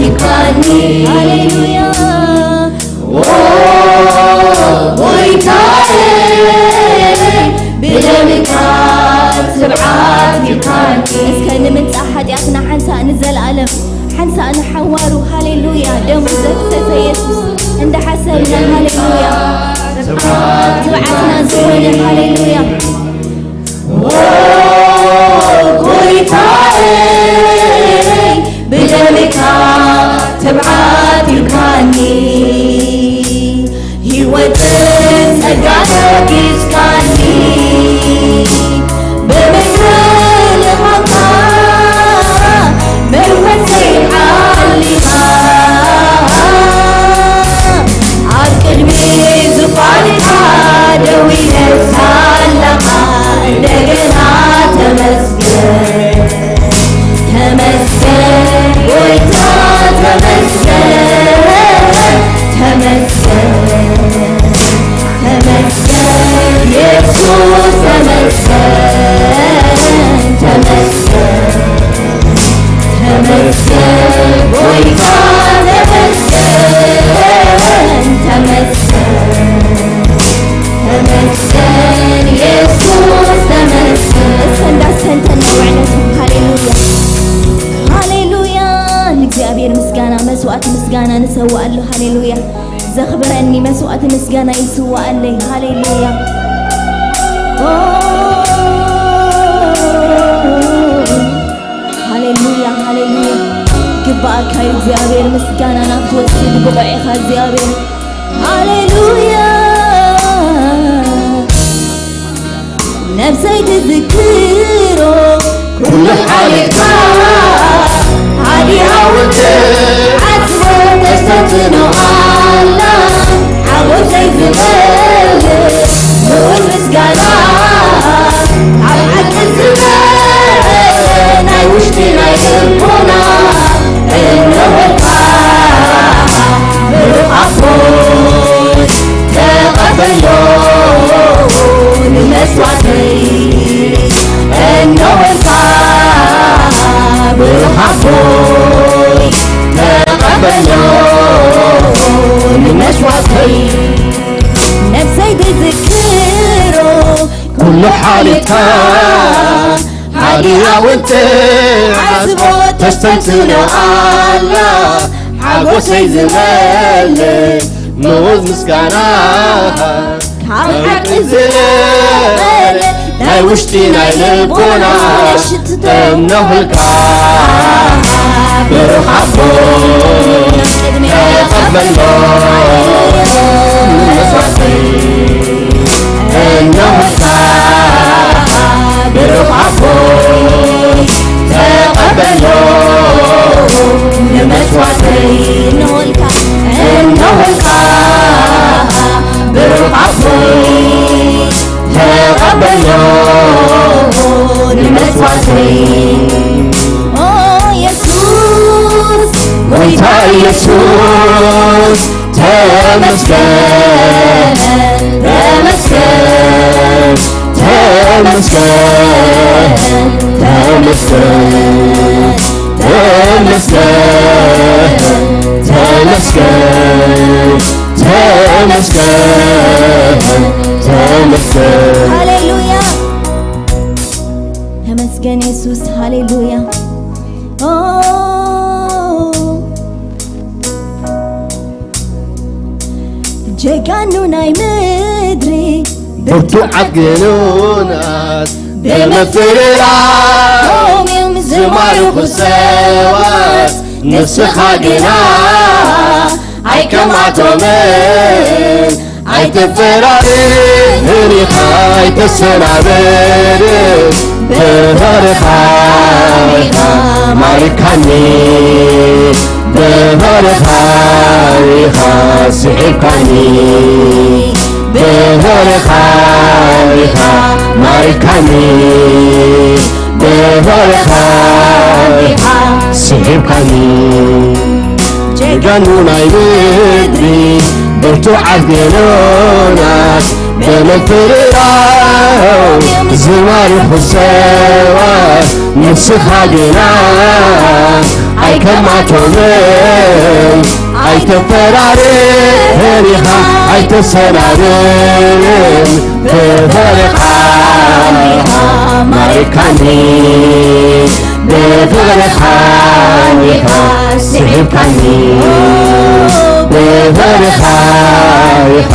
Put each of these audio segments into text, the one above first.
ሃሌሉያ። ኦ ጎይታዬ፣ ብደምካ ትብዓት ሂብካኒ። እስከ ንምንጻህ ሓጢኣትና ሓንሳእ ንዘለኣለም፣ ሓንሳእ ንሓዋሩ። ሃሌሉያ። ደሙ ዘፍሰሰ የሱስ እንዳሓሰብና፣ ሃሌሉያ፣ ትብዓትና ዝኾነ፣ ሃሌሉያ። ኦ ጎይታዬ፣ ብደምካ ትብዓት ሂብካኒ፣ ህይወትን ጸጋ ለጊስካኒ፣ ብምስጋና መንፈሰይ ሓሊኻ፣ ኣብ ቅድሚ ዙፋንካ ደው ኢለ ሳላኻ፣ እንደገና ተመስገን፣ ተመስገን ጎይታ፣ ተመስገን፣ ተመስገን፣ ተመስገን የሱስ፣ ተመስገን፣ ተመስገን፣ ተመስገን ጎይታ፣ ተመስገን፣ ተመስገን፣ ተመስገን የሱስ፣ ተመስገን። እስከ እንዳስተንተና ውዕለቱ። ሃሌሉያ፣ ሃሌሉያ። ንእግዚኣብሔር ምስጋና፣ መስዋዕት ምስጋና ንሰዋኣሉ። ሃሌሉያ። ዘኽብረኒ መስዋዕት ምስጋና ይስዋኣለይ። ሃሌሉያ። ኦ፣ ሃሌሉያ፣ ሃሌሉያ። ግባኣካ እዩ እግዚኣብሔር፣ ምስጋና ናብ ትወስድ ብቑዕ ኢኻ እግዚኣብሔር። ሃሌሉያ። ነብሰይ ትዝክሮ ኩሉ ሓሊፍካ፣ ሓዲኣ እውን ትዓጽሞ ተስተንትኖ ኣላ። ሓጎሰይ ዝመልእ ምኡዝ ምስጋና፣ ኣብ ሓቂ ዝበለ ናይ ውሽጢ ናይ ልቦና እነሆልካ ብሩኽ ኣቦይ ተቐበሎ ንመስዋዕተይ። እነሆልካ ብሩኽ ኣቦይ ተቐበሎ ንመስዋዕተይ። ነብሰይ ትዝክሮ ኩሉ ሓሊፍካ፣ ሓዲኣ እውን ትዓጽሞ ተስተንትኖ ኣላ። ሓጎሰይ ዝመልእ ምኡዝ ምስጋና፣ ካብ ሓቂ ዝለዓለ ናይ ውሽጢ ናይ ልቦና እነሆልካ ብሩኽ ኣቦይ ተቐበሎ መስዋዕተይ። እነሆልካ ብሩኽ ኣቦይ ተቐበሎ ንመስዋዕተይ። እነሆልካ፣ እነሆልካ ብሩኽ ኣቦይ ተቐበሎ ንመስዋዕተይ። ኦ የሱስ፣ ጎይታ የሱስ፣ ተመስገን፣ ተመስገን፣ ተመስገን፣ ተመስገን፣ ተመስገን፣ ተመስገን፣ ተመስገን፣ ተመስገን። ሃሌሉያ። ተመስገን የሱስ፣ ሃሌሉያ። ኦ፣ ጀጋኑ ናይ ምድሪ ብርቱዓት ገኖናት ብምፍርራሆም እዮም ዝማርኹ ሰባት፣ ንስኻ ግና ኣይከማቶምን። ኣይትፈራርህን ኢኻ፣ ኣይተሰናብድን፣ ብፍቕርኻ ኢኻ ማሪካኒ፣ ብፍቕርኻ ኢኻ ስሒብካኒ፣ ብፍቕርኻ ኢኻ ማሪካኒ፣ ብፍቕርኻ ኢኻ ስሒብካኒ። ጀጋኑ ናይ ምድሪ ብርቱዓት ገኖናት ተመፍርራው ዝማርኹ ሰባት ንስኻ ግና ኣይከማቶምን። ኣይተፈራርህን ኢኻ ኣይተሰናብን ብፍቕርኻ ማሪካኒ። ብፍቕርኻ ኢኻ ስሒብካኒ። ብፍቕርኻ ኢኻ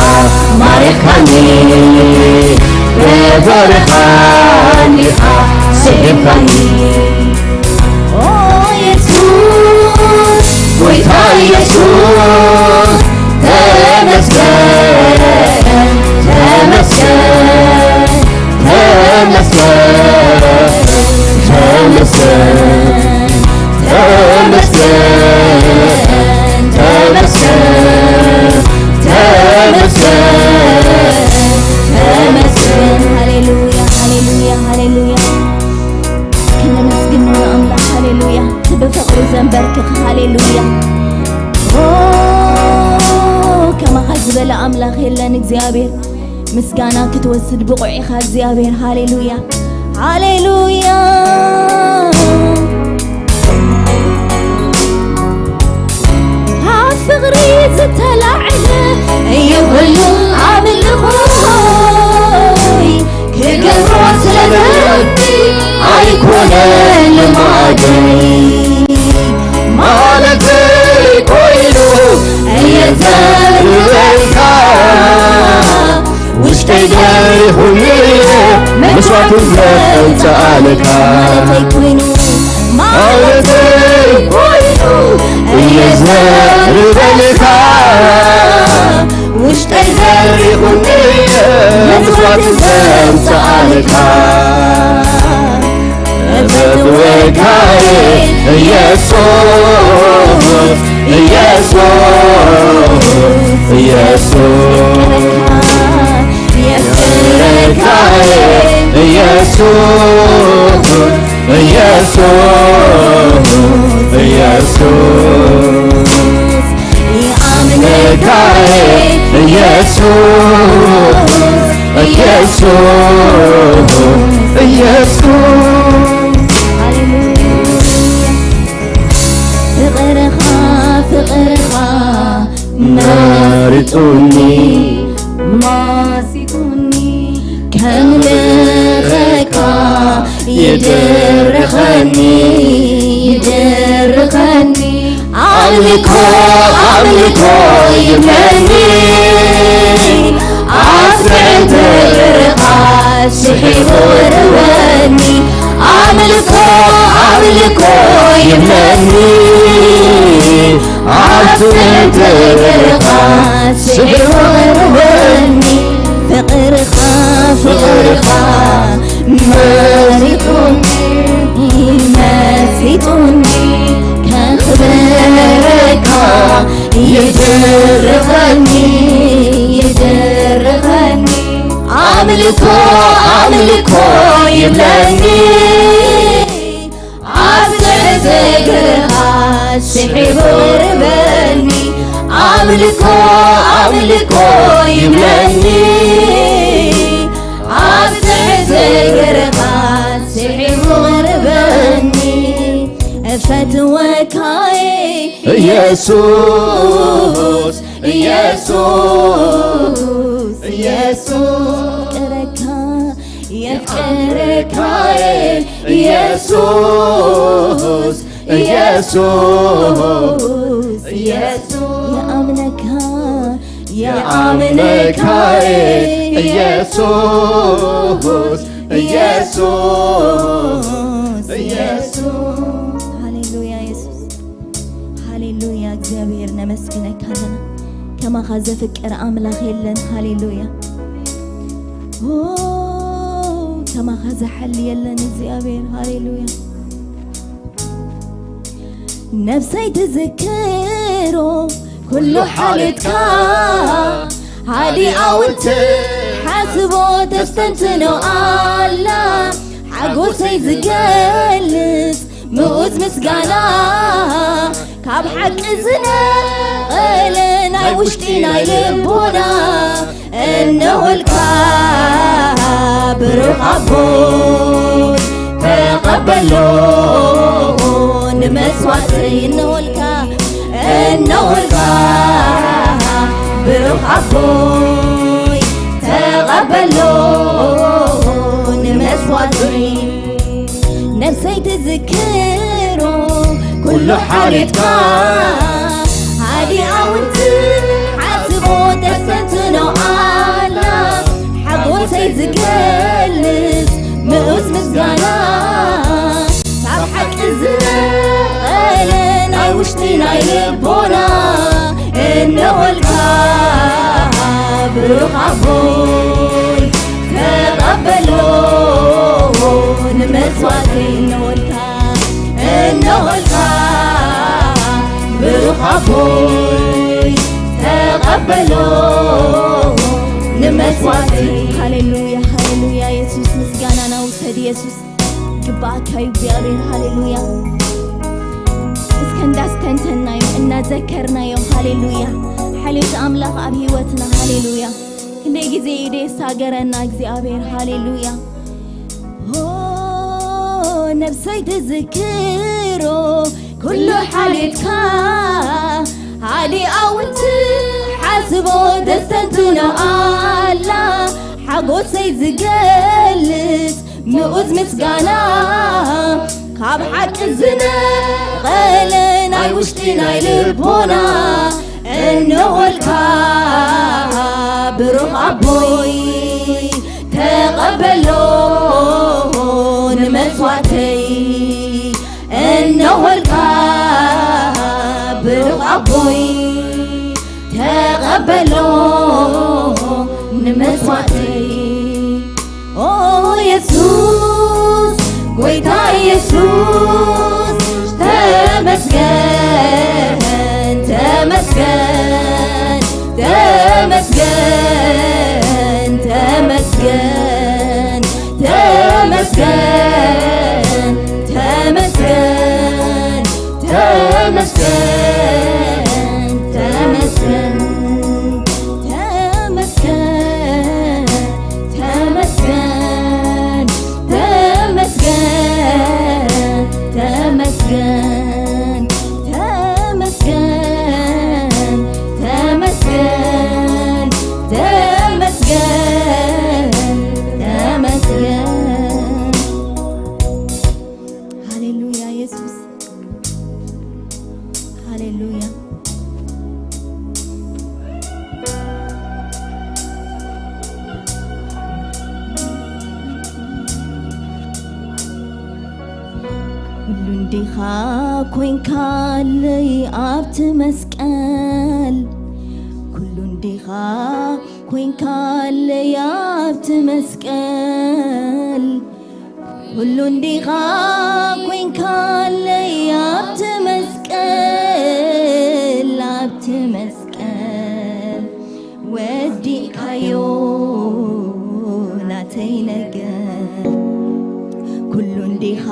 ማሪኻኒ። ብፍቕርኻ ኢኻ ስሒብካኒ። ኦ የሱስ፣ ጎይታ የሱስ፣ ተመስገን፣ ተመስገን፣ ተመስገን፣ ተመስገን፣ ተመስገን፣ ተመስገን፣ ተመስገን፣ ተመስገን። ሃሌሉያ፣ ሃሌሉያ፣ ሃሌሉያ። ክነመስግን ንኣምላኽ። ሃሌሉያ። እቲ ብፍቕሩ ዘንበርክኽ። ሃሌሉያ። ኦ፣ ከማኻ ዝበለ ኣምላኽ የለን እግዚኣብሔር። ምስጋና ክትወስድ ብቑዕ ኢኻ እግዚኣብሔር። ሃሌሉያ፣ ሃሌሉያ። ካብ ፍቕሪ ዝተላዕለ እዩ ኩሉ ኣምልኾ። ክገብሮ ስለ ዝደሊ ኣይኮነን ልማደይ። ማለተይ ኮይኑ እየ ዘምልኸካ። ውሽጠይ ደሪኹኒ መስዋዕትን ዘምጽኣልካ። ማለተይ ኮይኑ፣ ማለተይ ኮይኑ እየ ዘምልኸካ። ውሽጠይ ደሪኹኒ መስዋዕት ዘምጽኣልካ። እፈትወካ ኢየሱስ፣ ኢየሱስ፣ ኢየሱስ። የፍቅረካ ኢየሱስ፣ ኢየሱስ፣ ኢየሱስ። ይኣምነካ ኢየሱስ፣ ኢየሱስ፣ ኢየሱስ። ሃሌሉያ። ፍቕርኻ፣ ፍቕርኻ መሪጹኒ፣ መሲጡኒ፣ ከምልኸካ ይድርኸኒ፣ ይድርኸኒ። ኣምልኮ፣ ኣምልኮ ይብለኒ፣ ኣስዕልቲ እግርኻ ስሒቡ ርወኒ። ኣምልኮ፣ ኣምልኮ ይብለኒ፣ ኣስዕልቲ እግርኻ ስሒቡ ርወኒ። ፍቕርኻ፣ ፍቕርኻ መሪጡኒ፣ መሲጡኒ፣ ከኽብረካ ይድርኸኒ፣ ይድርኸኒ። ኣምልኮ፣ ኣምልኮ ይብለኒ፣ ኣብ ትሕቲ እግርኻ ስሒቡ ርበኒ። ኣምልኮ፣ ኣምልኮ ይብለኒ፣ ኣብ ትሕቲ እግርኻ ስሒቡ ርበኒ። እፈትወካየ ኢየሱስ፣ ኢየሱስ፣ ኢየሱስ። የፍቅረካ፣ የፍቅረካየ ኢየሱስ፣ ኢየሱስ፣ ኢየሱስ። የኣምነካ፣ የኣምነካየ ኢየሱስ፣ ኢየሱስ፣ ኢየሱስ። ሃሌሉያ የሱስ። ሃሌሉያ፣ እግዚኣብሔር ነመስግነካ ኣለና። ከማኻ ዘፍቅር ኣምላኽ የለን። ሃሌሉያ። ኦ፣ ከማኻ ዝሓሊ የለን እግዚኣብሔር። ሃሌሉያ። ነፍሰይ ትዝክሮ ኩሉ ሓልዮትካ፣ ሃዲኣ እውን ትሓስቦ ተስተንትኖ ኣላ። ሓጎሰይ ዝገልጽ ምኡዝ ምስጋና፣ ካብ ሓቂ ዝነቐለ ናይ ውሽጢ ናይ ልቦና እነሆልካ ብሩኽ ኣቦይ ተቐበሎ ንመስዋዕተይ እነሆልካ እነሆልካ ብሩኽ ኣቦይ ተቐበሎ ንመስዋዕተይ ነፍሰይ ትዝክሮ ኩሉ ሓልዮትካ ሃዲኣ እውን ትሓስቦ ተስተንትኖ ኣላ ሓጎሰይ ዝገልጽ ምኡዝ ምስጋና ካብ ሓቂ ዝነቐለ ናይ ውሽጢ ናይ ልቦና እነሆልካ ብሩኽ ኣቦይ ተቐበሎ ንመስዋዕተይ እነሆልካ እነሆልካ ብሩኽ ኣቦይ ተቐበሎ ንመስዋዕተይ ሃሌሉያ ሃሌሉያ የሱስ ምስጋናና ውሰድ የሱስ ይግባኣካ እዩ እግዚኣብሔር ሃሌሉያ እስከ እንዳስተንተናዮ እናዘከርናዮ ሃሌሉያ ሓልዮት ኣምላኽ ኣብ ህይወትና ሃሌሉያ ክንደይ ግዜ እዩ ደየሳገረና እግዚኣብሔር ሃሌሉያ ኦ ነብሰይ ትዝክሮ ኩሉ ሓልዮትካ ሃዲኣ እውን ትሓስቦ ተስተንትኖ ኣላ ሓጎሰይ ዝገልጽ ምኡዝ ምስጋና ካብ ሓቂ ዝነቐለ ናይ ውሽጢ ናይ ልቦና እንሆልካ ብሩኽ ኣቦይ ተቐበሎ ንመስዋዕተይ እንሆልካ ብሩኽ ኣቦይ ተቐበሎ ንመስዋዕተይ ኦ የሱስ ጎይታ የሱስ ተመስገን ተመስገን ተመስገን ተመስገን ተመስገን ተመስገን ተመስገን ተመስገን ተመስገን ተመስገን ተመስገን ተመስገን ተመስገን ተመስገን ተመስገን ተመስገን ሃሌሉያ የሱስ ሃሌሉያ ኩሉ እንዲኻ ኮይንካለይ ኣብቲ መስቀል ኩሉ እንዲኻ ኮይንካለይ ኣብቲ መስቀል ኩሉ እንዲኻ ኮይንካለይ ኣብቲ መስቀል ኣብቲ መስቀል ወዲእካዮ ናተይ ነገር ኩሉ እንዲኻ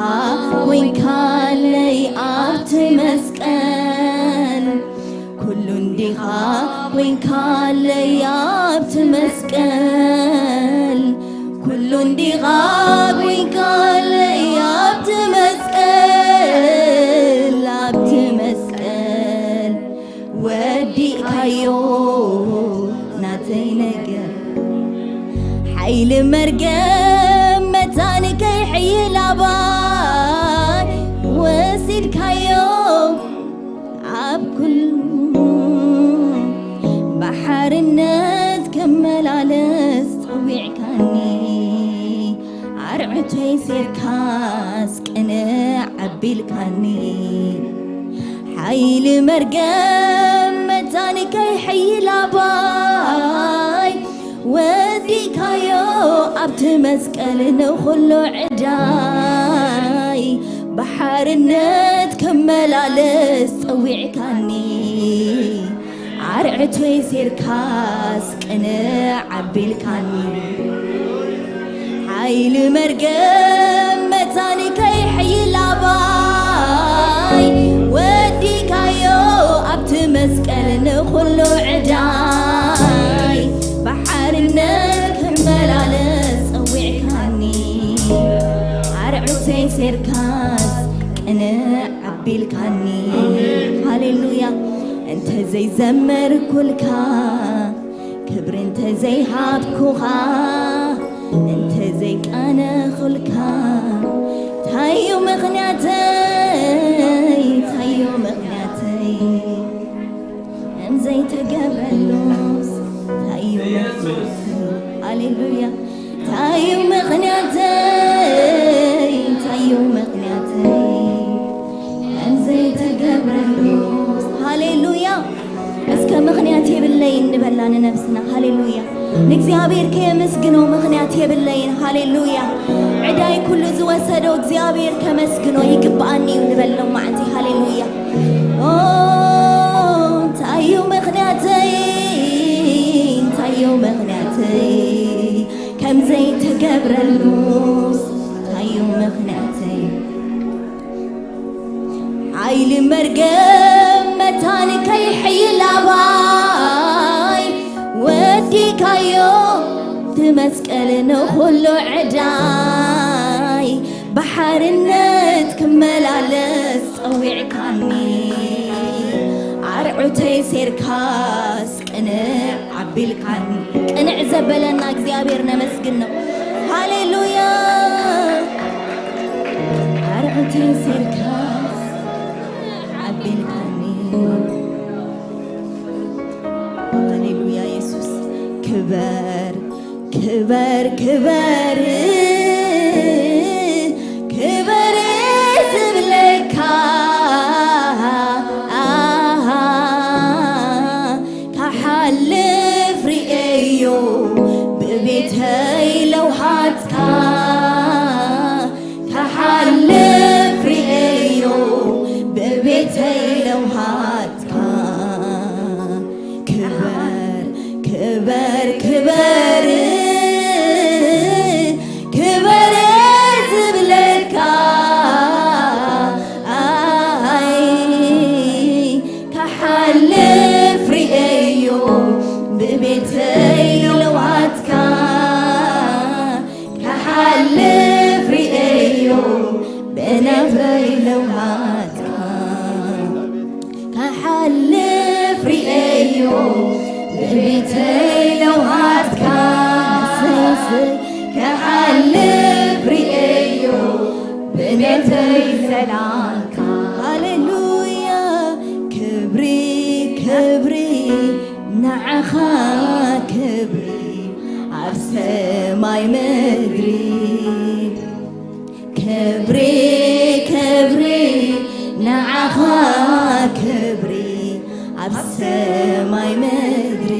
ኮይንካለይ ኣብቲ መስቀል ኩሉ እንዲኻ ኮይንካለይ ኣብቲ መስቀል ኩሉ እንዲኻ ኮይንካለይ ኣብቲ መስቀል ኣብቲ መስቀል ወዲእካዮ ናተይ ነገር ሓይሊ መርገም መታን ከይሕይል ኣባይ ወሲድካዮ ኣብ ኩሉ ብሓርነት ክመላለስ ጸዊዕካኒ ኣርዕቶይ ሴርካስ ቅንዕ ኣቢልካኒ ሓይሊ መርገም መታን ከይሕይል ኣባይ ወዲእካዮ ኣብቲ መስቀል ንኹሉ ዕዳይ ብሓርነት ክመላለስ ጸዊዕካኒ ኣርዕቶይ ሴርካስ ቅንዕ ኣቢልካኒ ሓይሊ መርገም መታን ከይሕይል ኣባይ ወዲእካዮ ቢልካኒ። ሃሌሉያ። እንተ ዘይዘመርኩልካ፣ ክብሪ እንተ ዘይሃብኩኻ፣ እንተ ዘይቃነኹልካ፣ ታዩ ምኽንያተይ፣ ታዩ ምኽንያተይ? ከም ዘይተገብረሉስ ታዩ ምኽንያተይ? ሃሌሉያ። ታዩ ምኽንያተይ? ታዩ ምኽንያተይ? ከም ዘይተገብረሉስ። ሃሌሉያ። እስከ ምኽንያት የብለይን ንበላ ንነብስና። ሃሌሉያ። ንእግዚኣብሔር ከየመስግኖ ምኽንያት የብለይን። ሃሌሉያ። ዕዳይ ኩሉ ዝወሰዶ እግዚኣብሔር ከመስግኖ ይግብኣኒ እዩ ንበል ሎማዓንቲ። ሃሌሉያ። ኦ፣ እንታይ እዩ ምኽንያተይ? እንታይ እዩ ምኽንያተይ? ከም ዘይተገብረሉስ እንታይ እዩ ምኽንያተይ? ሓይሊ መርገም መታን ከይሕይል ኣባይ ወዲካዮ እቲ መስቀል ንኹሉ ዕዳይ ብሓርነት ክመላለስ ጸዊዕካኒ ኣርዑተይ ሴርካስ ቅንዕ ኣቢልካኒ። ቅንዕ ዘበለና እግዚኣብሔር ነመስግኖ። ሃሌሉያ። ኣርዑተይ ሴርካስ ኣቢልካኒ። ሃሌሉያ የሱስ። ክበር ክበር ክበር ክበር ዝብለካ ካሓልፍ ርእዮ ብቤተይ ለውሃትካ። ካሓልፍ ርእዮ ብቤተይ ለውሃትካ። ክበር ክበር ክበር ክበር ዝብለካ ኣይ ካሓልፍ ርእዮ ብቤተይ ለውሃትካ። ካሓልፍ ርእዮ ብነብረይ ለውሃትካ። ካሓልፍ ርእዮ ብቤተይ ለውሃትካ። ካሓልፍ ርእዮ ብቤተይ ሰላምካ። ሃሌሉያ። ክብሪ ክብሪ ንዓኻ፣ ክብሪ ኣብ ሰማይ ምድሪ። ክብሪ ክብሪ ንዓኻ፣ ክብሪ ኣብ ሰማይ ምድሪ።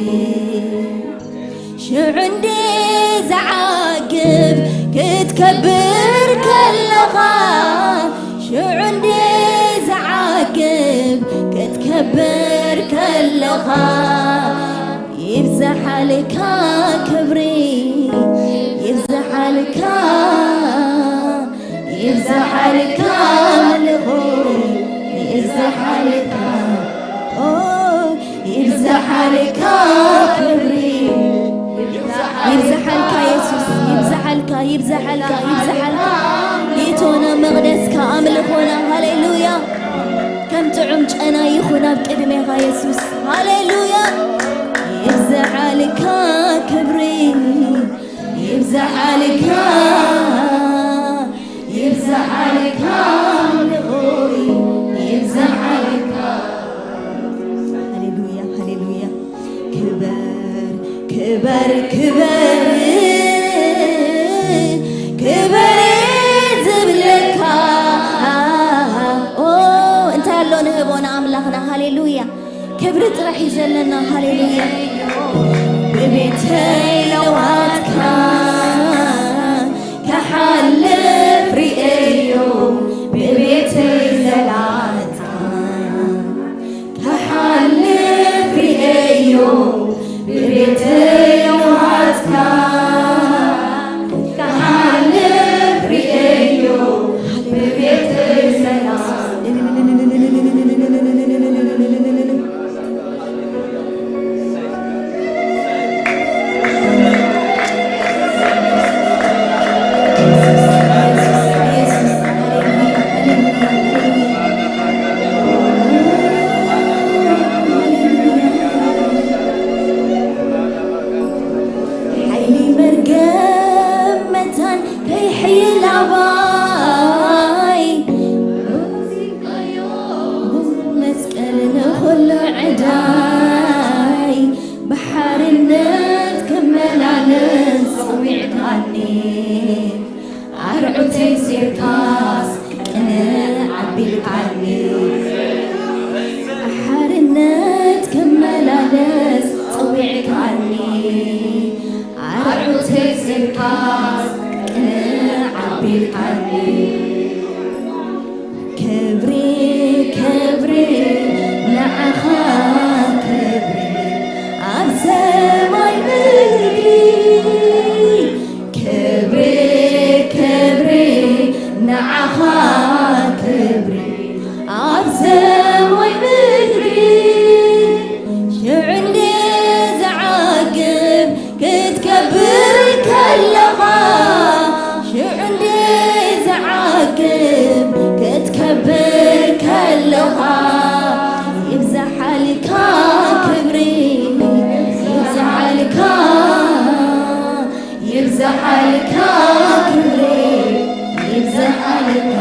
ሽዑ እንዴ ዝዓግብ ክትከብር ከለኻ፣ ሽዑ እንዴ ዝዓግብ ክትከብር ከለኻ፣ ይብዝሓልካ ክብሪ፣ ይብዝሓልካ፣ ይብዝሓልካ ኣምልኾ፣ ይብዝሓልካ፣ ኦ፣ ይብዝሓልካ ክብሪ፣ ይብዝሓልካ የሱስ፣ ይብዝሓልካ፣ ይብዝሓልካ፣ ይብዝሓልካ። ይእቶና መቕደስካ ኣምልኾና። ሃሌሉያ። ከም ጥዑም ጨና ይኹን ኣብ ቅድሜኻ የሱስ። ሃሌሉያ። ይብዝሓልካ ክብሪ፣ ይብዝሓልካ፣ ይብዝሓልካ ኣምልኾይ፣ ይብዝሓልካ። ሃሌሉያ፣ ሃሌሉያ። ክበር፣ ክበር፣ ክበር፣ ክበር ዝብለካ። ኦ፣ እንታይ ኣሎ ንህቦ ንኣምላኽና። ሃሌሉያ። ክብሪ ጥራሕ እዩ ዘለና። ሃሌሉያ። ብቤተይ ለዋትካ ክሓልፍ ርእዮ፣ ብቤተይ ዘላትካ ክሓልፍ ርእዮ፣ ብቤተይ ለዋትካ ክሓልፍ ርእዮ፣ ብቤተይ ዘላትካ። ባይ መስቀል ንኹሉ ዕዳይ ብሓርነት ክመላለስ ጸዊዕካኒ። ኣርዑተይ ሴርካስ ቅንዕ ኣቢልካኒ። ሓርነት ክመላለስ ጸዊዕካኒ። ኣርዑተይ ሴርካስ ቅንዕ ኣቢልካኒ። ክብሪ ክብሪ ንዓኻ ክብሪ ኣብ ሰማይ ምድሪ። ክብሪ ክብሪ ንዓኻ ክብሪ ኣብ ሰማይ ምድሪ። ሽዑ እንዴ ዝዓግብ ክትከብር ከለኻ፣ ሽዑ እንዴ ዝዓግብ ክትከብር ከለኻ፣ ይብዛሓልካ ክብሪ፣ ይብዛሓልካ፣ ይብዛሓልካ ክብሪ፣ ይብዛሓልካ፣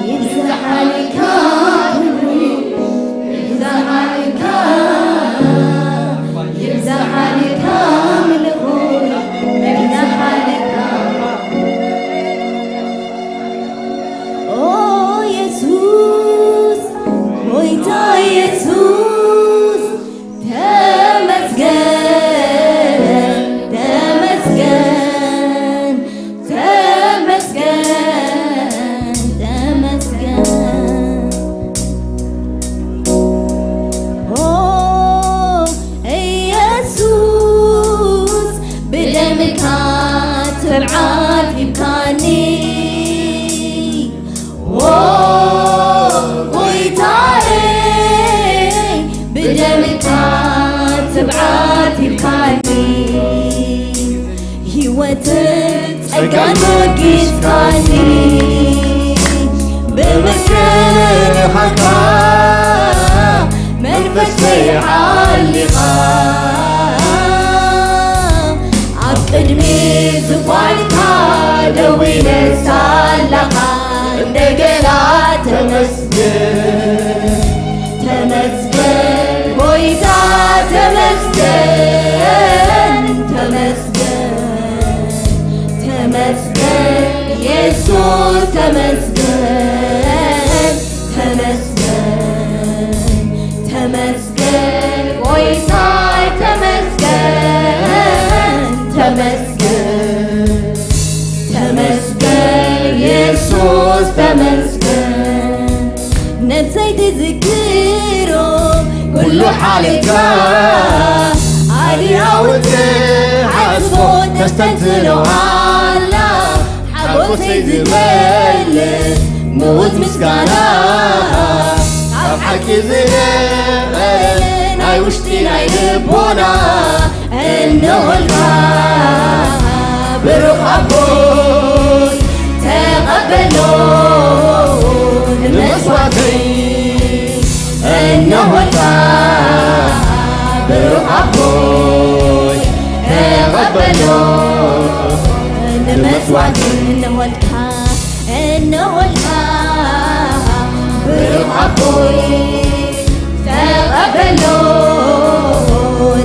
ይብዛሓልካ ክብሪ፣ ይብዛሓልካ፣ ይብዛሓልካ ምልኹ፣ ይብዛሓልካ። ኦ የሱስ፣ ጎይታ የሱስ፣ ተመስገን፣ ተመስገን፣ ተመስገን፣ ተመስገን። ኦ ኢየሱስ፣ ብደምካ ትብዓት ሂብካኒ። ኦ ጎይታዬ፣ ብደምካ ትብዓት ሂብካኒ። ህይወትን ጸጋን መጊስካኒ። ብምክንያትካ መንፈሰይ ዓሊኻ፣ ኣብ ቅድሚ ዙፋንካ ደው ኢለ ሳለኻ፣ እንደገና ተመስገን፣ ተመስገን ጎይታ፣ ተመስገን፣ ተመስገን፣ ተመስገን የሱስ፣ ተመስገን፣ ተመስገን፣ ተመስገን ጎይታይ፣ ተመስገን፣ ተመስገን፣ ተመስገን የሱስ፣ ተመስገን። ነብሰይ ትዝክሮ ኩሉ ሓልዮትካ፣ ኣድያውቲ ሓስቦ ተስተንትኖ ኣላ። ሓጎሰይ ዝመልእ ምዉት ምስጋና፣ ካብ ሓቂ ዝነቐለ ናይ ውሽጢ ናይ ልቦና፣ እነሆልካ ብሩኽ ኣቦይ፣ ተቐበሎ ንመስዋዕተይ። እነሆልካ ብሩኽ ኣቦይ፣ ተቐበሎ ንመስዋዕተይ። እነሆልካ፣ እነሆልካ ብሩኽ ኣቦይ፣ ተቐበሎ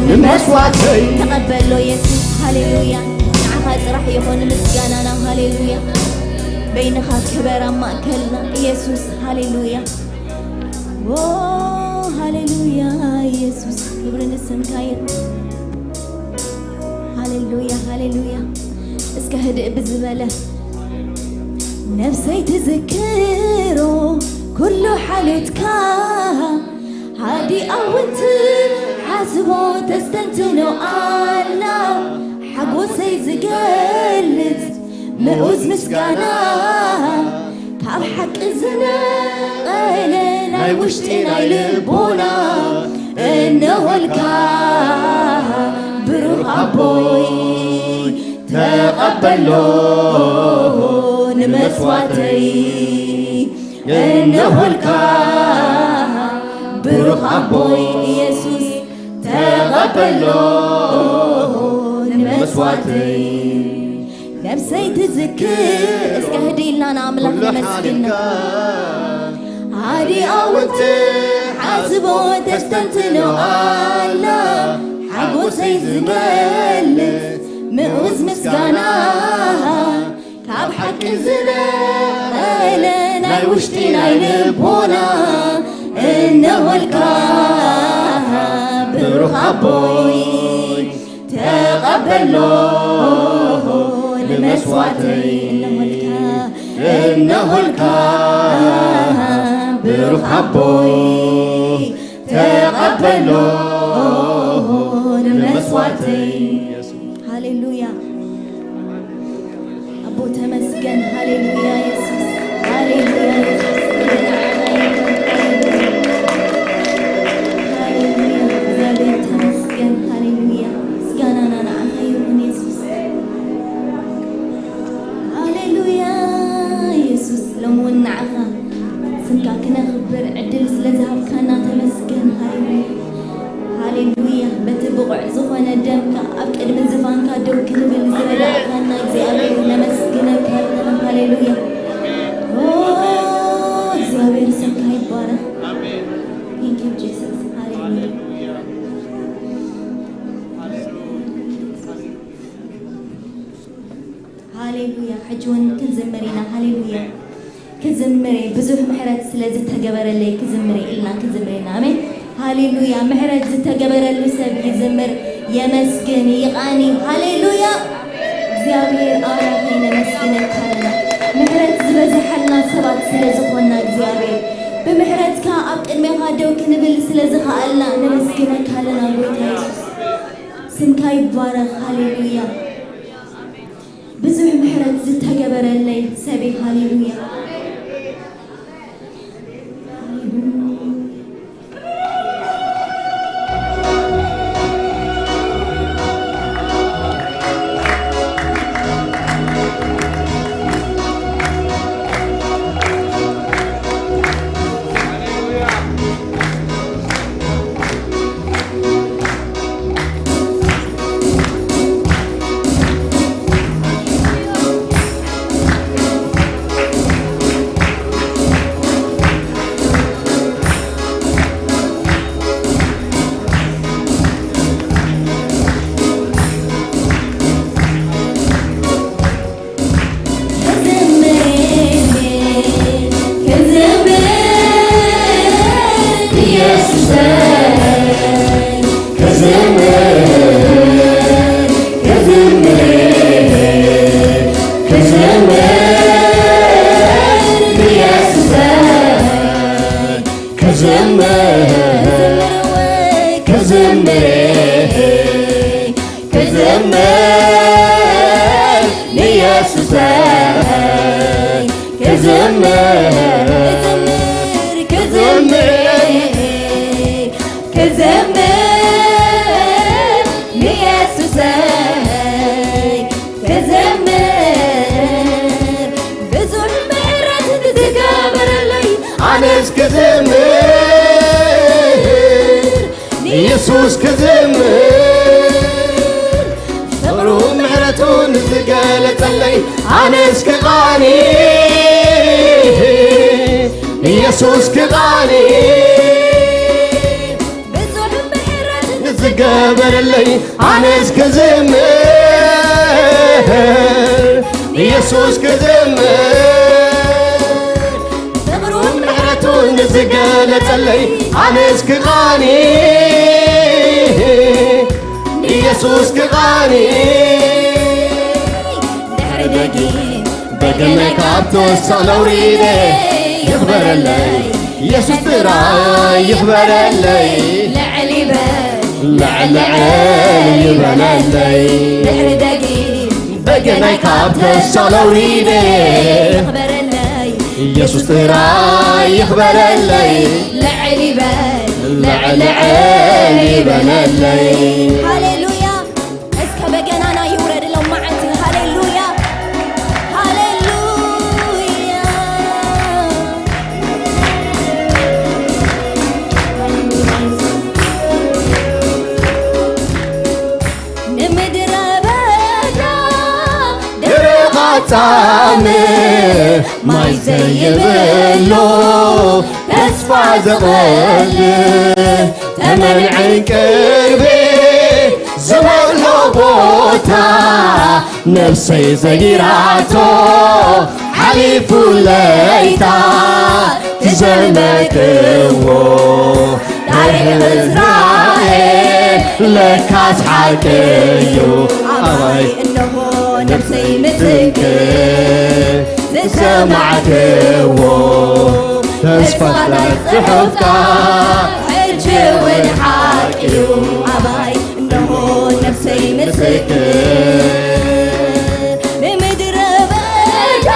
ንመስዋዕተይ። ተቐበሎ የሱስ፣ ሃሌሉያ። ንዓኻ ጥራሕ ይኹን ምስጋናና፣ ሃሌሉያ። በይንኻ ክበር ኣብ ማእከልና የሱስ፣ ሃሌሉያ። ኦ ሃሌሉያ የሱስ፣ ክብሪ ንስምካ ይኹን። ሃሌሉያ፣ ሃሌሉያ። እስከ ህድእ ብዝበለ ነፍሰይ ትዝክሮ ኩሉ ሓልዮትካ፣ ሃዲኣ እውን ትሓስቦ ተስተንትኖ ኣላ። ሓጎሰይ ዝገልጽ ምኡዝ ምስጋና፣ ካብ ሓቂ ዝነቐለ ናይ ውሽጢ ናይ ልቦና፣ እነሆልካ ብሩኽ ኣቦይ፣ ተቐበሎ ንመስዋዕተይ። እነሆልካ ብሩኽ ኣቦይ የሱስ፣ ተቐበሎ ንመስዋዕተይ። ነብሰይ ትዝክር እስከ ህድእ ኢልና ንኣምላኽ ኩሉ ነመስግኖ። ሓሊልካ። ኣዲኣ እውን ትሓስቦ ተስተንትኖ ኣላ። ሓጎሰይ ዝመልስ ምኡዝ ምስጋና ካብ ሓቂ ዝነቐለ ናይ ውሽጢ ናይ ልቦና እነሆልካ ብሩኽ ኣቦይ ተቐበሎ ንመስዋዕተይ እነሆልካ እነሆልካ ብሩኽ ኣቦይ ተቐበሎ ንመስዋዕተይ። ሃሌሉያ። ኣቦ ተመስገን። ሃሌሉያ የሱስ። ሃሌሉያ የሱስ። ክብሪ ንዓኻ ይኹን። ሃሌሉያ። ሃሌሉያ። እግዚኣብሔር ተመስገን። ሃሌሉያ። ምስጋናና ንዓኻ ይኹን የሱስ። ሃሌሉያ የሱስ። ሎሚ እውን ንዓኻ ስምካ ክነኽብር ዕድል ስለ ዝሃብካና ተመስገን። ሃሌሉያ። ሃሌሉያ። በቲ ብቑዕ ዝኾነ ደምካ ኣብ ቅድሚ ዝፋንካ ደው ክንብል ዝረዳእካና እግዚኣብሔር ነመስግነካ ኣለና። ሃሌሉያ። ኦ፣ እግዚኣብሔር ስምካ ይባረክ። Thank you, Jesus. ሃሌሉያ። ሃሌሉያ። ሕጂ እውን ክንዝምር ኢና። ሃሌሉያ። ክዝምር እየ፣ ብዙሕ ምሕረት ስለ ዝተገበረለይ ክዝምር እየ ኢልና ክንዝምር ኢና። ኣሜን። ሃሌሉያ። ምሕረት ዝተገበረሉ ሰብ ይዝምር፣ የመስግን፣ ይቓኒ። ሃሌሉያ። እግዚኣብሔር ኣምላኸይ ነመስግነካ ኣለና። ምሕረት ዝበዝሓልና ሰባት ስለ ዝኾንና እግዚኣብሔር ብምሕረትካ ኣብ ቅድሜኻ ደው ክንብል ስለ ዝኸኣልና ነመስግነካ ኣለና ጎይታ የሱስ። ስምካ ይባረኽ። ሃሌሉያ። ብዙሕ ምሕረት ዝተገበረለይ ሰበይ። ሃሌሉያ። ክዝምር፣ ክዝምር፣ ክዝምር ንየሱሰይ፣ ክዝምር፣ ክዝምር፣ ክዝምር ንየሱሰይ፣ ክዝምር ብዙሕ ምሕረት ዝገበረለይ ኣነስ ክዝምር ንየሱስ ክዝምር ፍቕሩ ምሕረቱ ንዝገለጸለይ ኣነስ ክቓኒ ንየሱስ ክቓኒ ብዙሕ ምሕረት ንዝገበረለይ ኣነስ ክዝምር ንየሱስ ክዝምር ፍቕሩን ምሕረቱን ንዝገለጸለይ ኣነስ ክቓኒ ንየሱስ ክቓኒ ድሕሪ ደጊም በገናይ ካብ ተወሳል ኣውሪደ ይኽበረለይ የሱስ ጥራይ ይኽበረለይ ልዕል ይበል ልዕል ልዕል ይበለለይ ድሕሪ ደጊም በገናይ ካብ ተወሳል ኣውሪደ ይኽበረለይ የሱስ ጥራይ ይኽበረለይ ልዕል ይበል ልዕል ልዕል ይበለለይ ሃሌሉያ እስከ በገናና ይውረድ ሎማዓንቲ ሃሌሉያ ሃሌሉያ ንምድረ በዳ ደረ ጻም ማይ ዘይብሉ ተስፋ ዘቐል ተመን ዕንቅርቢ ዝበሎ ቦታ ነፍሰይ ዘጊራቶ ሓሊፉ ለይታ ትዘመትዎ ታሪኽ እስራኤል ለካስ ሓቂ እዩ ኣባይ እነሆ ነፍሰይ ምስክር ዝሰማዕክዎ ተስፋ ናይ ጽሑፍካ ሕጂ እውን ሓቂ እዩ ኣባይ እነሆ ነፍሰይ ምስክር ንምድረ በዳ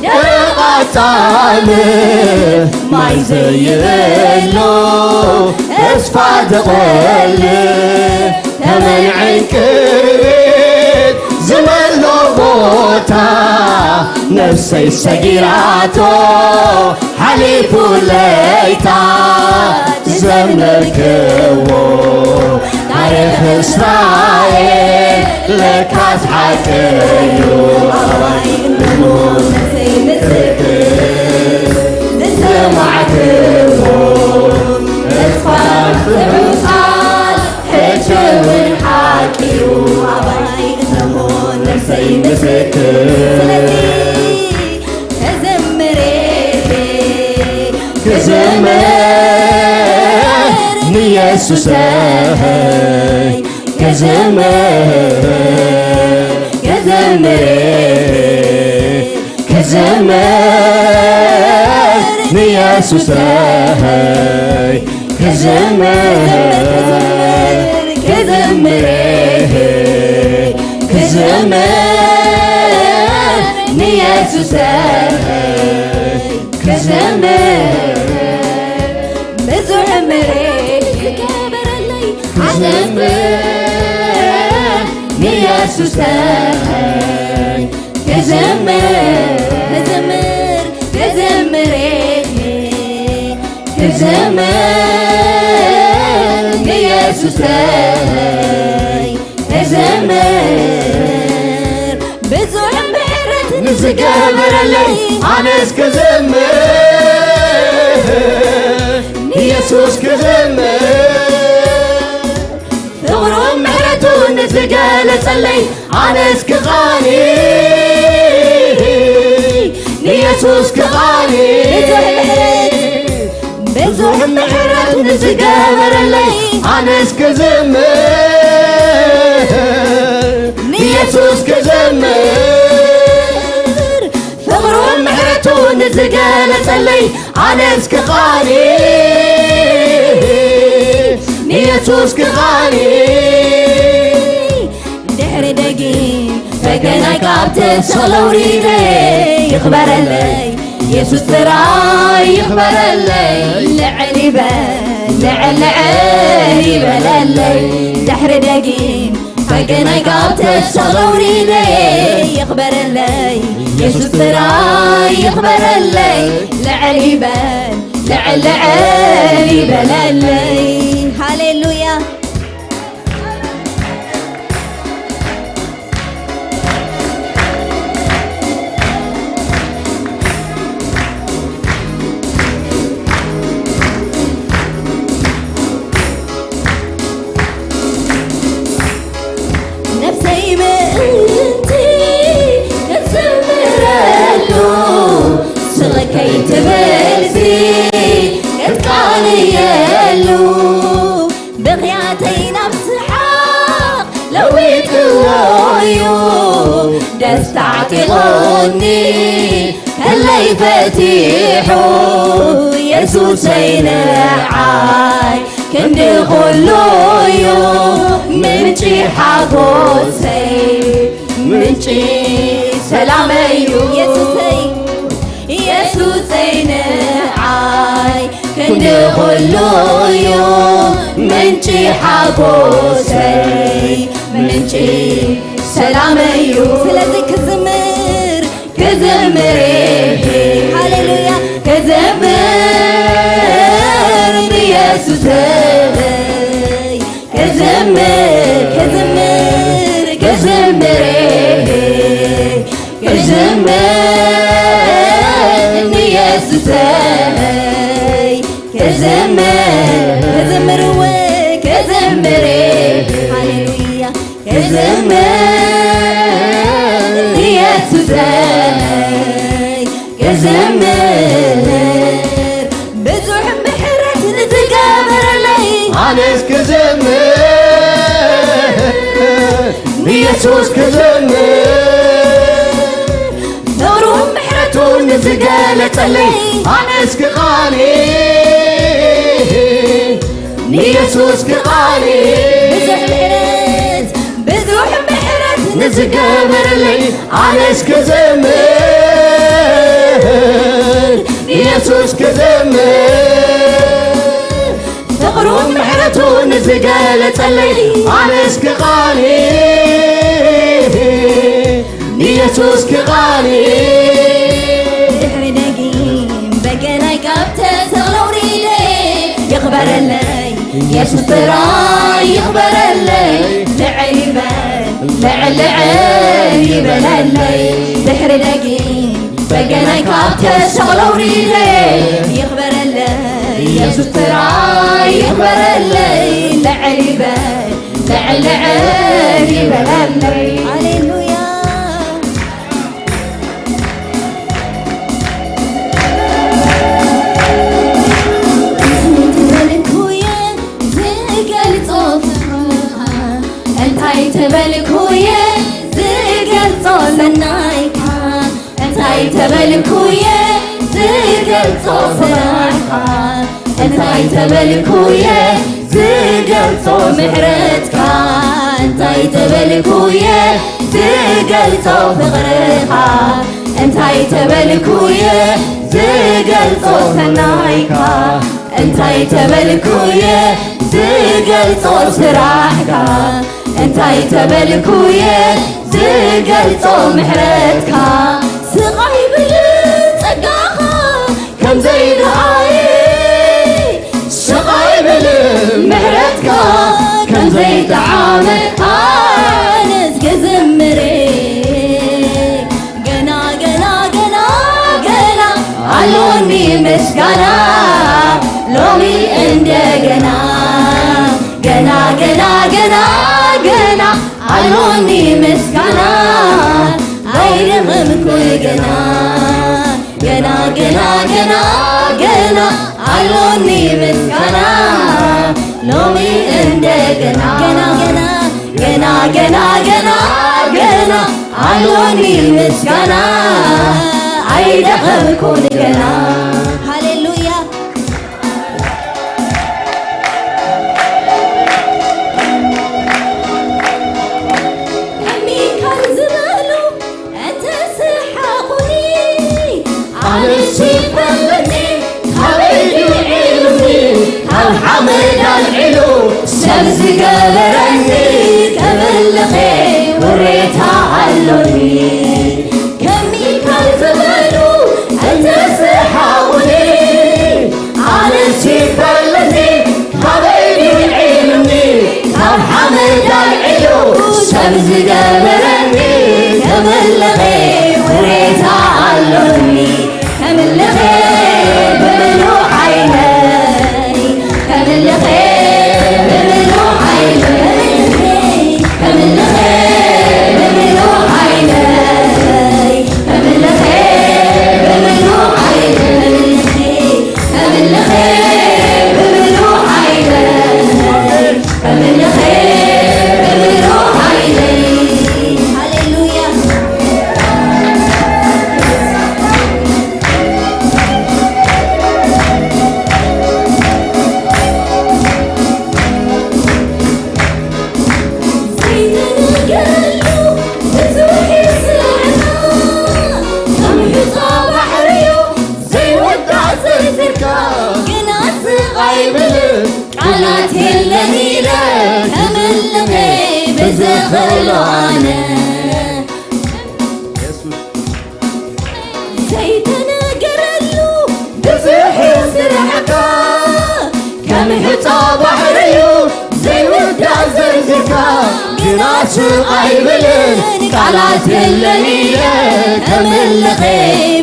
ደረቕ ኣጻም ማይ ዘይብሉ ተስፋ ዘቐል ተመን ዕንቅርቢት ዝበሎ ቦታ ነፍሰይ ሰጊራቶ ሓሊፉ ለይታ ትዘመርክዎ ታሪኽ እስራኤል ለካስ ሓቂ እዩ ኣባይ እሞ ነፍሰይ ምስክር ዝሰማዕክዎ ተስፋ ጽሑፋት ሕጂ እውን ሓቂ እዩ ኣባይ እሞ ነፍሰይ ምስክር ስለዚ ክዘምር ክዘምር ንየሱሰይ ክዘምር ክዘምር ክዘምር ንየሱሰይ ክዘምር ክዘምር ክዘምር ንየሱሰይ ክዘምር ብዙሕ ምሕረት ዝገበረለይ ክዘምር ንየሱሰይ ክዘምር ክዘምር ክዘምር ክዘምር ንየሱሰይ ክዘምር ብዙሕ ምሕረት ንዝገበረለይ ኣነስ ክዘምር ንየሱስ ክዘምር ፍቕሩን ምሕረቱን ንዝገለጸለይ ኣነስ ክቓኒ ንየሱስ ክቓኒ ብዙሕ ምሕረት ንዝገበረለይ ኣነስ ክዝምር ንየሱስ ክዘምር ፍቕሩን ምሕረቱን ንዝገለጸለይ ኣነስ ክቓኒ ንየሱስ ክቓኒ ድሕሪ ደጊም በገናይ ካብ ተሰሎ ኣውሪደ ይኽበረለይ የሱስ ጥራይ ይኽበረለይ ልዕል ይበል ልዕል ልዕል ይበለለይ ድሕሪ ደጊም በገናይ ካብ ተሰሎ ኣውሪደ ይኽበረለይ የሱስ ጥራይ ይኽበረለይ ልዕል ይበል ልዕል ልዕል ይበለለይ ሃሌሉያ ነፍሰይ ምእንቲ ክትዝምረሉ ስቕ ከይትብልሲ ክትቃንየሉ ብኽያተይ ናብ ስሓቕ ለዊጥዎ እዩ ደስታ ዓጢቑኒ ከለይ ፈቲሑ የሱሰይ ንዓይ ክንዲ ኩሉ እዩ ምንጪ ሓጎሰይ ምንጪ ሰላመይ እዩ የሱሰይ የሱሰይ ንዓይ ክንዲ ኩሉ እዩ ምንጪ ሓጎሰይ ምንጪ ሰላመይ እዩ ስለዚ ክዝምር ክዝምር ሃሌሉያ ክዝምር ንየሱሰይ ክዝምር ክዝምር ክዝምር ክዝምር ንየሱሰይ፣ ክዝምር፣ ክዝምር እወ፣ ክዝምር፣ ሃሌሉያ፣ ክዝምር ንየሱሰይ፣ ክዝምር ብዙሕ ምሕረት ንዝገበረለይ፣ ኣነስ ክዝምር ንየሱስ ክዝምር፣ ፍቕሩን ምሕረቱን ንዝገለጸለይ፣ ኣነስ ክቓኒ ንየሱስ ክቓኒ፣ ብዙሕ ምሕረት፣ ብዙሕ ምሕረት ንዝገበረለይ፣ ኣነስ ክዝምር ንየሱስ ክዝምር፣ ፍቕሩን ምሕረቱን ንዝገለጸለይ፣ ኣነስ ክቓኒ ንየሱስ ክቓኒ። ድሕሪ ደጊም በገናይ ካብ ተሰቕለ ኣውሪደ፣ ይኽበረለይ የሱስ ጥራይ ይኽበረለይ፣ ልዕል ይበል ልዕል ልዕል ይበለለይ። ድሕሪ ደጊም በገናይ ካብ ተሰቕለ ኣውሪደ፣ ይኽበረለይ የሱስ ጥራይ ይኽበረለይ፣ ልዕል ይበል ልዕል ልዕል ይበለለይ። ሃሌሉያ። እንታይ ተበልኩየ ዝገልጾ ፍቕርኻ፣ እንታይ ተበልኩየ ዝገልጾ ሰናይካ፣ እንታይ ተበልኩየ ዝገልጾ ስራሕካ፣ እንታይ ተበልኩየ ዝገልጾ ምሕረትካ፣ እንታይ ተበልኩየ ዝገልጾ ፍቕርኻ፣ እንታይ ተበልኩየ ዝገልጾ ሰናይካ፣ እንታይ ተበልኩየ ዝገልጾ ስራሕካ፣ እንታይ ተበልኩየ ዝገልጾ ምሕረትካ፣ ስቕ ኣይብል ጸጋኻ ከም ዘይረኣየ፣ ስቕ ኣይብል ምሕረትካ ከም ዘይጠዓመ፣ ኣነስ ክዝምር ገና ገና ገና ገና ኣሎኒ ምስጋና ሎሚ እንደገና፣ ገና ገና ገና ገና ኣሎኒ ምስጋና ኣይደኸምኩን ገና፣ ገና ገና ገና ገና ኣሎኒ ምስጋና ሎሚ እንደገና፣ ገና ገና ገና ገና ገና ገና ኣሎኒ ምስጋና ኣይደኸምኩን ገና። ሃሌሉያ። ከሚካል ዝበሉ እንተስሓቑኒ፣ ኣነስ ይፈልጥኒ ካበይ ድዩ ዒሉኒ፣ ካብ ሓመድ ኣልዒሉ ሰብ ዝገበረኒ፣ ክብል ልኸ ውሬታ ኣሎኒ። ከሚካል ዝበሉ እንተስሓቑኒ፣ ኣነስ ይፈልጥኒ ካበይ ድዩ ዒሉኒ፣ ካብ ሓመድ ኣልዒሉ ሰብ ዝገበረኒ፣ ክብል ልኸ ውሬታ ኣሎኒ። ከምልኸ ብምሉእ ሓይለይ፣ ከምልኸ ብምሉእ ሓይለይ፣ ከምልኸ ብምሉእ ሓይለይ፣ ከምልኸ ብምሉእ ሓይለይ፣ ከምልኸ ብምሉእ ሓይለይ፣ ከምልኸ ብምሉእ ሓይለይ። ሃሌሉያ። ዘይተነገረሉ ብዙሕ ይስዕና፣ ከም ሑጻ ባሕሪ እዩ ዘይውዳእ ዝርዝርካ። ግና ስቕ ኣይብል ቃላት የለን ኢለ ከምልኸ ብዝኽእሎ ኣነ። ዘይተነገረሉ ብዙሕ እዩ ስራሕካ፣ ከም ሑጻ ባሕሪ እዩ ዘይውዳእ ዝርዝርካ። ግና ስቕ ኣይብልን ቃላት የለን ኢለ ከምልኸ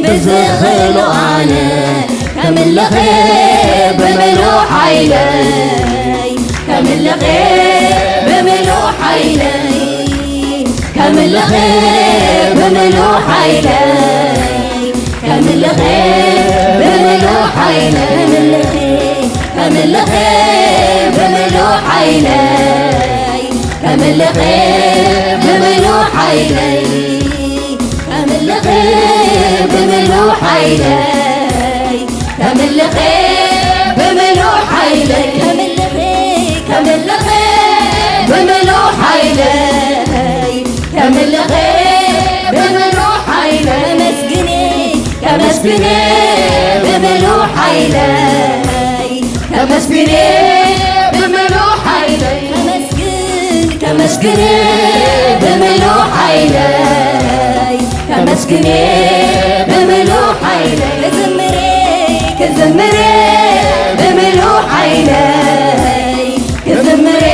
ብዝኽእሎ ኣነ ከምልኸ ብምሉእ ሓይለይ ከምልኸ ብምሉእ ሓይለይ ከምልኸ ብምሉእ ሓይለይ ከምልኸ ብምሉእ ሓይለይ ከምልኸ ከምልኸ ብምሉእ ሓይለይ ከምልኸ ብምሉእ ሓይለይ ከምልኸ ብምሉእ ሓይለይ ከምልኸ ብምሉእ ሓይለይ ከምልኸ ከምልኸ ብምሉእ ሓይለይ ከምልኸ ብምሉእ ሓይለይ ከመስግኔ ከመስግኔ ብምሉእ ሓይለይ ከመስግኔ ብምሉእ ሓይለይ ከመስግን ከመስግኔ ብምሉእ ሓይለይ ከመስግኔ ብምሉእ ሓይለይ ክዝምሬ ክዝምሬ ብምሉእ ሓይለይ ክዝምሬ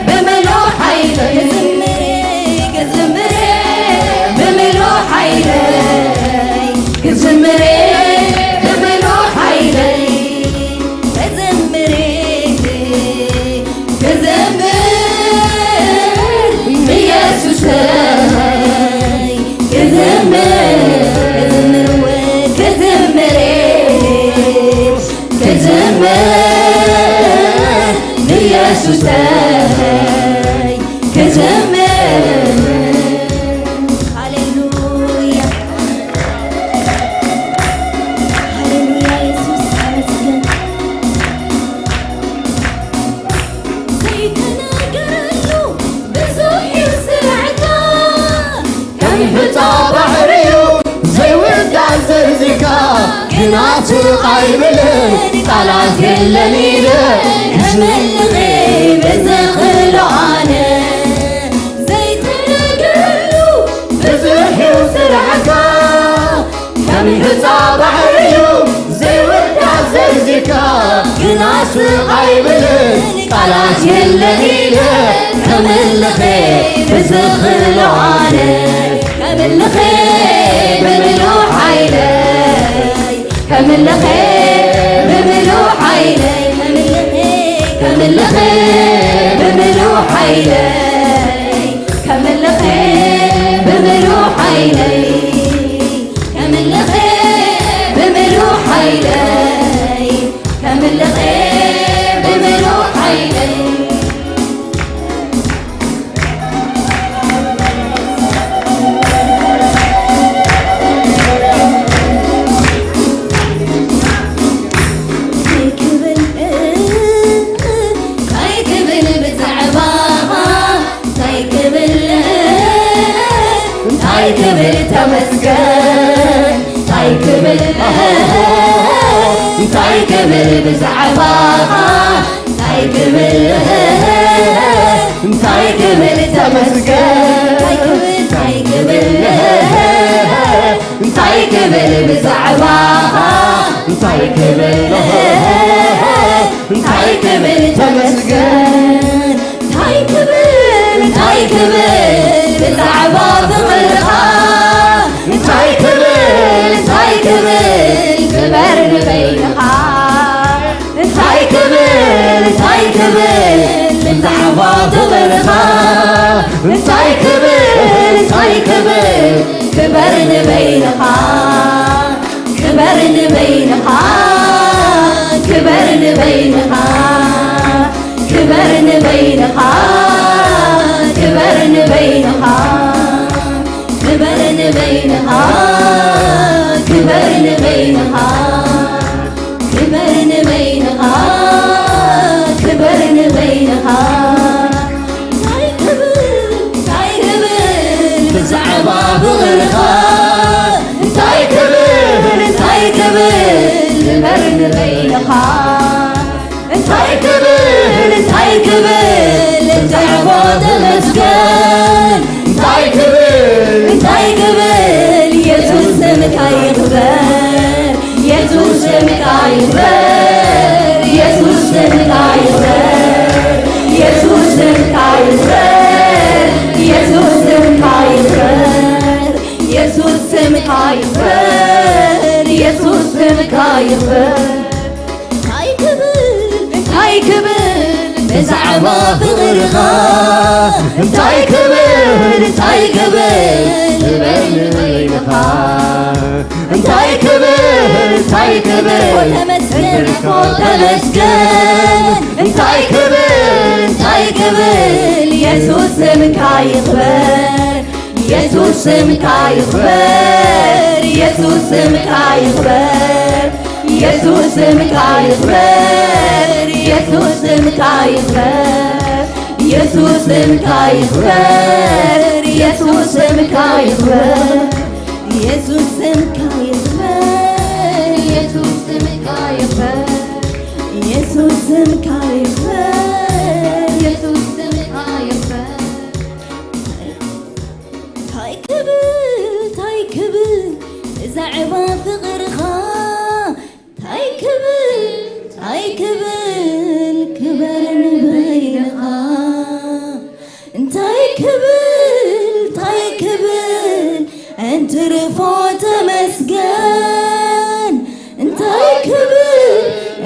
ብምሉእ ሓይለይ ክዝምሬ ክዝምሬ ብምሉእ ሓይለይ ክዝምሬ ብምሉእ ሓይለይ ክዝምሬ ክዘምር ንየሱሰይ ክዘምር ክዘምር ክዘምር ክዘምር ንየሱሰይ ክዘምር ሃሌሉያ ሃሌሉያ የሱስ ኣመስግን ዘይተነገረሉ ብዙሕ እዩ ስራሕካ ከም ሕፃ ባሕሪ እዩ ዘይውዳእ ዘርዚካ ግና ስቕ ኣይብልን ቃላት የለን ኢለ ክምልኺ ብዝኽእሎ ኣነ ዘይተነገረሉ ብዙሕ እዩ ስራሕካ ከም ሕፃ ባሕሪ እዩ ዘይውዳእ ዘርዚካ ግና ስቕ ኣይብልን ቃላት የለን ኢለ ከምልኸ ብዝኽእሎ ኣነ ከምልኸ ብምሉእ ሓይለይ ከምልኸ ብምሉእ ሓይለይ ከምልኸ ከምልኸ ብምሉእ ሓይለይ ከምልኸ ብምሉእ ሓይለይ ከምልኸ ብምሉእ ሓይለይ ከምልኸ ብምሉእ ሓይለይ እንታይ ክብል እንታይ ክብል ብዛዕባኻ እንታይ ክብል እንታይ ክብል ተመስገን እንታይ ክብል እንታይ ክብል ብዛዕባኻ እንታይ ክብል እንታይ ክብል ተመስገን እንታይ ክብል እንታይ ክብል ብዛዕባኻ እንታይ ክብል እንታይ ክብል ተመስገን እንታይ ክብል እንታይ ክብል ብዛዕባ ፍቕርኻ እንታይ ክብል እንታይ ክብል ክበር ንበይንኻ እንታይ ክብል እንታይ ክብል ብዛዕባ ፍቕርኻ እንታይ ክብል እንታይ ክብል ክበር ንበይንኻ ክበር ንበይንኻ ክበር ንበይንኻ ክበር ንበይንኻ ክበር ንበይንኻ ክበር ንበይንኻ ክበር ንበይንኻ ክበር ንበይንኻ ክበር ንበይንኻ እንታይ ክብል እንታይ ክብል ብዛዕባ ፍቕርኻ እንታይ ክብል እንታይ ክብል ክበር ንበይንኻ እንታይ ክብል እንታይ ክብል እንታይ ኣቦ ተመስገን እንታይ ክብል እንታይ ክብል ኢየሱስ ስምካ ይኽበር ኢየሱስ ስምካ ይኽበር ኢየሱስ ስምካ ይኽበር ኢየሱስ ስምካ ይኽበር ስምካ ይኽበር። እንታይ ክብል እንታይ ክብል ብዛዕባ ፍቕርኻ እንታይ ክብል እንታይ ክብል ክበር ንበይንኻ እንታይ ክብል እንታይ ክብል ተመስገን ተመስገን እንታይ ክብል እንታይ ክብል ኢየሱስ ስምካ ይኽበር ኢየሱስ ስምካ ይኽበር ኢየሱስ ስምካ ይኽበር ኢየሱስ ስምካ ይኽበር ኢየሱስ ስምካ ይኽበር ኢየሱስ ስምካ ይኽበር ኢየሱስ ስምካ ይኽበር ኢየሱስ ስምካ ይኽበር ኢየሱስ ስምካ ይኽበር ኢየሱስ ስምካ ይኽበር ኢየሱስ ስምካ ይኽበር እንታይ ክብል እንታይ ክብል ብዛዕባ ፍቕርኻ እንታይ ክብል እንታይ ክብል ክበር ንበይንኻ እንታይ ክብል እንታይ ክብል እንትርፎ ተመስገን እንታይ ክብል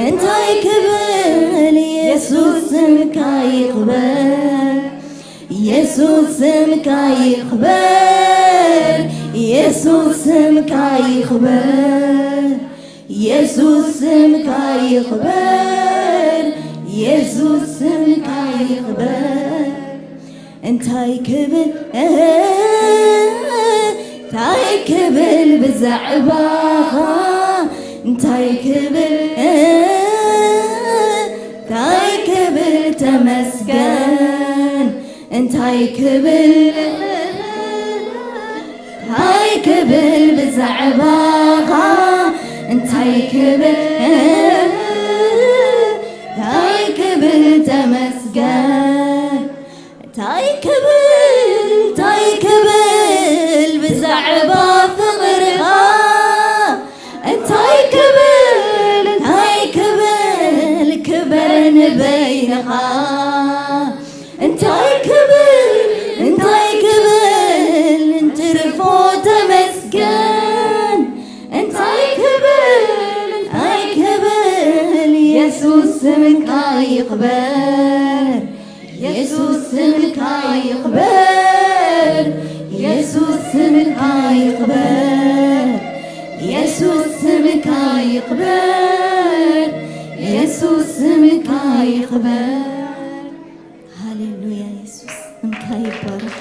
እንታይ ክብል ኢየሱስ ስምካ ይኽበር ኢየሱስ ስምካ ይኽበር ኢየሱስ ስምካ ይኽበር ኢየሱስ ስምካ ይኽበር ኢየሱስ ስምካ ይኽበር እንታይ ክብል እንታይ ክብል ብዛዕባኻ እንታይ ክብል እንታይ ክብል ተመስገን እንታይ ክብል እንታይ ክብል ብዛዕባኻ እንታይ ክብል እንታይ ክብል ተመስገን እንታይ ክብል እንታይ ክብል ብዛዕባ ፍቕርኻ እንታይ ክብል እንታይ ክብል ክበር ንበይንኻ እንታይ ክብል እንታይ ክብል እንትርፎ ተመስገን እንታይ ክብል እንታይ ክብል ኢየሱስ ስምካ ይኽበር ኢየሱስ ስምካ ይኽበር ኢየሱስ ስምካ ይኽበር ኢየሱስ ስምካ ይኽበር ኢየሱስ ስምካ ይኽበር ሃሌሉያ ኢየሱስ ስምካ ይባረክ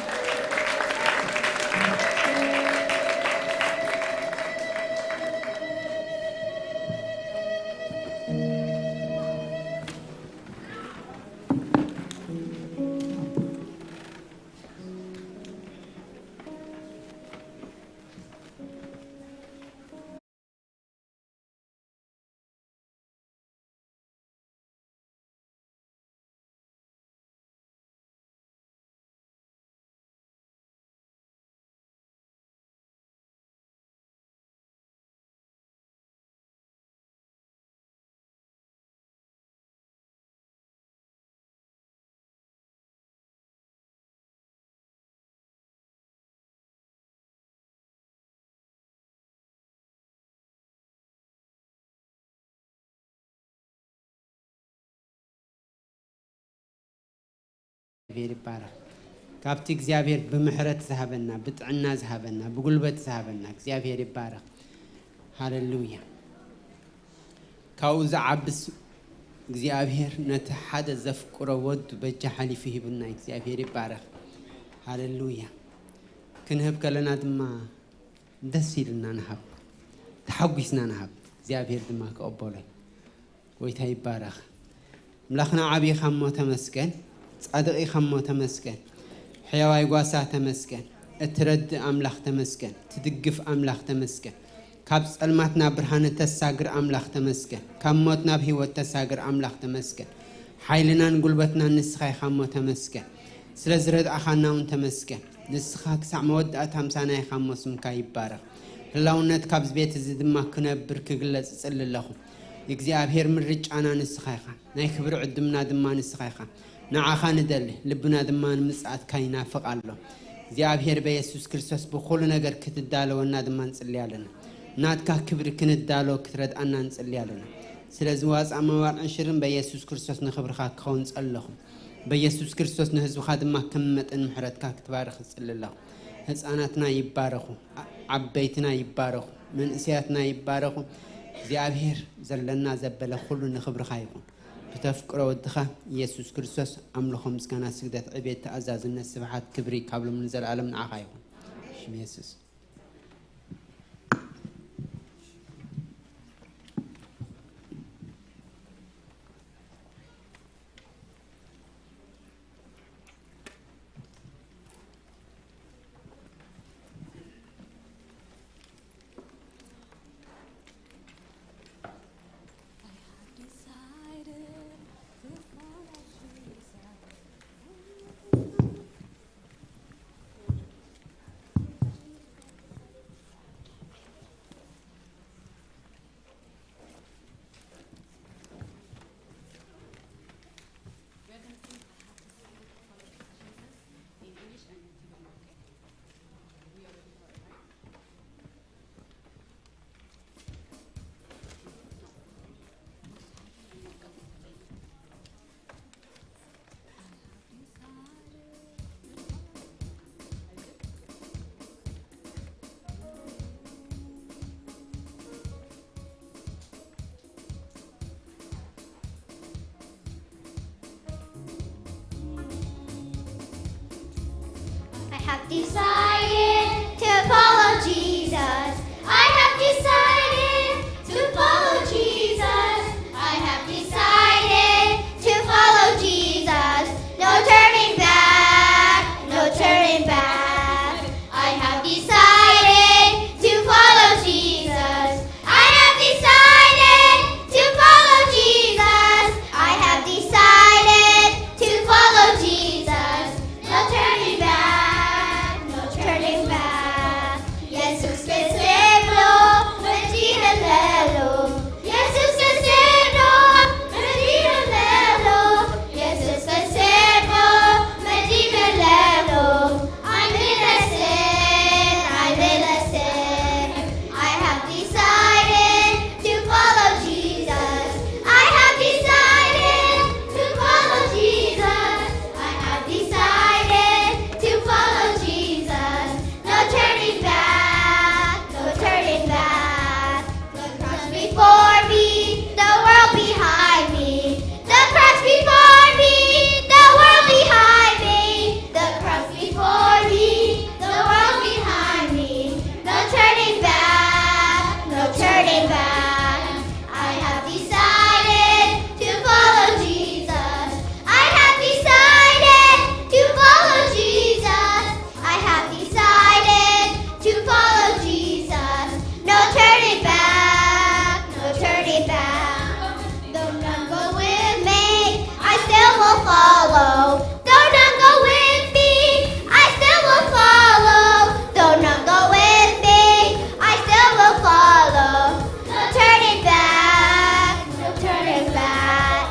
እግዚኣብሔር ይባረኽ። ካብቲ እግዚኣብሔር ብምሕረት ዝሃበና፣ ብጥዕና ዝሃበና፣ ብጉልበት ዝሃበና እግዚኣብሔር ይባረኽ። ሃሌሉያ። ካብኡ ዝዓብስ እግዚኣብሔር ነቲ ሓደ ዘፍቅሮ ወዱ በጃ ሓሊፉ ሂቡና። እግዚኣብሔር ይባረኽ። ሃሌሉያ። ክንህብ ከለና ድማ ደስ ኢልና ንሃብ፣ ተሓጒስና ንሃብ። እግዚኣብሔር ድማ ክቕበሎ እዩ። ጎይታ ይባረኽ። ኣምላኽና ዓብዪ ኢኻ እሞ ተመስገን፣ ጻድቕ ኢኻ እሞ ተመስገን፣ ሕያዋይ ጓሳ ተመስገን፣ እትረድእ ኣምላኽ ተመስገን፣ ትድግፍ ኣምላኽ ተመስገን፣ ካብ ጸልማት ናብ ብርሃን እተሳግር ኣምላኽ ተመስገን፣ ካብ ሞት ናብ ህይወት ተሳግር ኣምላኽ ተመስገን፣ ሓይልናን ጉልበትናን ንስኻ ኢኻ እሞ ተመስገን፣ ስለ ዝረዳእኻና እውን ተመስገን። ንስኻ ክሳዕ መወዳእታ ምሳና ኢኻ እሞ ስምካ ይባረኽ። ህላውነት ካብዚ ቤት እዚ ድማ ክነብር ክግለጽ እጽሊ ኣለኹ። እግዚኣብሔር ምርጫና ንስኻ ኢኻ፣ ናይ ክብሪ ዕድምና ድማ ንስኻ ኢኻ። ንዓኻ ንደሊ፣ ልብና ድማ ንምጽኣትካ ይናፍቕ ኣሎ። እግዚኣብሔር በየሱስ ክርስቶስ ብኹሉ ነገር ክትዳለወና ድማ ንጽሊ ኣለና። ናትካ ክብሪ ክንዳሎ ክትረድኣና ንጽሊ ኣለና። ስለዚ ዋጻ መባልዕን ሽርን በኢየሱስ ክርስቶስ ንኽብርኻ ክኸውን ጸለኹ። በኢየሱስ ክርስቶስ ንህዝብኻ ድማ ከም መጠን ምሕረትካ ክትባርኽ እጽሊ ኣለኹ። ህጻናትና ይባረኹ፣ ዓ-፣ ዓበይትና ይባረኹ፣ መንእሰያትና ይባረኹ። እግዚኣብሔር ዘለና ዘበለ ኩሉ ንኽብርኻ ይኹን። ብተፍቅሮ ወድኻ ኢየሱስ ክርስቶስ ኣምልኾ፣ ምስጋና፣ ስግደት፣ ዕቤት፣ ተኣዛዝነት፣ ስብሓት፣ ክብሪ ካብ ሎም ንዘለኣለም ንዓኻ ይኹን። ሽም ኢየሱስ። I have decided to follow Jesus. I have decided to follow Jesus. I have decided to follow Jesus. No turning back, no turning back. I have decided to follow Jesus. I have decided to follow Jesus. I have decided to follow Jesus. No turning back, no turning back. ኢየሱስ ክስብ ሎ መዲነ ለሎ። ኢየሱስ ክስብ ሎ መዲነ ለሎ። ኢየሱስ ክስብ ሎ መዲነ ለሎ። I'm innocent, I'm innocent. I have decided to follow Jesus. I have decided to follow Jesus. I have decided to follow Jesus. No turning back, no turning back. The cross before me, the world behind me. The cross before me, the world behind me. The cross before me, the world behind me. No turning back, no turning back. I have decided to follow Jesus. I have decided to follow Jesus. I have decided to follow Jesus. No turning back, no turning back. Don't run, go with me, I still will follow. Don't run, go with me, I still will follow. Don't run, go with me, I still will follow. No turning back, no turning back.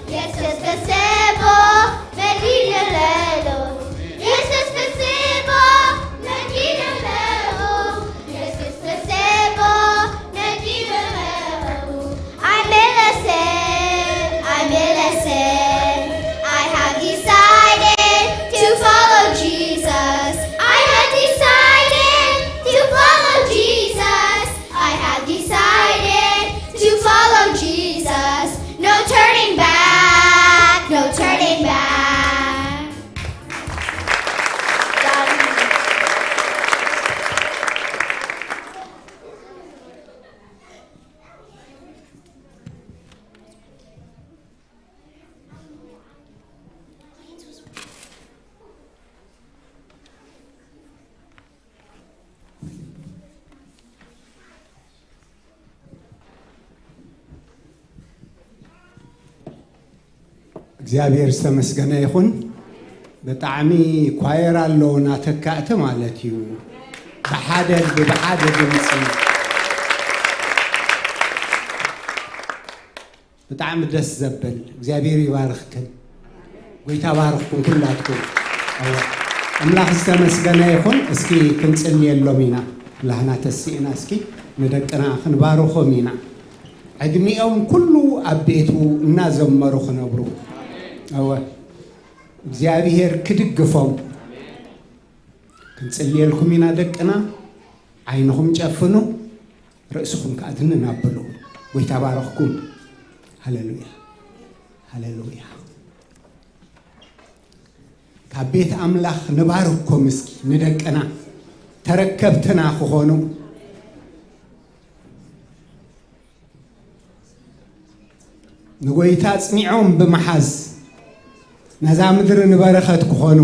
ኢየሱስ ክስብ ሎ መዲነ ለሎ። ኢየሱስ ክስብ ሎ መዲነ ለሎ። ኢየሱስ ክስብ ሎ መዲነ ለሎ። I'm innocent, I'm innocent. I have decided to follow Jesus. I have decided to follow Jesus. I have decided to follow Jesus. No turning back, no turning back. እግዚኣብሔር ዝተመስገነ ይኹን። ብጣዕሚ ኳየር ኣለዎ፣ ናተካእቲ ማለት እዩ። ብሓደ ልቢ፣ ብሓደ ድምፂ። ብጣዕሚ ደስ ዘብል። እግዚኣብሔር ይባርኽክን። ጎይታ ባርኽኩም ኩላትኩም። ኣዋ። ኣምላኽ ዝተመስገነ ይኹን። እስኪ ክንጽልየሎም ኢና። ላህና ተስኢና እስኪ። ንደቅና ክንባርኾም ኢና። ዕድሚኦም ኩሉ ኣብ ቤቱ እናዘመሩ ክነብሩ። እወ፣ እግዚኣብሔር ክድግፎም። ክንጽልየልኩም ኢና ደቅና። ዓይንኹም ጨፍኑ፣ ርእስኹም ከኣ ድንን ኣብሉ። ጎይታ ባረኽኩም። ሃሌሉያ፣ ሃሌሉያ። ካብ ቤት ኣምላኽ ንባርኮም እስኪ፣ ንደቅና ተረከብትና ክኾኑ። ንጎይታ ጽኒዖም ብምሓዝ ነዛ ምድሪ ንበረኸት ክኾኑ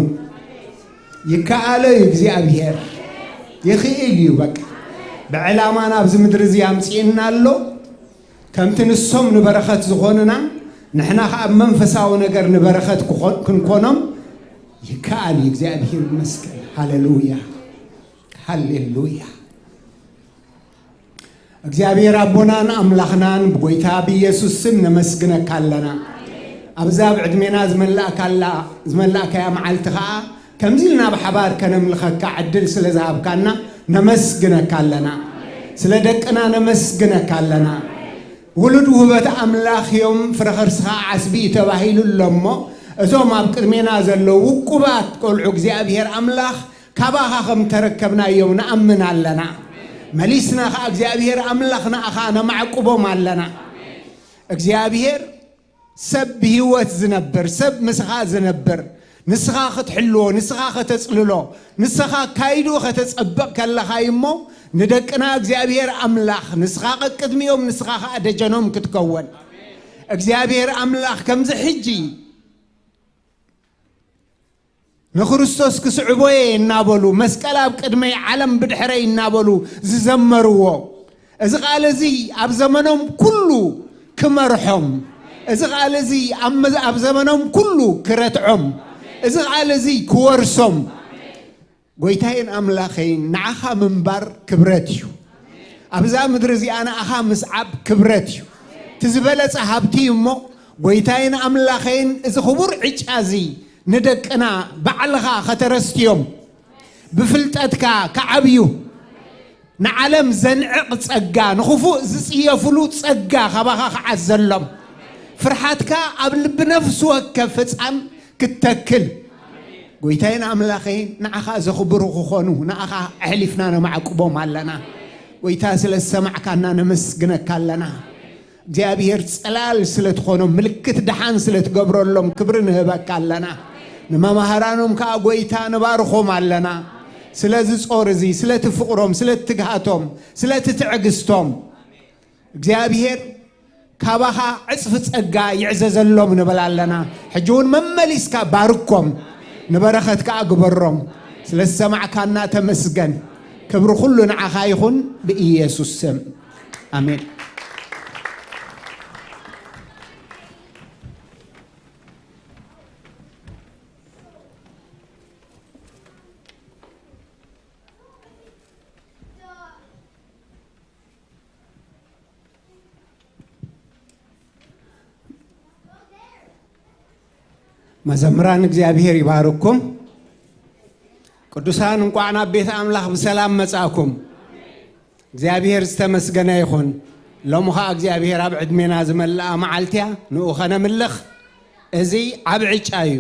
ይከኣሎ እዩ እግዚኣብሔር። ይኽእል እዩ። በቃ ብዕላማ ናብዚ ምድሪ እዚ ኣምጽእና ኣሎ። ከምቲ ንሶም ንበረኸት ዝኾኑና፣ ንሕና ኸኣ ኣብ መንፈሳዊ ነገር ንበረኸት ክኾን-፣ ክንኮኖም ይከኣል እዩ። እግዚኣብሔር ይመስገን። ሃሌሉያ፣ ሃሌሉያ። እግዚኣብሔር ኣቦናን ኣምላኽናን ብጎይታ ብኢየሱስ ስም ነመስግነካ ኣለና። ኣብዛ ኣብ ዕድሜና ዝመላእካላ-፣ ዝመላእካያ መዓልቲ ኸኣ ከምዚ ኢልና ብሓባር ከነምልኸካ ዕድል ስለ ዝሃብካና ነመስግነካ ኣለና። ስለ ደቅና ነመስግነካ ኣለና። ውሉድ ውህበት ኣምላኽ እዮም፣ ፍረ ከርስኻ ዓስቢ እዩ ተባሂሉ ኣሎ እሞ፣ እዞም ኣብ ቅድሜና ዘለዉ ውቁባት ቆልዑ እግዚኣብሔር ኣምላኽ ካባኻ ከም ተረከብናዮም ንኣምን ኣለና። መሊስና ኸኣ እግዚኣብሔር ኣምላኽ ንኣኻ ነማዕቁቦም ኣለና። እግዚኣብሔር ሰብ ብህይወት ዝነብር፣ ሰብ ምስኻ ዝነብር፣ ንስኻ ክትሕልዎ፣ ንስኻ ከተጽልሎ፣ ንስኻ ኣካይድኡ ከተጸብቕ ከለኻ እዩ እሞ፣ ንደቅና እግዚኣብሔር ኣምላኽ ንስኻ ቀቅድሚኦም፣ ንስኻ ኸኣ ደጀኖም ክትከወን። እግዚኣብሔር ኣምላኽ ከምዚ ሕጂ ንክርስቶስ ክስዕቦ እየ እናበሉ፣ መስቀል ኣብ ቅድመይ፣ ዓለም ብድሕረይ እናበሉ ዝዘመርዎ፣ እዚ ቃል እዚ ኣብ ዘመኖም ኩሉ ክመርሖም፣ እዚ ቃል እዚ ኣብ መ-፣ ኣብ ዘመኖም ኩሉ ክረትዖም፣ እዚ ቃል እዚ ክወርሶም። ጎይታዬን ኣምላኸይን፣ ንዓኻ ምንባር ክብረት እዩ። ኣብዛ ምድሪ እዚኣ ንኣኻ ምስዓብ ክብረት እዩ። እቲ ዝበለጸ ሃብቲ እዩ እሞ፣ ጎይታዬን ኣምላኸይን፣ እዚ ክቡር ዕጫ እዚ ንደቅና ባዕልኻ ከተረስትዮም፣ ብፍልጠትካ ክዓብዩ፣ ንዓለም ዘንዕቕ ጸጋ፣ ንኽፉእ ዝጽየፍሉ ጸጋ ካባኻ ክዓዘሎም፣ ፍርሓትካ ኣብ ልቢ ነፍሲ ወከፍ ህጻን ክትተክል፣ ጎይታዬን ኣምላኸይን፣ ንዓኻ ዘኽብሩ ክኾኑ፣ ንኣኻ ኣሕሊፍና ነማዕቁቦም ኣለና። ጎይታ፣ ስለ ዝሰማዕካና ነመስግነካ ኣለና። እግዚኣብሔር ጽላል ስለ ትኾኖም፣ ምልክት ደሓን ስለ ትገብረሎም ክብሪ ንህበካ ኣለና። ንመማህራኖም ከኣ፣ ጎይታ፣ ንባርኾም ኣለና። ስለዚ ጾር እዚ፣ ስለቲ ፍቕሮም፣ ስለቲ ትግሃቶም፣ ስለቲ ትዕግስቶም፣ እግዚኣብሔር ካባኻ ዕጽፊ ጸጋ ይዕዘዘሎም ንብል ኣለና። ሕጂ እውን መመሊስካ ባርኮም፣ ንበረኸት ከኣ ግበሮም። ስለ ዝሰማዕካና ተመስገን። ክብሪ ኩሉ ንዓኻ ይኹን፣ ብኢየሱስ ስም፣ ኣሜን። መዘምራን እግዚኣብሔር ይባርኩም። ቅዱሳን እንቋዕ ናብ ቤት ኣምላኽ ብሰላም መጻእኩም። እግዚኣብሔር ዝተመስገነ ይኹን። ሎሚ ኸኣ እግዚኣብሔር ኣብ ዕድሜና ዝመልኣ መዓልቲ እያ። ንኡ ኸነምልኽ። እዚ ዓቢ ዕጫ እዩ።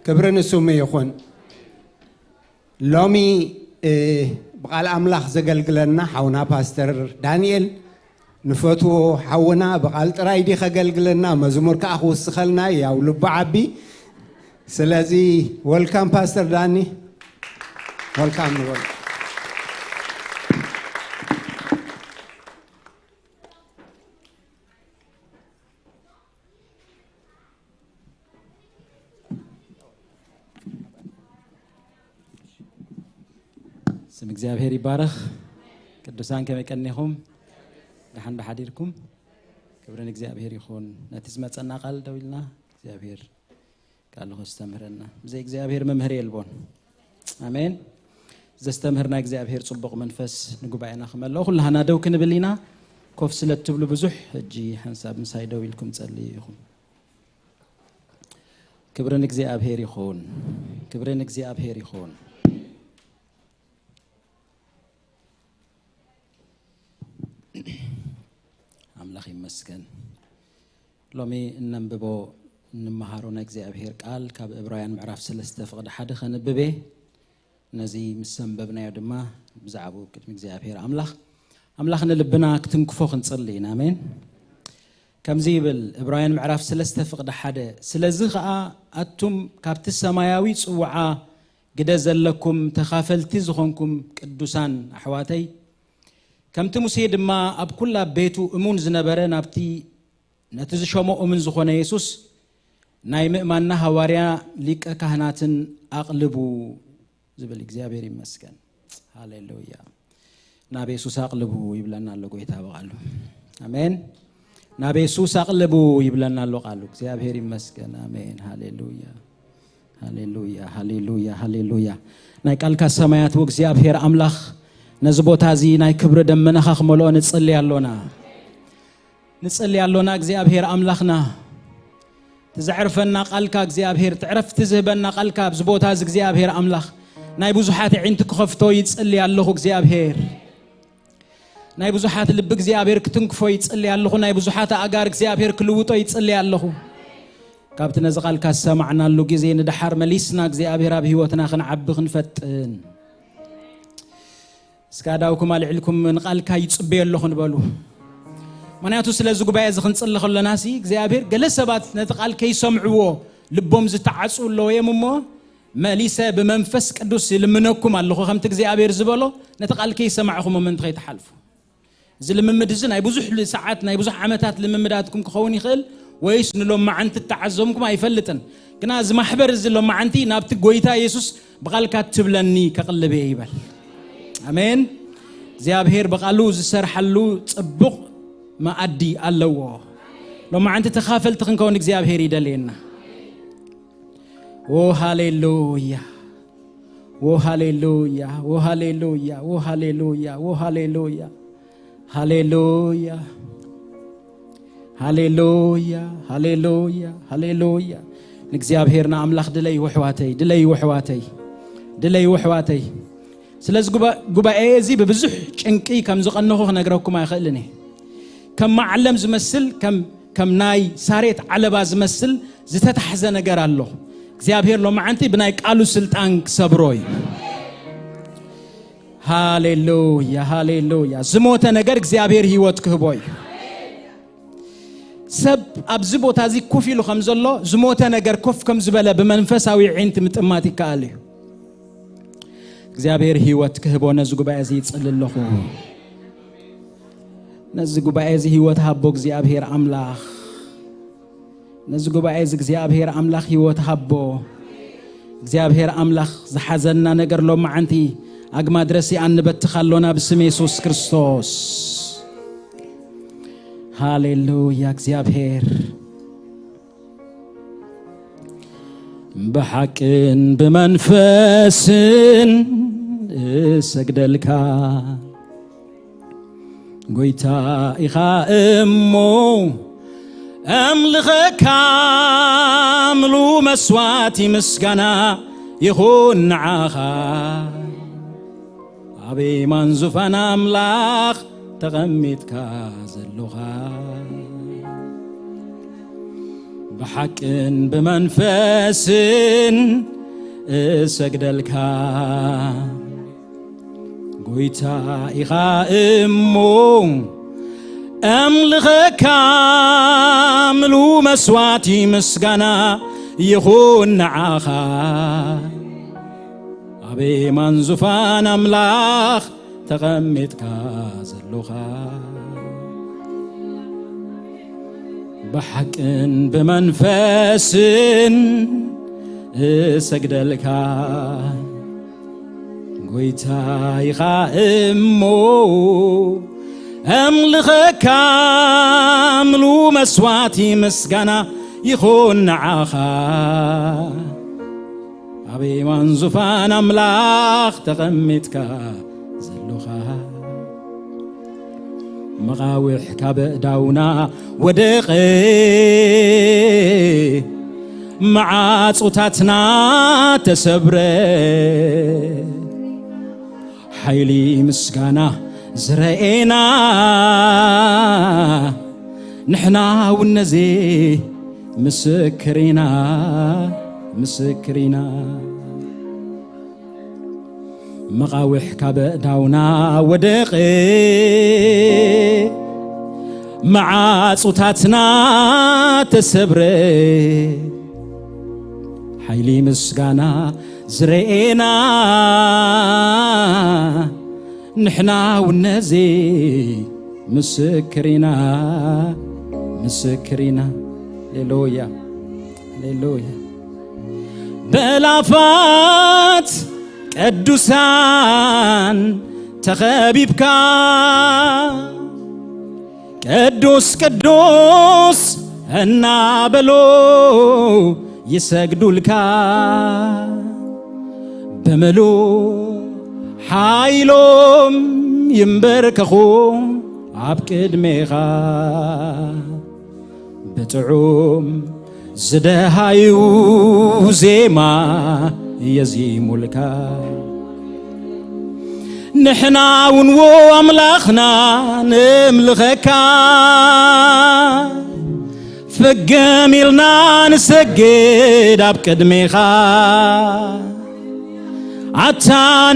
ክብሪ ንስሙ ይኹን። ሎሚ፣ እ፣ ብቓል ኣምላኽ ዘገልግለና ሓውና ፓስተር ዳንኤል ንፈትዎ ሓውና ብቓል ጥራይ ድዩ ከገልግለና፣ መዝሙር ከኣ ክውስኸልና እዩ፣ ያው ልቡ ዓቢ። ስለዚ ወልካም ፓስተር ዳኒ፣ ወልካም ንበል። ስም እግዚኣብሔር ይባረኽ። ቅዱሳን ከመይ ቀኒኹም? ደሓን ዶ ሓዲርኩም? ክብሪ ንእግዚኣብሔር ይኹን። ነቲ ዝመጸና ቃል ደው ኢልና እግዚኣብሔር ቃሉ ከስተምህረና። ብዘይ እግዚኣብሔር መምህር የልቦን። ኣሜን። ዘስተምህርና እግዚኣብሔር ጽቡቕ መንፈስ ንጉባኤና ክመልኦ ኩላህና ደው ክንብል ኢና። ኮፍ ስለ እትብሉ ብዙሕ ሕጂ ሓንሳብ ምሳይ ደው ኢልኩም ጸልዩ ኢኹም። ክብሪ ንእግዚኣብሔር ይኹን። ክብሪ ንእግዚኣብሔር ይኹን። ይመስገን። ሎሚ እነንብቦ፣ እንመሃሮ ናይ እግዚኣብሔር ቃል ካብ ዕብራውያን ምዕራፍ ሰለስተ ፍቕዲ ሓደ ከንብብ እየ። ነዚ ምስ ኣንበብናዮ ድማ ብዛዕባኡ ቅድሚ እግዚኣብሔር ኣምላኽ፣ ኣምላኽ ንልብና ክትንክፎ ክንጽሊ ኢና። ኣሜን። ከምዚ ይብል ዕብራውያን ምዕራፍ ሰለስተ ፍቕዲ ሓደ፣ ስለዚ ኸኣ ኣቱም ካብቲ ሰማያዊ ጽውዓ ግደ ዘለኩም ተኻፈልቲ ዝኾንኩም ቅዱሳን ኣሕዋተይ፣ ከምቲ ሙሴ ድማ ኣብ ኩላ ቤቱ እሙን ዝነበረ ናብቲ ነቲ ዝሸሞ እሙን ዝኾነ የሱስ ናይ ምእማንና ሃዋርያ ሊቀ ካህናትን ኣቕልቡ ዝብል እግዚኣብሔር ይመስገን። ሃሌሉያ። ናብ የሱስ ኣቕልቡ ይብለና ኣሎ ጎይታ ብቓሉ። ኣሜን። ናብ የሱስ ኣቕልቡ ይብለና ኣሎ ቃሉ። እግዚኣብሔር ይመስገን። ኣሜን። ሃሌሉያ፣ ሃሌሉያ፣ ሃሌሉያ፣ ሃሌሉያ። ናይ ቃልካ ሰማያት እግዚኣብሔር ኣምላኽ፣ ነዚ ቦታ እዚ ናይ ክብሪ ደመናኻ ክመልኦ ንጽሊ ኣሎና። ንጽሊ ኣሎና እግዚኣብሔር ኣምላኽና። ትዘዕርፈና ቃልካ እግዚኣብሔር፣ ትዕረፍቲ ዝህበና ቃልካ ኣብዚ ቦታ እዚ እግዚኣብሔር ኣምላኽ፣ ናይ ብዙሓት ኣዒንቲ ክኸፍቶ ይጽሊ ኣለኹ እግዚኣብሔር። ናይ ብዙሓት ልቢ እግዚኣብሔር ክትንክፎ ይጽሊ ኣለኹ። ናይ ብዙሓት ኣእጋር እግዚኣብሔር ክልውጦ ይጽሊ ኣለኹ። ካብቲ ነዚ ቃልካ ዝሰማዕናሉ ግዜ ንደሓር መሊስና እግዚኣብሔር ኣብ ህይወትና ክንዓቢ ክንፈጥን። እስከ ኣእዳውኩም ኣልዒልኩም ንቃልካ ይጽበዮ ኣለኹ ንበሉ። ምኽንያቱ ስለዚ ጉባኤ እዚ ክንጽሊ ከለና ሲ እግዚኣብሔር ገለ ሰባት ነቲ ቃል ከይሰምዕዎ ልቦም ዝተዓጹ ኣለዉ እዮም እሞ መሊሰ ብመንፈስ ቅዱስ ይልምነኩም ኣለኹ ከምቲ እግዚኣብሔር ዝበሎ ነቲ ቃል ከይሰማዕኹም ምእንቲ ከይትሓልፉ። እዚ ልምምድ እዚ ናይ ብዙሕ ል-፣ ሰዓት ናይ ብዙሕ ዓመታት ልምምዳትኩም ክኸውን ይኽእል ወይስ ንሎማዓንቲ እተዓዘምኩም ኣይፈልጥን። ግና እዚ ማሕበር እዚ ሎማዓንቲ ናብቲ ጎይታ የሱስ ብቓልካ ትብለኒ ከቕልብ እየ ይበል። ኣሜን። እግዚኣብሔር ብቓሉ ዝሰርሓሉ ጽቡቕ መኣዲ ኣለዎ። ሎማዓንቲ ተኻፈልቲ ክንከውን እግዚኣብሔር ይደልየና። ኦ ሃሌሉያ፣ ኦ ሃሌሉያ፣ ኦ ሃሌሉያ፣ ኦ ሃሌሉያ፣ ኦ ሃሌሉያ፣ ሃሌሉያ፣ ሃሌሉያ፣ ሃሌሉያ፣ ሃሌሉያ። ንእግዚኣብሔር ንኣምላኽ ድለይ ውሕዋተይ፣ ድለይ ውሕዋተይ፣ ድለይ ውሕዋተይ። ስለዚ ጉባ-፣ ጉባኤ እዚ ብብዙሕ ጭንቂ ከም ዝቐነኹ ክነግረኩም ኣይኽእልን እየ። ከም መዓለም ዝመስል፣ ከም፣ ከም ናይ ሳሬት ዓለባ ዝመስል ዝተታሕዘ ነገር ኣሎ። እግዚኣብሔር ሎማዓንቲ ብናይ ቃሉ ስልጣን ክሰብሮ እዩ። ሃሌሉያ፣ ሃሌሉያ። ዝሞተ ነገር እግዚኣብሔር ህይወት ክህቦ እዩ። ሰብ ኣብዚ ቦታ እዚ ኮፍ ኢሉ ከም ዘሎ፣ ዝሞተ ነገር ኮፍ ከም ዝበለ ብመንፈሳዊ ዒንቲ ምጥማት ይከኣል እዩ። እግዚኣብሔር ህይወት ክህቦ ነዚ ጉባኤ እዚ ይጽሊ ኣለኹ። ነዚ ጉባኤ እዚ ህይወት ሃቦ እግዚኣብሔር ኣምላኽ። ነዚ ጉባኤ እዚ እግዚኣብሔር ኣምላኽ ህይወት ሃቦ። እግዚኣብሔር ኣምላኽ ዝሓዘና ነገር ሎማዓንቲ ኣግማድ ረሲኣን ንበትኽ ኣሎና ብስም የሱስ ክርስቶስ። ሃሌሉያ እግዚኣብሔር። ብሓቅን ብመንፈስን እሰግደልካ ጎይታ ኢኻ እሞ ኣምልኸካ ምሉ መስዋዕቲ ምስጋና ይኹን ንዓኻ። ኣብ የማን ዙፋን ኣምላኽ ተቐሚጥካ ዘሎኻ። ብሓቅን ብመንፈስን እሰግደልካ ጎይታ ኢኻ እሞ ኣምልኸካ ምሉ መስዋዕቲ ምስጋና ይኹን ንዓኻ። ኣብ የማን ዙፋን ኣምላኽ ተቐሚጥካ ዘሎኻ። ብሓቅን ብመንፈስን እሰግደልካ ጎይታ ኢኻ እሞ ኣምልኸካ ምሉ መስዋዕቲ ምስጋና ይኹን ንዓኻ። ኣብ የማን ዙፋን ኣምላኽ ተቐሚጥካ ዘሎኻ። መቓውሕ ካብ ዳውና ወደቐ፣ መዓጹታትና ተሰብረ። ሓይሊ ምስጋና ዝረኤና ንሕና እውን ነዚ ምስክር ኢና፣ ምስክር ኢና። መቓውሕ ካብ ኣእዳውና ወደቐ፣ መዓጹታትና ተሰብረ። ሓይሊ ምስጋና ዝረኤና፣ ንሕና እውን ነዚ ምስክር ኢና፣ ምስክር ኢና። ሃሌሉያ፣ ሃሌሉያ። በላፋት ቅዱሳን ተኸቢብካ፣ ቅዱስ ቅዱስ እናበሉ ይሰግዱልካ፣ ብምሉእ ሓይሎም ይንበርከኹ ኣብ ቅድሜኻ። ብጥዑም ዝደሃዩ ዜማ የዚሙልካ። ንሕና እውን ዎ ኣምላኽና ንምልኸካ፣ ፍግም ኢልና ንሰግድ ኣብ ቅድሜኻ። ኣታ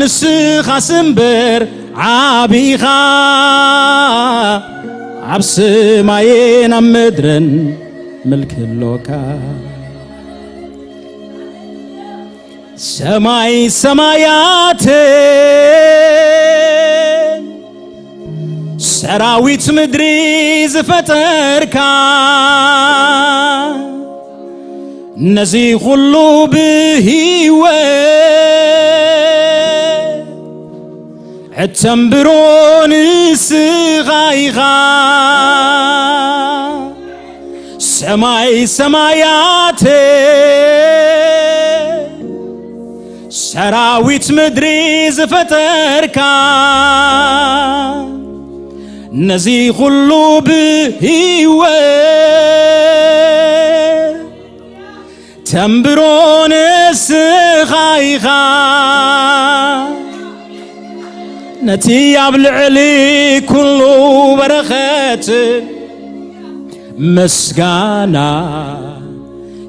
ንስኻስ እምበር ዓቢኻ፣ ኣብ ሰማይን ኣብ ምድርን ምልኪ ኣሎካ። ሰማይ ሰማያትን ሰራዊት ምድሪ ዝፈጠርካ፣ ነዚ ኩሉ ብህይወት እተንብሮ ንስኻ ኢኻ። ሰማይ ሰማያት ሰራዊት ምድሪ ዝፈጠርካ፣ ነዚ ኩሉ ብህይወት ተንብሮ ንስኻ ኢኻ። ነቲ ኣብ ልዕሊ ኩሉ በረኸት ምስጋና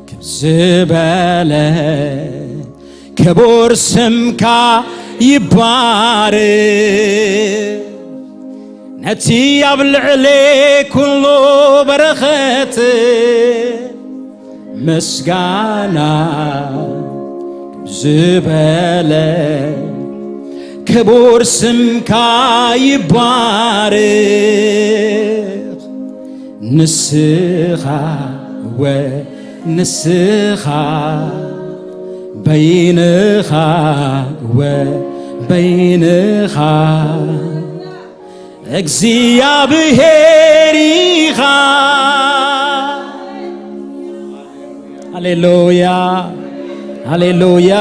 ክብ ዝበለ ክቡር ስምካ ይባረክ። ነቲ ኣብ ልዕሊ ኩሉ በረኸት ምስጋና ዝበለ ክቡር ስምካ ይባረክ። ንስኻ ወ ንስኻ በይንኻ ወ በይንኻ እግዚኣብሔር ኢኻ። ሃሌሉያ፣ ሃሌሉያ፣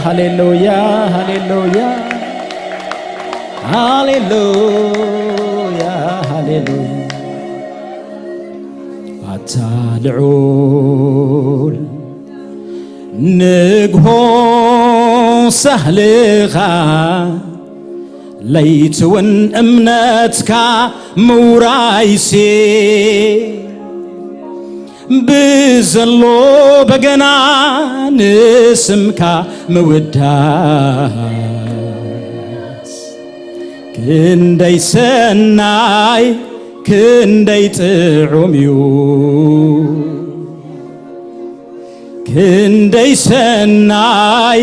ሃሌሉያ፣ ሃሌሉያ፣ ሃሌሉያ፣ ሃሌሉያ። ኣታ ልዑል ንግሆ ሳህልኻ፣ ለይትውን እምነትካ ምውራይሲ፣ ብዘሎ በገና ንስምካ ምውዳስ፣ ክንደይ ሰናይ ክንደይ ጥዑም እዩ። ክንደይ ሰናይ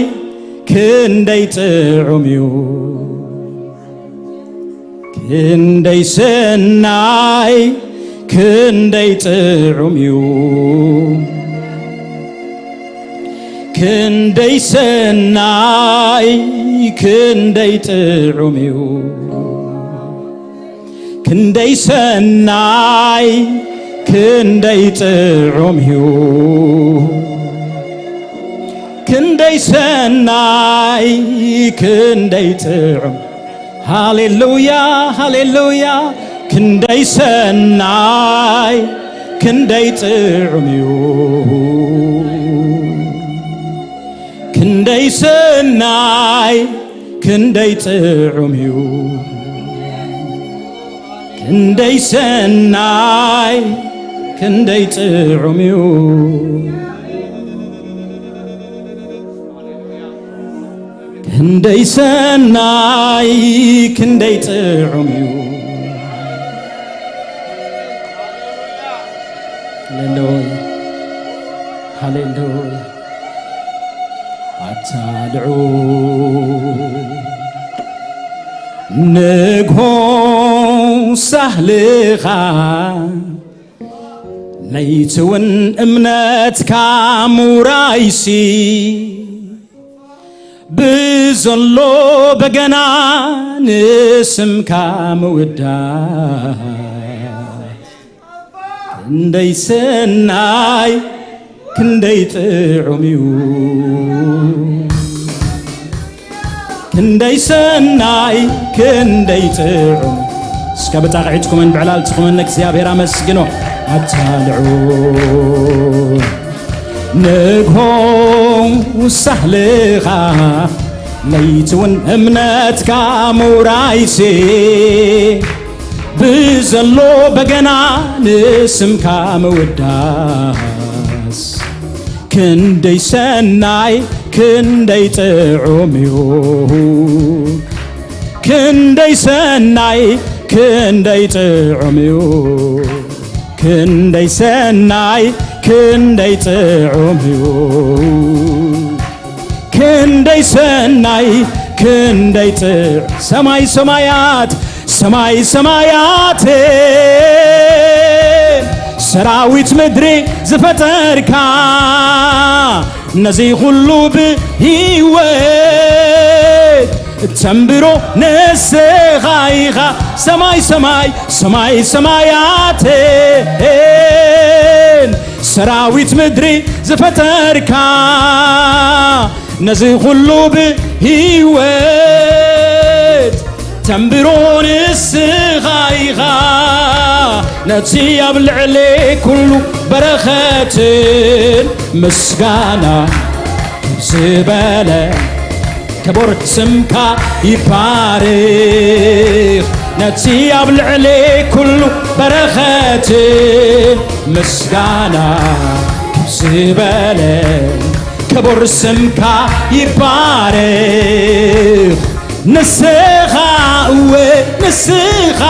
ክንደይ ጥዑም እዩ። ክንደይ ሰናይ ክንደይ ጥዑም እዩ። ክንደይ ሰናይ ክንደይ ጥዑም እዩ። ክንደይ ሰናይ ክንደይ ጥዑም እዩ። ክንደይ ሰናይ ክንደይ ጥዑም። ሃሌሉያ፣ ሃሌሉያ። ክንደይ ሰናይ ክንደይ ጥዑም እዩ። ክንደይ ሰናይ ክንደይ ጥዑም እዩ። ክንደይ ሰናይ ክንደይ ጥዑም እዩ፣ ክንደይ ሰናይ፣ ክንደይ ጥዑም እዩ። ሃሌሉያ፣ ሃሌሉያ። ኣታ ልዑል ንግሆ ሳህልኻ፣ ለይቲ እውን እምነትካ ምውራይሲ፣ ብዘሎ በገና ንስምካ ምውዳስ፣ ክንደይ ሰናይ፣ ክንደይ ጥዑም እዩ። ክንደይ ሰናይ፣ ክንደይ ጥዑም። እስከ ብጣቕዒትኩምን ብዕላልትኩምን ንእግዚኣብሔር ኣመስግኖ። ኣታ ልዑል ንግሆ ሳህልኻ፣ ለይቲ እውን እምነትካ ምውራይሲ፣ ብዘሎ በገና ንስምካ ምውዳስ፣ ክንደይ ሰናይ፣ ክንደይ ጥዑም እዩ። ክንደይ ሰናይ፣ ክንደይ ጥዑም እዩ። ክንደይ ሰናይ፣ ክንደይ ጥዑም እዩ። ክንደይ ሰናይ፣ ክንደይ ጥዑም። ሰማይ ሰማያት፣ ሰማይ ሰማያት፣ ሰራዊት ምድሪ ዝፈጠርካ፣ ነዚ ኩሉ ብህይወት ተንብሮ ንስኻ ኢኻ። ሰማይ ሰማይ፣ ሰማይ ሰማያት፣ ሰራዊት ምድሪ ዝፈጠርካ፣ ነዚ ኩሉ ብህይወት ተንብሮ ንስኻ ኢኻ። ነቲ ኣብ ልዕሊ ኩሉ በረኸትን ምስጋና ዝበለ ክቡር ስምካ ይባርኽ። ነቲ ኣብ ልዕሊ ኩሉ በረኸትን ምስጋና ዝበለ ክቡር ስምካ ይባረኽ። ንስኻ እወ ንስኻ፣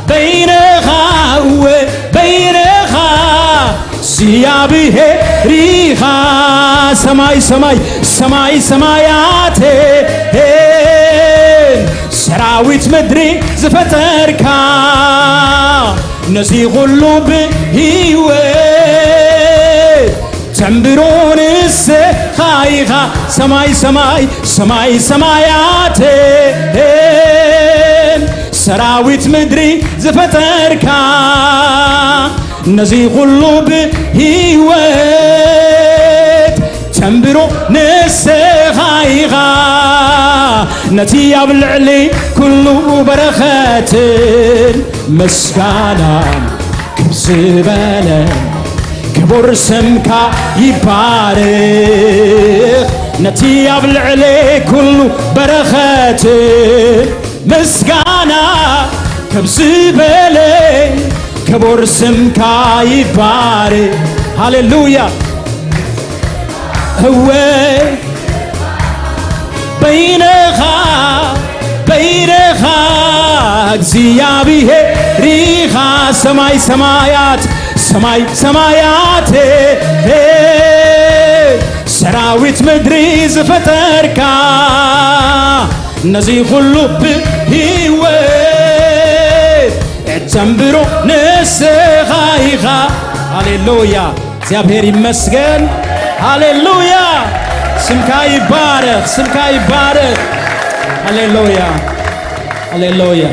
በይንኻ እወ በይንኻ እግዚኣብሔር ኢኻ። ሰማይ ሰማይ ሰማይ ሰማያት ሰራዊት ምድሪ ዝፈጠርካ፣ ነዚ ኩሉ ብህይወት ተንብሮ ንስኻ ኢኻ። ሰማይ ሰማይ ሰማይ ሰማያት ሰራዊት ምድሪ ዝፈጠርካ፣ ነዚ ኩሉ ብህይወት ተንብሮ ንስኻ ኢኻ። ነቲ ኣብ ልዕሊ ኩሉ በረኸትን ምስጋናን ክብ ዝበለ ክቡር ስምካ ይባርኽ። ነቲ ኣብ ልዕሊ ኩሉ በረኸትን ምስጋና ክብ ዝበለ ክቡር ስምካ ይባርኽ። ሃሌሉያ። እወ በይንኻ፣ በይንኻ እግዚኣብሔር ኢኻ። ሰማይ ሰማያት፣ ሰማይ ሰማያት፣ ሰራዊት ምድሪ ዝፈጠርካ፣ ነዚ ኩሉ ብህይወት እተንብሮ ንስኻ ኢኻ። ሃሌሉያ። እግዚኣብሔር ይመስገን። ሃሌሉያ። ስምካ ይባረኽ፣ ስምካ ይባረኽ። ሃሌሉያ፣ ሃሌሉያ።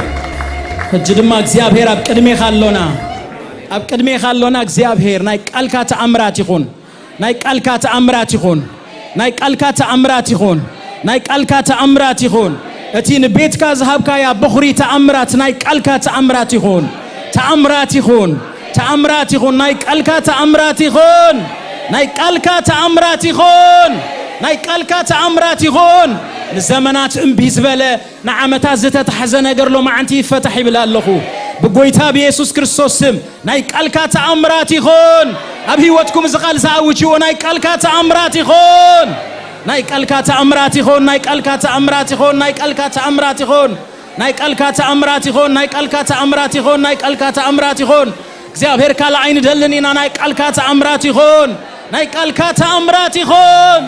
ሕጂ ድማ እግዚኣብሔር ኣብ ቅድሜኻ ኣሎና፣ ኣብ ቅድሜኻ ኣሎና። እግዚኣብሔር ናይ ቃልካ ተኣምራት ይኹን፣ ናይ ቃልካ ተኣምራት ይኹን፣ ናይ ቃልካ ተኣምራት ይኹን፣ ናይ ቃልካ ተኣምራት ይኹን። እቲ ንቤትካ ዝሃብካያ በኹሪ ተኣምራት፣ ናይ ቃልካ ተኣምራት ይኹን፣ ተኣምራት ይኹን፣ ተኣምራት ይኹን፣ ናይ ቃልካ ተኣምራት ይኹን፣ ናይ ቃልካ ተኣምራት ይኹን፣ ናይ ቃልካ ተኣምራት ይኹን። ንዘመናት እምቢ ዝበለ፣ ንዓመታት ዝተታሕዘ ነገር ሎማዓንቲ ይፈታሕ ይብል ኣለኹ። ብጎይታ ብየሱስ ክርስቶስ ስም ናይ ቃልካ ተኣምራት ይኹን። ኣብ ህይወትኩም እዚ ቃል ዝኣውጅዎ ናይ ቃልካ ተኣምራት ይኹን። ናይ ቃልካ ተኣምራት ይኹን። ናይ ቃልካ ተኣምራት ይኹን። ናይ ቃልካ ተኣምራት ይኹን። ናይ ቃልካ ተኣምራት ይኹን። ናይ ቃልካ ተኣምራት ይኹን። ናይ ቃልካ ተኣምራት ይኹን። እግዚኣብሔር ካልእ ኣይንደልን ኢና። ናይ ቃልካ ተኣምራት ይኹን። ናይ ቃልካ ተኣምራት ይኹን።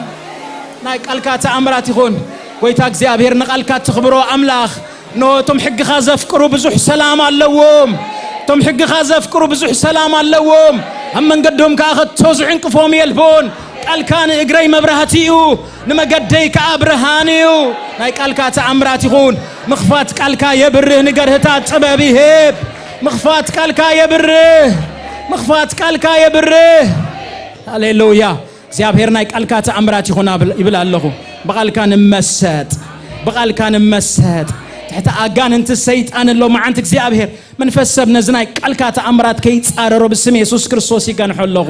ናይ ቃልካ ተኣምራት ይኹን። ጎይታ እግዚኣብሔር ንቓልካ ትኽብሮ ኣምላኽ። እነሆ እቶም ሕግኻ ዘፍቅሩ ብዙሕ ሰላም ኣለዎም። እቶም ሕግኻ ዘፍቅሩ ብዙሕ ሰላም ኣለዎም። ኣብ መንገዶም ከኣ ከቶ ዝዕንቅፎም የልቦን። ቃልካ ንእግረይ መብራህቲ እዩ፣ ንመገደይ ከኣ ብርሃን እዩ። ናይ ቃልካ ተኣምራት ይኹን። ምኽፋት ቃልካ የብርህ፣ ንገርህታት ጥበብ ይህብ። ምኽፋት ቃልካ የብርህ፣ ምኽፋት ቃልካ የብርህ። ሃሌሉያ። እግዚኣብሔር ናይ ቃልካ ተኣምራት ይኹን ይብል ኣለኹ። ብቓልካ ንመሰጥ፣ ብቓልካ ንመሰጥ። ትሕቲ ኣጋንንቲ ሰይጣን ኣሎ መዓንቲ እግዚኣብሔር። መንፈስ ሰብ ነዚ ናይ ቃልካ ተኣምራት ከይጻረሮ ብስም የሱስ ክርስቶስ ይገንሖ ኣለኹ።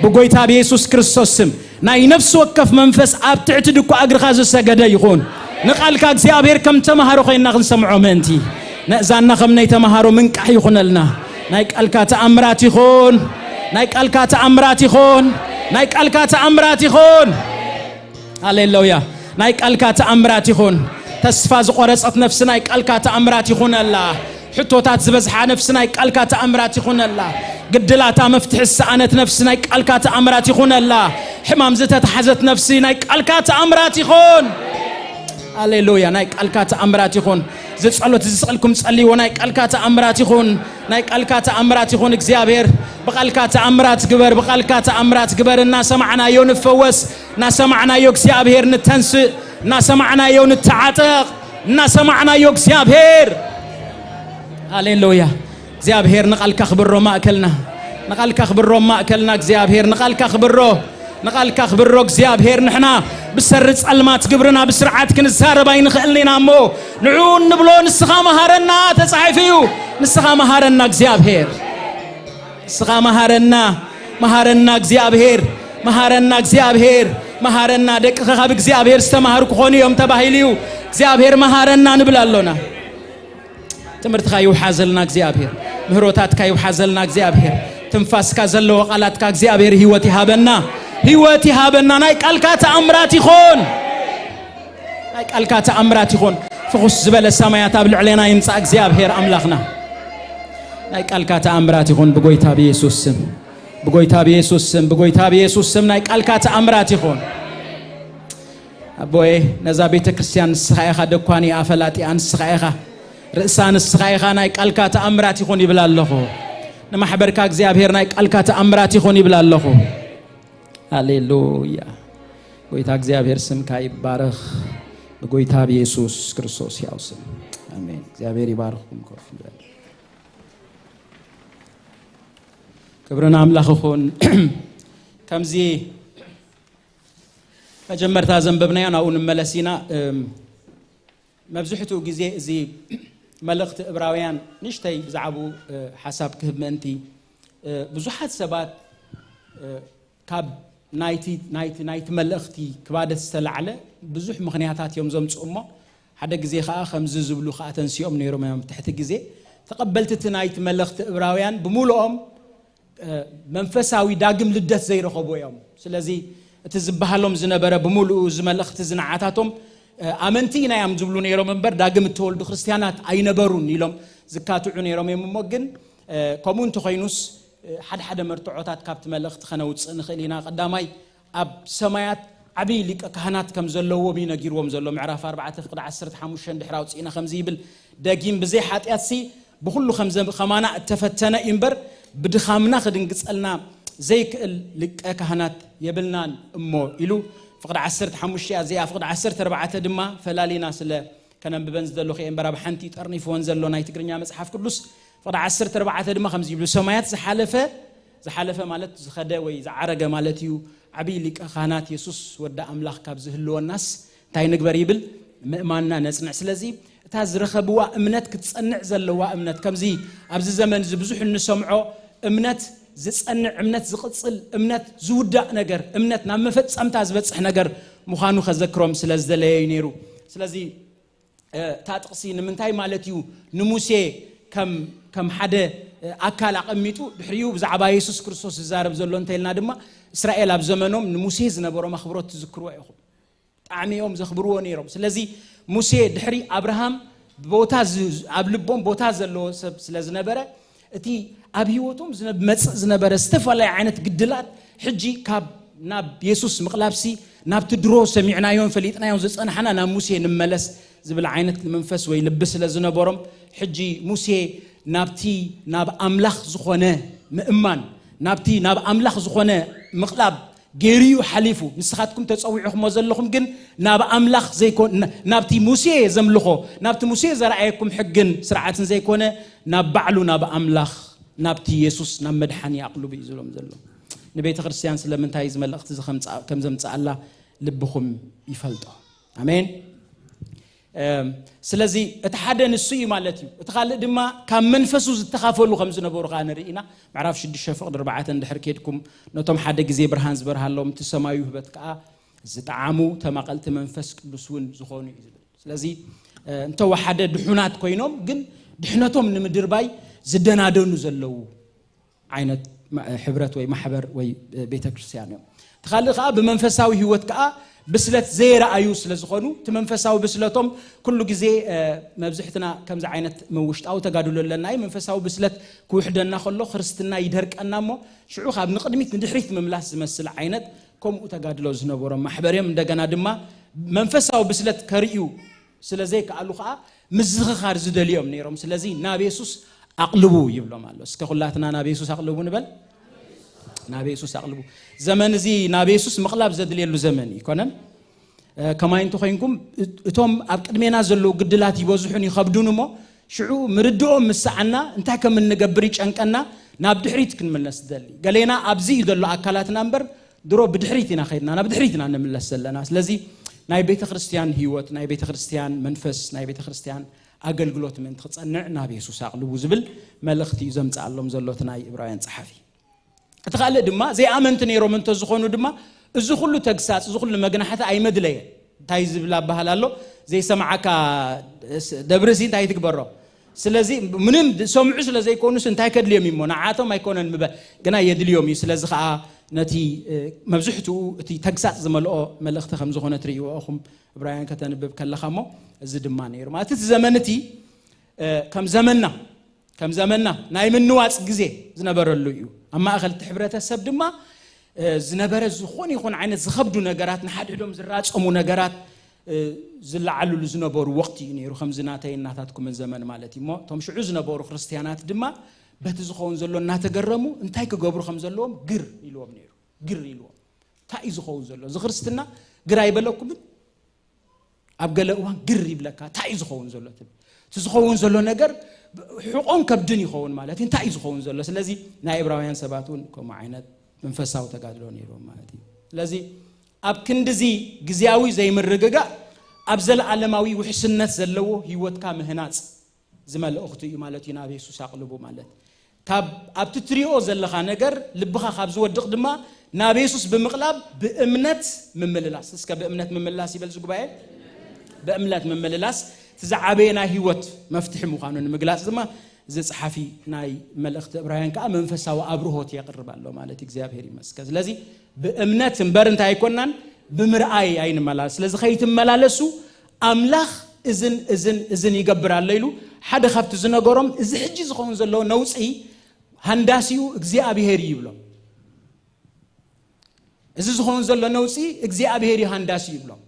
ብጎይታ ብየሱስ ክርስቶስ ስም ናይ ነፍሲ ወከፍ መንፈስ ኣብ ትሕቲ ድኳ እግርኻ ዝሰገደ ይኹን። ንቓልካ እግዚኣብሔር ከም ተማሃሮ ኮይንና ክንሰምዖ ምእንቲ ነእዛና ከም ናይ ተማሃሮ ምንቃሕ ይኹነልና። ናይ ቃልካ ተኣምራት ይኹን። ናይ ቃልካ ተኣምራት ይኹን። ናይ ቃልካ ተኣምራት ይኹን። ሃሌሉያ። ናይ ቃልካ ተኣምራት ይኹን። ተስፋ ዝቆረጸት ነፍሲ ናይ ቃልካ ተኣምራት ይኹነላ። ሕቶታት ዝበዝሓ ነፍሲ ናይ ቃልካ ተኣምራት ይኹነላ። ግድላታ መፍትሒ ዝሰኣነት ነፍሲ ናይ ቃልካ ተኣምራት ይኹነላ። ሕማም ዝተታሕዘት ነፍሲ ናይ ቃልካ ተኣምራት ይኹን። ሃሌሉያ። ናይ ቃልካ ተኣምራት ይኹን። እዚ ጸሎት እዚ ስቕልኩም ጸልይዎ። ናይ ቃልካ ተኣምራት ይኹን። ናይ ቃልካ ተኣምራት ይኹን። እግዚኣብሔር ብቓልካ ተኣምራት ግበር፣ ብቓልካ ተኣምራት ግበር። እናሰማዕናዮ ንፈወስ፣ እናሰማዕናዮ እግዚኣብሔር ንተንስእ፣ እናሰማዕናዮ ንተዓጠቕ፣ እናሰማዕናዮ እግዚኣብሔር። ሃሌሉያ። እግዚኣብሔር ንቓልካ ክብሮ ማእከልና፣ ንቓልካ ክብሮ ማእከልና። እግዚኣብሔር ንቓልካ ክብሮ፣ ንቓልካ ክብሮ እግዚኣብሔር። ንሕና ብሰሪ ጸልማት ግብርና ብስርዓት ክንዛረብ ኣይንኽእልን ኢና እሞ ንዑ እንብሎ ንስኻ መሃረና ተጻሒፉ እዩ። ንስኻ መሃረና እግዚኣብሔር። ንስኻ መሃረና፣ መሃረና እግዚኣብሔር፣ መሃረና እግዚኣብሔር፣ መሃረና። ደቅኻ ካብ እግዚኣብሔር ዝተማሃሩ ክኾኑ እዮም ተባሂሉ እዩ። እግዚኣብሔር መሃረና ንብል ኣሎና። ትምህርትካ ይውሓዘልና እግዚኣብሔር፣ ምህሮታትካ ይውሓዘልና እግዚኣብሔር። ትንፋስካ ዘለዎ ቃላትካ እግዚኣብሔር ህይወት ይሃበና፣ ህይወት ይሃበና። ናይ ቃልካ ተኣምራት ይኹን፣ ናይ ቃልካ ተኣምራት ይኹን። ፍኹስ ዝበለ ሰማያት ኣብ ልዕሌና ይምጻእ እግዚኣብሔር ኣምላኽና። ናይ ቃልካ ተኣምራት ይኹን ብጎይታ ብየሱስ ስም፣ ብጎይታ ብየሱስ ስም፣ ብጎይታ ብየሱስ ስም ናይ ቃልካ ተኣምራት ይኹን። ኣቦዬ፣ ነዛ ቤተ ክርስቲያን ንስኻ ኢኻ ደኳኒኣ ፈላጢኣ፣ ንስኻ ኢኻ ርእሳ፣ ንስኻ ኢኻ። ናይ ቃልካ ተኣምራት ይኹን ይብል ኣለኹ። ንማሕበርካ እግዚኣብሔር ናይ ቃልካ ተኣምራት ይኹን ይብል ኣለኹ። ሃሌሉያ። ጎይታ እግዚኣብሔር ስምካ ይባረኽ። ብጎይታ ብየሱስ ክርስቶስ ያው ስም ኣሜን። እግዚኣብሔር ይባርኽኩም። ኮፍ ንበል። ክብሪ ንኣምላኽ ይኹን። ከምዚ መጀመርታ ዘንበብናዮ ናብኡ ንመለስ ኢና። እም፣ መብዝሕትኡ ግዜ እዚ መልእኽቲ እብራውያን ንእሽተይ ብዛዕባኡ፣ እ፣ ሓሳብ ክህብ ምእንቲ፣ እ፣ ብዙሓት ሰባት፣ እ፣ ካብ ናይቲ፣ ናይቲ፣ ናይቲ መልእኽቲ ክባደት ዝተላዕለ ብዙሕ ምኽንያታት እዮም ዘምጽኡ እሞ፣ ሓደ ግዜ ኸኣ ከምዚ ዝብሉ ኸኣ ተንሲኦም ነይሮም እዮም። ትሕቲ ግዜ ተቐበልቲ እቲ ናይቲ መልእኽቲ እብራውያን ብምሉኦም፣ እ፣ መንፈሳዊ ዳግም ልደት ዘይረኸቡ እዮም። ስለዚ እቲ ዝበሃሎም ዝነበረ ብምሉኡ እዚ መልእኽቲ እዚ ንዓታቶም፣ እ፣ ኣመንቲ ኢና እዮም ዝብሉ ነይሮም እምበር ዳግም እተወልዱ ክርስትያናት ኣይነበሩን ኢሎም ዝካትዑ ነይሮም እዮም። እሞ ግን፣ እ፣ ከምኡ እንተኾይኑስ፣ እ፣ ሓደ ሓደ መርትዖታት ካብቲ መልእኽቲ ከነውጽእ ንኽእል ኢና። ቀዳማይ፣ ኣብ ሰማያት ዓብዪ ሊቀ ካህናት ከም ዘለዎም እዩ ነጊርዎም ዘሎ። ምዕራፍ ኣርባዕተ ፍቕዲ ዓሰርተ ሓሙሽተ እንድሕር ኣውፅእና ከምዚ ይብል፣ ደጊም ብዘይ ሓጢኣትሲ ብኹሉ ከም ዘ-፣ ከማና እተፈተነ እዩ እምበር ብድኻምና ክድንግጸልና ዘይክእል ሊቀ ካህናት የብልናን እሞ ኢሉ። ፍቕዲ ዓሰርተ ሓሙሽተ እያ እዚኣ። ፍቕዲ ዓሰርተ ኣርባዕተ ድማ ፈላሊና ስለ ከነንብበን ዝደለኹ እየ እምበር ኣብ ሓንቲ ጠርኒፍወን ዘሎ ናይ ትግርኛ መጽሓፍ ቅዱስ። ፍቕዲ ዓሰርተ ኣርባዕተ ድማ ከምዚ ይብሉ፣ ሰማያት ዝሓለፈ፣ ዝሓለፈ ማለት ዝኸደ ወይ ዝዓረገ ማለት እዩ። ዓብዪ ሊቀ ካህናት የሱስ ወዲ ኣምላኽ ካብ ዝህልወናስ እንታይ ንግበር ይብል? ምእማንና ነጽንዕ። ስለዚ እታ ዝረኸብዋ እምነት ክትጸንዕ ዘለዋ እምነት፣ ከምዚ ኣብዚ ዘመን እዚ ብዙሕ እንሰምዖ እምነት ዝጸንዕ፣ እምነት ዝቕጽል፣ እምነት ዝውዳእ ነገር፣ እምነት ናብ መፈጸምታ ዝበጽሕ ነገር ምዃኑ ከዘክሮም ስለ ዝደለየ እዩ ነይሩ። ስለዚ፣ እ፣ እታ ጥቕሲ ንምንታይ ማለት እዩ ንሙሴ ከም ከም ሓደ ኣካል ኣቐሚጡ ድሕሪኡ ብዛዕባ የሱስ ክርስቶስ ዝዛረብ ዘሎ እንተልና ድማ፣ እስራኤል ኣብ ዘመኖም ንሙሴ ዝነበሮም ኣኽብሮት ትዝክርዎ ኢኹም። ብጣዕሚ እዮም ዘኽብርዎ ነይሮም። ስለዚ ሙሴ ድሕሪ ኣብርሃም ቦታ ዝ- ኣብ ልቦም ቦታ ዘለዎ ሰብ ስለ ዝነበረ፣ እቲ ኣብ ህይወቶም ዝነ- መጽእ ዝነበረ ዝተፈላለየ ዓይነት ግድላት ሕጂ ካብ ናብ የሱስ ምቕላብሲ፣ ናብቲ ድሮ ሰሚዕናዮን ፈሊጥናዮን ዝጸናሕና ናብ ሙሴ ንመለስ ዝብል ዓይነት መንፈስ ወይ ልቢ ስለ ዝነበሮም፣ ሕጂ ሙሴ ናብቲ ናብ ኣምላኽ ዝኾነ ምእማን፣ ናብቲ ናብ ኣምላኽ ዝኾነ ምቕላብ ገይሩ እዩ ሓሊፉ። ንስኻትኩም ተጸዊዕኹሞ ዘለኹም ግን ናብ ኣምላኽ ዘይኮን ናብቲ ሙሴ ዘምልኾ፣ ናብቲ ሙሴ ዘረኣየኩም ሕግን ስርዓትን ዘይኮነ፣ ናብ ባዕሉ ናብ ኣምላኽ፣ ናብቲ የሱስ ናብ መድሓኒ ኣቕልቡ እዩ ዝብሎም ዘሎ። ንቤተ ክርስቲያን ስለምንታይ እዚ መልእኽቲ እዚ ከም ዘምጽኣላ ልብኹም ይፈልጦ። ኣሜን። ስለዚ እቲ ሓደ ንሱ እዩ ማለት እዩ። እቲ ካልእ ድማ ካብ መንፈሱ ዝተኻፈሉ ከም ዝነበሩ ከዓ ንርኢ ኢና። ምዕራፍ ሽዱሽተ ፍቕዲ ኣርባዕተ እንድሕር ከድኩም፣ ነቶም ሓደ ግዜ ብርሃን ዝበርሃሎም እቲ ሰማዩ ህበት ከዓ ዝጠዓሙ ተማቐልቲ መንፈስ ቅዱስ እውን ዝኾኑ እዩ ዝብል። ስለዚ እንተወሓደ ድሑናት ኮይኖም ግን ድሕነቶም ንምድርባይ ዝደናደኑ ዘለዉ ዓይነት ሕብረት ወይ ማሕበር ወይ ቤተ ክርስቲያን እዮም። እቲ ካልእ ከዓ ብመንፈሳዊ ህይወት ከዓ ብስለት ዘይረኣዩ ስለ ዝኾኑ፣ እቲ መንፈሳዊ ብስለቶም ኩሉ ግዜ መብዝሕትና ከምዚ ዓይነት ውሽጣዊ ተጋድሎ ኣለና እዩ። መንፈሳዊ ብስለት ክውሕደና ከሎ ክርስትና ይደርቀና እሞ ሽዑ ካብ ንቕድሚት ንድሕሪት ምምላስ ዝመስል ዓይነት ከምኡ ተጋድሎ ዝነበሮም ማሕበር እዮም። እንደገና ድማ መንፈሳዊ ብስለት ከርእዩ ስለ ዘይከኣሉ ከዓ ምዝኽኻር ዝደልዮም ነይሮም። ስለዚ ናብ የሱስ ኣቕልቡ ይብሎም ኣሎ። እስከ ኩላትና ናብ የሱስ ኣቕልቡ ንበል። ናብ የሱስ ኣቕልቡ። ዘመን እዚ ናብ የሱስ ምቕላብ ዘድልየሉ ዘመን ይኮነን። ከማይ እንተኮይንኩም እቶም ኣብ ቅድሜና ዘለዉ ግድላት ይበዝሑን ይኸብዱን እሞ ሽዑ ምርድኦም ምሰዓና እንታይ ከም እንገብር ይጨንቀና። ናብ ድሕሪት ክንምለስ ትደሊ። ገሌና ኣብዚ እዩ ዘሎ ኣካላትና እምበር ድሮ ብድሕሪት ኢና ከይድና ናብ ድሕሪት ኢና ንምለስ ዘለና። ስለዚ ናይ ቤተ ክርስቲያን ህይወት፣ ናይ ቤተ ክርስቲያን መንፈስ፣ ናይ ቤተ ክርስቲያን ኣገልግሎት ምእንቲ ክጸንዕ ናብ የሱስ ኣቕልቡ ዝብል መልእኽቲ እዩ ዘምጽኣሎም ዘሎ እቲ ናይ ዕብራውያን ጸሓፊ። እቲ ካልእ ድማ ዘይኣመንቲ ነይሮም እንተዝኾኑ ድማ እዚ ኩሉ ተግሳጽ፣ እዚ ኩሉ መግናሕቲ ኣይመድለየ። እንታይ ዝብል ኣባህል ኣሎ? ዘይሰማዓካ ደብርሲ እንታይ ትግበሮ? ስለዚ ምንም ሰምዑ ስለ ዘይኮኑስ እንታይ ከድልዮም እሞ ንዓቶም ኣይኮነን ምበ ግና የድልዮም እዩ። ስለዚ ከዓ ነቲ መብዝሕትኡ እቲ ተግሳጽ ዝመልኦ መልእኽቲ ከም ዝኾነ ትርእይዎ ኢኹም። ዕብራውያን ከተንብብ ከለኻ እሞ እዚ ድማ ነይሩ ማለት እቲ ዘመን እቲ ከም ዘመንና ከም ዘመንና ናይ ምንዋጽ ግዜ ዝነበረሉ እዩ። ኣብ ማእኸል እቲ ሕብረተሰብ ድማ ዝነበረ ዝኾነ ይኹን ዓይነት ዝኸብዱ ነገራት፣ ንሓድሕዶም ዝራጸሙ ነገራት ዝለዓሉሉ ዝነበሩ ወቕቲ እዩ ነይሩ። ከምዚ ናተይ እናታትኩምን ዘመን ማለት እዩ። እሞ እቶም ሽዑ ዝነበሩ ክርስትያናት ድማ በቲ ዝኸውን ዘሎ እናተገረሙ እንታይ ክገብሩ ከም ዘለዎም ግር ኢልዎም ነይሩ። ግር ኢልዎም እንታይ እዩ ዝኸውን ዘሎ? እዚ ክርስትና ግር ኣይበለኩምን? ኣብ ገለ እዋን ግር ይብለካ። እንታይ እዩ ዝኸውን ዘሎ ትብል? እቲ ዝኸውን ዘሎ ነገር ሕቆን ከብድን ይኸውን ማለት እዩ። እንታይ እዩ ዝኸውን ዘሎ? ስለዚ ናይ ዕብራውያን ሰባት እውን ከምኡ ዓይነት መንፈሳዊ ተጋድሎ ነይሮም ማለት እዩ። ስለዚ ኣብ ክንድዚ ግዜያዊ ዘይምርግጋእ ኣብ ዘለኣለማዊ ውሕስነት ዘለዎ ህይወትካ ምህናፅ ዝመልእኽቱ እዩ ማለት እዩ። ናብ የሱስ ኣቕልቡ ማለት ካብ ኣብቲ ትሪኦ ዘለኻ ነገር ልብኻ ካብ ዝወድቕ ድማ ናብ የሱስ ብምቕላብ ብእምነት ምምልላስ። እስከ ብእምነት ምምልላስ ይበል ዝጉባኤ። ብእምነት ምምልላስ እቲ ዝዓበየ ናይ ህይወት መፍትሒ ምዃኑ ንምግላፅ ድማ እዚ ጸሓፊ ናይ መልእኽቲ ዕብራውያን ከዓ መንፈሳዊ ኣብርሆት የቕርብ ኣሎ ማለት እዩ። እግዚኣብሔር ይመስገን። ስለዚ ብእምነት እምበር እንታይ ኣይኮናን፣ ብምርኣይ ኣይንመላለስ። ስለዚ ከይትመላለሱ ኣምላኽ እዝን እዝን እዝን ይገብር ኣሎ ኢሉ ሓደ ካብቲ ዝነገሮም እዚ ሕጂ ዝኸውን ዘሎ ነውፂ ሃንዳሲኡ እግዚኣብሔር እዩ ይብሎም። እዚ ዝኸውን ዘሎ ነውፂ እግዚኣብሔር እዩ ሃንዳሲ ይብሎም።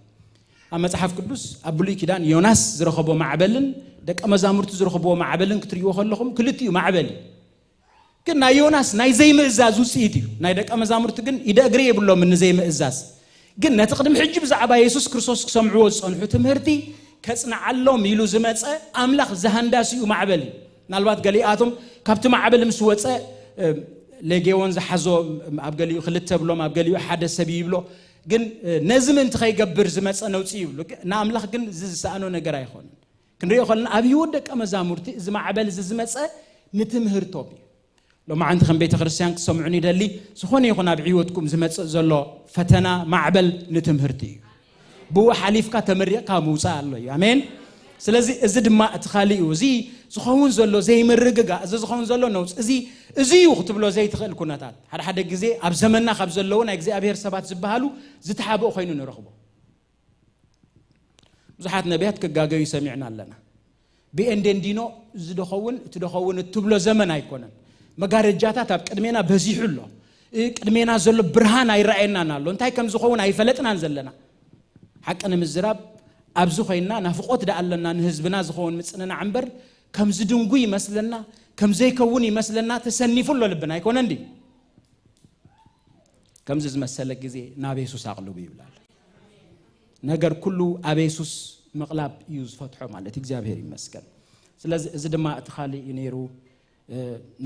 ኣብ መጽሓፍ ቅዱስ ኣብ ብሉይ ኪዳን ዮናስ ዝረኸቦ ማዕበልን ደቀ መዛሙርቱ ዝረኸብዎ ማዕበልን ክትርእይዎ ከለኹም ክልቲኡ ማዕበል እዩ። ግን ናይ ዮናስ ናይ ዘይምእዛዝ ውፅኢት እዩ። ናይ ደቀ መዛሙርቲ ግን ኢደ እግሪ የብሎምን ንዘይምእዛዝ። ግን ነቲ ቅድሚ ሕጂ ብዛዕባ የሱስ ክርስቶስ ክሰምዕዎ ዝጸንሑ ትምህርቲ ከጽንዓሎም ኢሉ ዝመጸ ኣምላኽ ዝሃንዳሲኡ ማዕበል እዩ። ምናልባት ገሊኣቶም ካብቲ ማዕበል ምስ ወጸ ሌጌዎን ዝሓዞ ኣብ ገሊኡ ክልተ ብሎም ኣብ ገሊኡ ሓደ ሰብ ይብሎ። ግን ነዚ ምእንቲ ከይገብር ዝመጸ ነውፂ ይብሉ። ንኣምላኽ ግን እዚ ዝሰኣኖ ነገር ኣይኮነን። ክንሪኦ ከለና ኣብ ህይወት ደቀ መዛሙርቲ እዚ ማዕበል እዚ ዝመፀ ንትምህርቶም እዩ። ሎማዓንቲ ከም ቤተ ክርስቲያን ክትሰምዑን ይደሊ። ዝኾነ ይኹን ኣብ ህይወትኩም ዝመፅእ ዘሎ ፈተና ማዕበል ንትምህርቲ እዩ። ብኡ ሓሊፍካ ተመሪቕካ ምውፃእ ኣሎ እዩ። ኣሜን። ስለዚ እዚ ድማ እቲ ካልእ እዩ። እዚ ዝኸውን ዘሎ ዘይምርግጋእ፣ እዚ ዝኸውን ዘሎ ነውጽ፣ እዚ፣ እዚ እዩ ክትብሎ ዘይትኽእል ኩነታት። ሓደ ሓደ ግዜ ኣብ ዘመንና ካብ ዘለዉ ናይ እግዚኣብሔር ሰባት ዝበሃሉ ዝተሓብኡ ኮይኑ ንረኽቦ። ብዙሓት ነቢያት ክጋገዩ ሰሚዕና ኣለና። ብኤንዴንዲኖ እዚ ዶ ኸውን፣ እቲ ዶ ኸውን እትብሎ ዘመን ኣይኮነን። መጋረጃታት ኣብ ቅድሜና በዚሑ ኣሎ። እ፣ ቅድሜና ዘሎ ብርሃን ኣይረኣየናን ኣሎ። እንታይ ከም ዝኸውን ኣይፈለጥናን ዘለና። ሓቂ ንምዝራብ ኣብዚ ኮይንና ናፍቖት ደኣ ኣለና ንህዝብና ዝኸውን ምጽንናዕ እምበር፣ ከም ዝድንጉ ይመስለና፣ ከም ዘይከውን ይመስለና፣ ተሰኒፉ ኣሎ ልብና ኣይኮነን ድዩ? ከምዚ ዝመሰለ ግዜ ናብ የሱስ ኣቕልቡ ይብል ኣሎ። ነገር ኩሉ ኣብ የሱስ ምቕላብ እዩ ዝፈትሖ ማለት እግዚኣብሔር ይመስገን። ስለዚ እዚ ድማ እቲ ካልእ እዩ ነይሩ። እ፣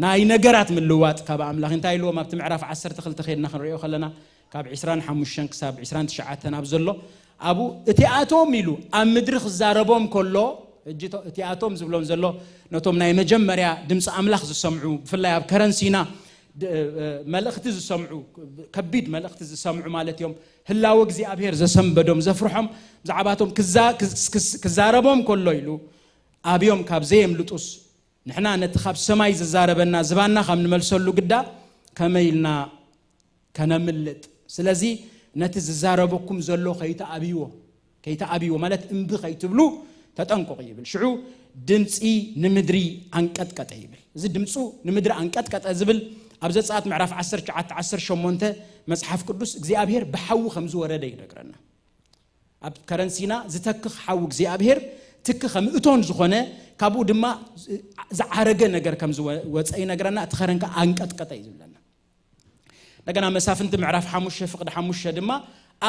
ናይ ነገራት ምልዋጥ ካብ ኣምላኽ እንታይ ኢልዎም ኣብቲ ምዕራፍ ዓሰርተ ክልተ ከይድና ክንሪኦ ከለና ካብ ዕስራን ሓሙሽተን ክሳብ ዕስራን ትሽዓተን ኣብ ዘሎ ኣብኡ እቲኣቶም ኢሉ ኣብ ምድሪ ክዛረቦም ከሎ፣ ሕጂ እቶ-፣ እቲኣቶም ዝብሎም ዘሎ ነቶም ናይ መጀመርያ ድምፂ ኣምላኽ ዝሰምዑ ብፍላይ ኣብ ከረን ሲና ድ-፣ እ፣ መልእኽቲ ዝሰምዑ፣ ከቢድ መልእኽቲ ዝሰምዑ ማለት እዮም። ህላወ እግዚኣብሔር ዘሰንበዶም ዘፍርሖም ብዛዕባቶም ክዛ-፣ ክዝ-፣ ክዝ-፣ ክዛረቦም ከሎ ኢሉ ኣብዮም ካብ ዘየምልጡስ ንሕና ነቲ ካብ ሰማይ ዝዛረበና ዝባና ካብ ንመልሰሉ ግዳ ከመይ ኢልና ከነምልጥ? ስለዚ ነቲ ዝዛረበኩም ዘሎ ከይተኣብይዎ፣ ከይተኣብይዎ ማለት እምቢ ከይትብሉ ተጠንቀቑ ይብል። ሽዑ ድምፂ ንምድሪ ኣንቀጥቀጠ ይብል። እዚ ድምፁ ንምድሪ ኣንቀጥቀጠ ዝብል ኣብ ዘጸኣት ምዕራፍ ዓሰርተ ትሽዓተ ዓሰርተ ሸሞንተ መጽሓፍ ቅዱስ እግዚኣብሔር ብሓዊ ከም ዝወረደ ይነግረና። ኣብ ከረን ሲና ዝተክኽ ሓዊ እግዚኣብሔር ትኪ ከም እቶን ዝኾነ ካብኡ ድማ ዝዓረገ ነገር ከም ዝወፀ ይነግረና። እቲ ከረን ከዓ ኣንቀጥቀጠ እዩ ዝብለና። እንደገና መሳፍንቲ ምዕራፍ ሓሙሽተ ፍቕዲ ሓሙሽተ ድማ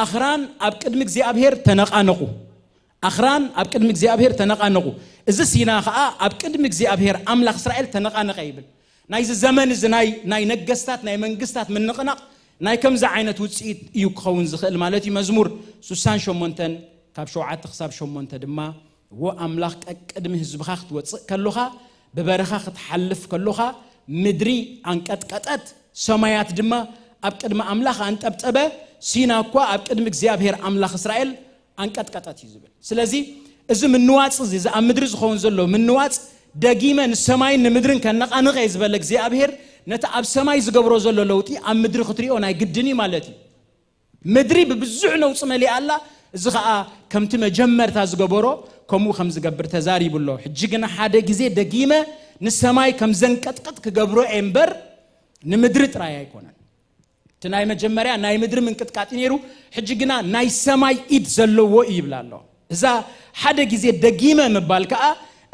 ኣኽራን ኣብ ቅድሚ እግዚኣብሔር ተነቓነቑ። ኣኽራን ኣብ ቅድሚ እግዚኣብሔር ተነቓነቑ። እዚ ሲና ከዓ ኣብ ቅድሚ እግዚኣብሔር ኣምላኽ እስራኤል ተነቓነቐ ይብል። ናይዚ ዘመን እዚ ናይ፣ ናይ ነገስታት፣ ናይ መንግስታት ምንቕናቕ ናይ ከምዚ ዓይነት ውፅኢት እዩ ክኸውን ዝኽእል ማለት እዩ። መዝሙር ስሳን ሸሞንተን ካብ ሸውዓተ ክሳብ ሸሞንተ ድማ፣ እዎ ኣምላኽ ቀቅድሚ ህዝብኻ ክትወፅእ ከሎኻ፣ ብበረኻ ክትሓልፍ ከሎኻ፣ ምድሪ ኣንቀጥቀጠት፣ ሰማያት ድማ ኣብ ቅድሚ ኣምላኽ ኣንጠብጠበ፣ ሲና እኳ ኣብ ቅድሚ እግዚኣብሔር ኣምላኽ እስራኤል ኣንቀጥቀጠት እዩ ዝብል። ስለዚ እዚ ምንዋፅ እዚ፣ እዚ ኣብ ምድሪ ዝኸውን ዘሎ ምንዋፅ ደጊመ ንሰማይን ንምድርን ከነቓንቐ እየ ዝበለ እግዚኣብሔር፣ ነቲ ኣብ ሰማይ ዝገብሮ ዘሎ ለውጢ ኣብ ምድሪ ክትሪኦ ናይ ግድን እዩ ማለት እዩ። ምድሪ ብብዙሕ ነውፂ መሊኣ ኣላ። እዚ ኸዓ ከምቲ መጀመርታ ዝገበሮ ከምኡ ከም ዝገብር ተዛሪቡ ኣሎ። ሕጂ ግና ሓደ ግዜ ደጊመ ንሰማይ ከም ዘንቀጥቅጥ ክገብሮ እየ እምበር ንምድሪ ጥራይ ኣይኮነን። እቲ ናይ መጀመርያ ናይ ምድሪ ምንቅጥቃጥ እዩ ነይሩ፣ ሕጂ ግና ናይ ሰማይ ኢድ ዘለዎ እዩ ይብል ኣሎ። እዛ ሓደ ግዜ ደጊመ ምባል ከዓ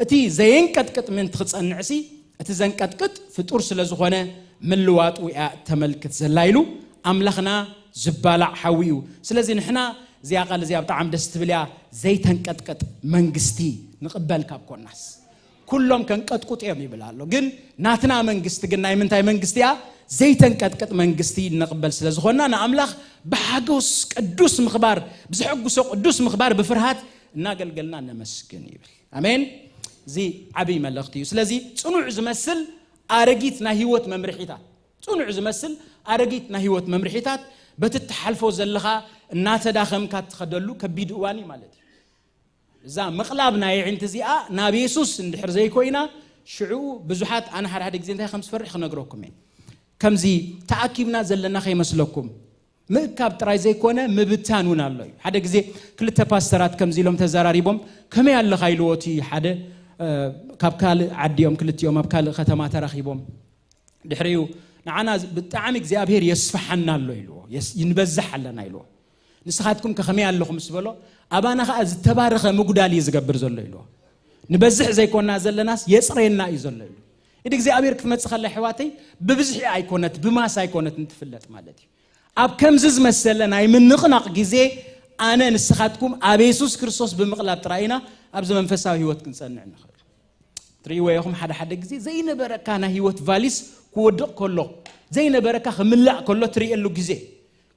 እቲ ዘየንቀጥቅጥ ምእንቲ ክጸንዕሲ፣ እቲ ዘንቀጥቅጥ ፍጡር ስለ ዝኾነ ምልዋጡ እያ ተመልክት ዘላ ኢሉ። ኣምላኽና ዝባላዕ ሓዊ እዩ። ስለዚ ንሕና እዚኣ ቃል እዚኣ ብጣዕሚ ደስ ትብል እያ። ዘይተንቀጥቅጥ መንግስቲ ንቕበል ካብ ኮናስ ኩሎም ከንቀጥቁጥ እዮም ይብል ኣሎ። ግን ናትና መንግስቲ ግን ናይ ምንታይ መንግስቲ እያ? ዘይተንቀጥቅጥ መንግስቲ ንቕበል ስለ ዝኾንና ንኣምላኽ ብሓጎስ ቅዱስ ምኽባር፣ ብዘሐጉሶ ቅዱስ ምኽባር ብፍርሃት እናገልገልና ነመስግን ይብል። ኣሜን። እዚ ዓብይ መልእኽቲ እዩ። ስለዚ ጽኑዕ ዝመስል ኣረጊት ናይ ህይወት መምርሒታት፣ ጽኑዕ ዝመስል ኣረጊት ናይ ህይወት መምርሒታት በቲ እትሓልፎ ዘለኻ እናተዳኸምካ እትኸደሉ ከቢድ እዋን እዩ ማለት እዩ። እዛ ምቕላብ ናይ ኣዒንቲ እዚኣ ናብ የሱስ እንድሕር ዘይኮይና፣ ሽዑ ብዙሓት፣ ኣነ ሓደ ሓደ ግዜ እንታይ ከም ዝፈርሕ ክነግረኩም እየ። ከምዚ ተኣኪብና ዘለና ከይመስለኩም፣ ምእካብ ጥራይ ዘይኮነ ምብታን እውን ኣሎ እዩ። ሓደ ግዜ ክልተ ፓስተራት ከምዚ ኢሎም ተዘራሪቦም፣ "ከመይ ኣለኻ?" ኢልዎ እቲ ሓደ፣ እ፣ ካብ ካልእ ዓዲ እዮም ክልቲኦም፣ ኣብ ካልእ ከተማ ተራኺቦም። ድሕሪኡ፣ "ንዓና ብጣዕሚ እግዚኣብሔር የስፍሓና ኣሎ" ኢልዎ፣ "የስ-፣ ይንበዝሕ ኣለና" ኢልዎ። "ንስኻትኩም ከ ከመይ ኣለኹም?" ምስ በሎ፣ "ኣባና ኸዓ ዝተባረኸ ምጉዳል እዩ ዝገብር ዘሎ" ኢልዎ። "ንበዝሕ ዘይኮና ዘለናስ የጽረየና እዩ ዘሎ" ኢሉ። ኢድ እግዚኣብሔር ክትመጽእ ከላ ኣሕዋተይ፣ ብብዝሒ ኣይኮነት፣ ብማስ ኣይኮነት እንትፍለጥ ማለት እዩ። ኣብ ከምዚ ዝመሰለ ናይ ምንቕናቕ ግዜ፣ ኣነ ንስኻትኩም ኣብ የሱስ ክርስቶስ ብምቕላብ ጥራይ ኢና ኣብዚ መንፈሳዊ ህይወት ክንጸንዕ ንኽእል። ትርእይዎ ኢኹም፣ ሓደ ሓደ ግዜ ዘይነበረካ ናይ ህይወት ቫሊስ ክወድቕ ከሎ፣ ዘይነበረካ ክምላእ ከሎ ትርእየሉ ግዜ፣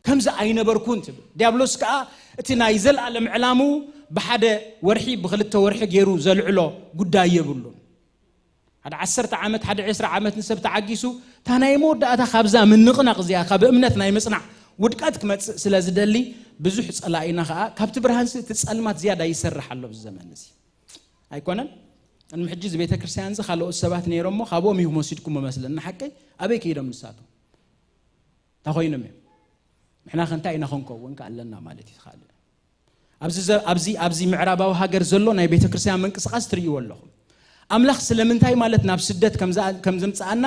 "ከምዚ ኣይነበርኩን" ትብል። ዲያብሎስ ከኣ እቲ ናይ ዘለኣለም ዕላምኡ ብሓደ ወርሒ፣ ብኽልተ ወርሒ ገይሩ ዘልዕሎ ጉዳይ የብሉን። ሓደ ዓሰርተ ዓመት፣ ሓደ ዕስራ ዓመት ንሰብ ተዓጊሱ፣ እታ ናይ መወዳእታ ካብዛ ምንቕናቕ እዚኣ፣ ካብ እምነት ናይ ምጽናዕ ውድቀት ክመጽእ ስለ ዝደሊ፣ ብዙሕ ጸላኢና ከኣ ካብቲ ብርሃንሲ እቲ ጸልማት ዝያዳ ይሰርሕ ኣሎ ኣብዚ ዘመን እዚ። ኣይኮነን? ቅድሚ ሕጂ እዚ ቤተ ክርስቲያን እዚ ካልኦት ሰባት ነይሮሞ፣ ካብኦም ኢኹም ወሲድኩሞ መስለኒ። ሓቀይ? ኣበይ ከይዶም ንሳቶም? እንታይ ኮይኖም እዮም? ንሕና ከ እንታይ ኢና ክንከውን ከ ኣለና ማለት እዩ? ካልእ ኣብዚ ዘ-፣ ኣብዚ፣ ኣብዚ ምዕራባዊ ሃገር ዘሎ ናይ ቤተ ክርስቲያን ምንቅስቃስ ትርእይዎ ኣለኹም። ኣምላኽ ስለምንታይ ማለት ናብ ስደት ከም ዝኣ-፣ ከም ዘምጽኣና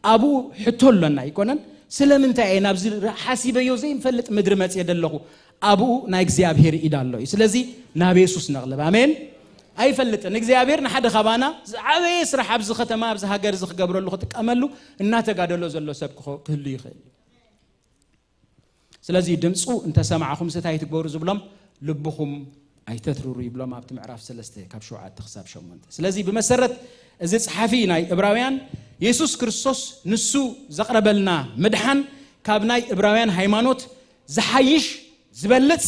ኣብኡ ሕቶ ኣሎና ኣይኮነን? ስለምንታይ እየ ናብዚ ር-፣ ሓሲበዮ ዘይንፈልጥ ምድሪ መጽየ ዘለኹ? ኣብኡ ናይ እግዚኣብሔር ኢድ ኣሎ እዩ። ስለዚ ናብ የሱስ ነቕልብ። ኣሜን። ኣይፈልጥን። እግዚኣብሔር ንሓደ ካባና ዝዓበየ ስራሕ ኣብዚ ከተማ፣ ኣብዚ ሃገር እዚ ክገብረሉ፣ ክጥቀመሉ እናተጋደሎ ዘሎ ሰብ ክኸ-፣ ክህሉ ይኽእል እዩ። ስለዚ ድምፁ እንተሰማዕኹም ስታይ ትግበሩ ዝብሎም፣ ልብኹም ኣይተትርሩ ይብሎም ኣብቲ ምዕራፍ ሰለስተ ካብ ሸውዓተ ክሳብ ሸሞንተ። ስለዚ ብመሰረት እዚ ጸሓፊ ናይ ዕብራውያን፣ የሱስ ክርስቶስ ንሱ ዘቕረበልና ምድሓን ካብ ናይ ዕብራውያን ሃይማኖት ዝሓይሽ፣ ዝበልጽ፣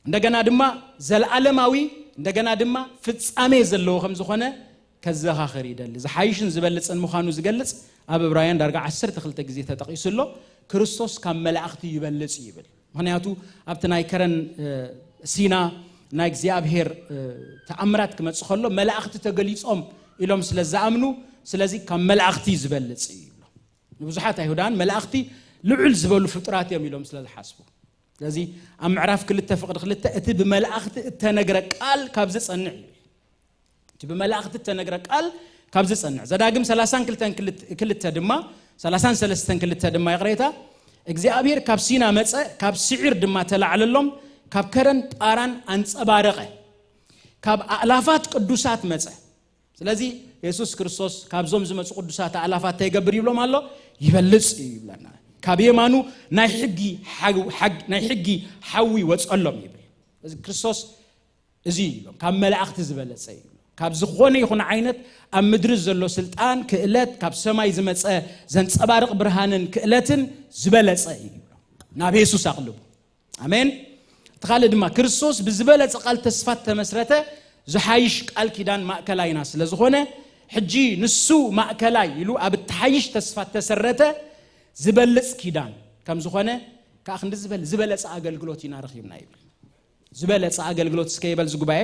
እንደገና ድማ ዘለዓለማዊ፣ እንደገና ድማ ፍጻሜ ዘለዎ ከም ዝኾነ ከዘኻኽር ይደሊ። ዝሓይሽን ዝበልጽን ምዃኑ ዝገልጽ ኣብ ዕብራውያን ዳርጋ ዓሰርተ ክልተ ግዜ ተጠቒሱ ኣሎ። ክርስቶስ ካብ መላእኽቲ ይበልጽ እዩ ይብል። ምኽንያቱ ኣብቲ ናይ ከረን፣ እ፣ ሲና ናይ እግዚኣብሔር፣ እ፣ ተኣምራት ክመጽእ ከሎ መላእኽቲ ተገሊጾም ኢሎም ስለ ዝኣምኑ፣ ስለዚ ካብ መላእኽቲ ዝበልጽ እዩ ይብሎ። ንብዙሓት ኣይሁዳን መላእኽቲ ልዑል ዝበሉ ፍጡራት እዮም ኢሎም ስለ ዝሓስቡ። ስለዚ ኣብ ምዕራፍ ክልተ ፍቕዲ ክልተ እቲ ብመላእኽቲ እተነግረ ቃል ካብ ዝጸንዕ እዩ። እቲ ብመላእኽቲ እተነግረ ቃል ካብ ዝጸንዕ። ዘዳግም ሰላሳን ክልተን ክልተ ድማ፣ ሰላሳን ሰለስተን ክልተ ድማ ይቕሬታ፣ እግዚኣብሔር ካብ ሲና መጸ፣ ካብ ስዒር ድማ ተላዕለሎም፣ ካብ ከረን ጳራን ኣንጸባረቐ፣ ካብ ኣእላፋት ቅዱሳት መጸ። ስለዚ የሱስ ክርስቶስ ካብዞም ዝመጹ ቅዱሳት ኣእላፋት እንታይ ይገብር ይብሎም ኣሎ? ይበልጽ እዩ ይብለና። ካብ የማኑ ናይ ሕጊ ሓው-፣ ሓግ-፣ ናይ ሕጊ ሓዊ ወጸሎም ይብል። እዚ ክርስቶስ እዚ እዩ ይብሎም። ካብ መላእኽቲ ዝበለጸ እዩ ይብሎም። ካብ ዝኾነ ይኹን ዓይነት ኣብ ምድሪ ዘሎ ስልጣን፣ ክእለት፣ ካብ ሰማይ ዝመጸ ዘንጸባርቕ ብርሃንን ክእለትን ዝበለጸ እዩ ይብሎም። ናብ የሱስ ኣቕልቡ። ኣሜን። እቲ ካልእ ድማ ክርስቶስ ብዝበለጸ ቃል ተስፋ ተመስረተ ዝሓይሽ ቃል ኪዳን ማእከላይና ስለ ዝኾነ፣ ሕጂ ንሱ ማእከላይ ኢሉ ኣብ እትሓይሽ ተስፋ ተሰረተ ዝበልጽ ኪዳን ከም ዝኾነ፣ ከዓ ክንዲ ዝበል-፣ ዝበለጸ ኣገልግሎት ኢና ረኺብና ይብል። ዝበለጸ ኣገልግሎት እስከ ይበል ዝጉባኤ፣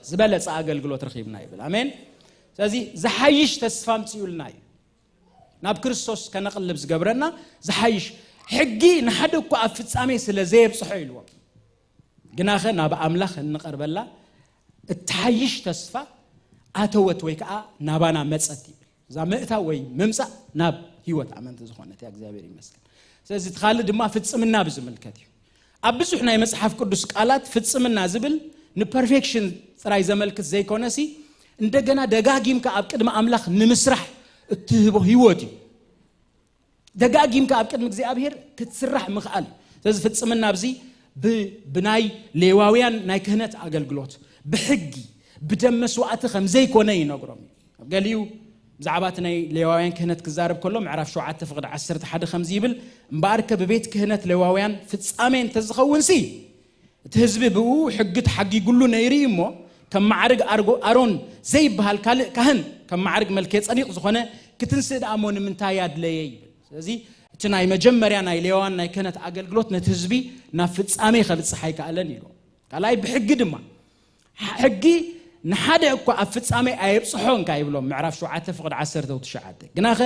ዝበለጸ ኣገልግሎት ረኺብና ይብል። ኣሜን። ስለዚ ዝሓይሽ ተስፋ ኣምጺኡልና እዩ። ናብ ክርስቶስ ከነቕልብ ዝገብረና ዝሓይሽ። ሕጊ ንሓደ እኳ ኣብ ፍጻሜ ስለ ዘየብጽሖ ኢልዎም፣ ግናኸ ናብ ኣምላኽ እንቐርበላ እትሓይሽ ተስፋ ኣተወት ወይ ከዓ ናባና መጸት ይብል። እዛ ምእታው ወይ ምምጻእ ናብ ህይወት ኣመንቲ ዝኾነት እያ። እግዚኣብሔር ይመስገን። ስለዚ እቲ ካልእ ድማ ፍጽምና ብዝምልከት እዩ። ኣብ ብዙሕ ናይ መጽሓፍ ቅዱስ ቃላት ፍጽምና ዝብል ንፐርፌክሽን ጥራይ ዘመልክት ዘይኮነሲ፣ እንደገና ደጋጊምካ ኣብ ቅድሚ ኣምላኽ ንምስራሕ እትህቦ ህይወት እዩ። ደጋጊምካ ኣብ ቅድሚ እግዚኣብሔር ክትስራሕ ምኽኣል እዩ። ስለዚ ፍጽምና ኣብዚ ብ-፣ ብናይ ሌዋውያን ናይ ክህነት ኣገልግሎት፣ ብሕጊ፣ ብደም መስዋዕቲ ከም ዘይኮነ ይነግሮም እዩ። ኣብ ገሊኡ ብዛዕባ እቲ ናይ ሌዋውያን ክህነት ክዛረብ ከሎ፣ ምዕራፍ ሸውዓተ ፍቕዲ ዓሰርተ ሓደ ከምዚ ይብል፣ "እምበኣርከ ብቤት ክህነት ሌዋውያን ፍጻሜ እንተዝኸውንሲ፣ እቲ ህዝቢ ብኡ ሕጊ ተሓጊጉሉ ነይሩ እዩ እሞ፣ ከም ማዕርግ ኣርጎ-፣ ኣሮን ዘይበሃል ካልእ ካህን፣ ከም ማዕርግ መልከ ጸዲቕ ዝኾነ ክትንስእ ደኣ እሞ ንምንታይ ኣድለየ?" ይብል። ስለዚ እቲ ናይ መጀመርያ ናይ ሌዋውያን ናይ ክህነት ኣገልግሎት ነቲ ህዝቢ ናብ ፍጻሜ ከብጽሕ ኣይከኣለን ኢሉ። ካልኣይ ብሕጊ ድማ፣ ሕ-፣ ሕጊ ንሓደ እኳ ኣብ ፍጻሜ ኣየብጽሖን ከኣ ይብሎም፣ ምዕራፍ ሸውዓተ ፍቕዲ ዓሰርተ ትሽዓተ። ግናኸ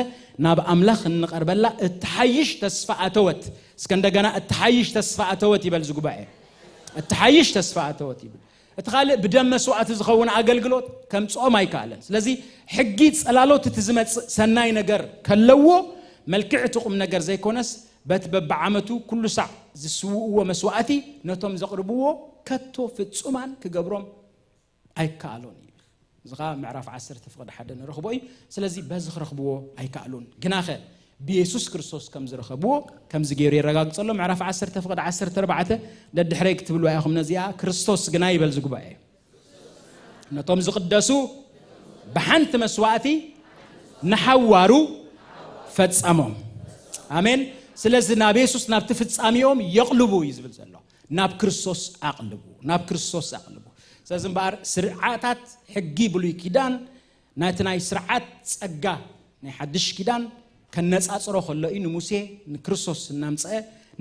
ናብ ኣምላኽ እንቐርበላ እትሓይሽ ተስፋ ኣተወት። እስከ እንደገና እትሓይሽ ተስፋ ኣተወት ይበል ዝጉባኤ። እትሓይሽ ተስፋ ኣተወት ይብል። እቲ ካልእ ብደም መስዋዕቲ ዝኸውን ኣገልግሎት ከምጽኦም ኣይከኣለን። ስለዚ ሕጊ ጸላሎት እቲ ዝመጽእ ሰናይ ነገር ከለዎ፣ መልክዕ እቲ ቁም ነገር ዘይኮነስ፣ በቲ በብዓመቱ ኩሉ ሳዕ ዝስውእዎ መስዋዕቲ ነቶም ዘቕርብዎ ከቶ ፍጹማን ክገብሮም ኣይከኣሎን እዩ። እዚ ኸዓ ምዕራፍ ዓሰርተ ፍቕዲ ሓደ ንረኽቦ እዩ። ስለዚ በዚ ክረኽብዎ ኣይከኣሉን። ግናኸ ብየሱስ ክርስቶስ ከም ዝረኸብዎ ከምዚ ገይሩ የረጋግጸሎም። ምዕራፍ ዓሰርተ ፍቕዲ ዓሰርተ ኣርባዕተ፣ ደድሕረይ ክትብልዋ ኢኹም ነዚኣ። ክርስቶስ ግና ይበል ዝጉባኤ፣ ነቶም ዝቕደሱ ብሓንቲ መስዋዕቲ ንሓዋሩ ፈጸሞም። ኣሜን። ስለዚ ናብ የሱስ ናብቲ ፍጻሜኦም የቕልቡ እዩ ዝብል ዘሎ። ናብ ክርስቶስ ኣቕልቡ፣ ናብ ክርስቶስ ኣቕልቡ። ስለዚ እምበኣር ስርዓታት ሕጊ ብሉይ ኪዳን ናቲ ናይ ስርዓት ጸጋ ናይ ሓድሽ ኪዳን ከነጻጽሮ ከሎ እዩ ንሙሴ ንክርስቶስ እናምጸአ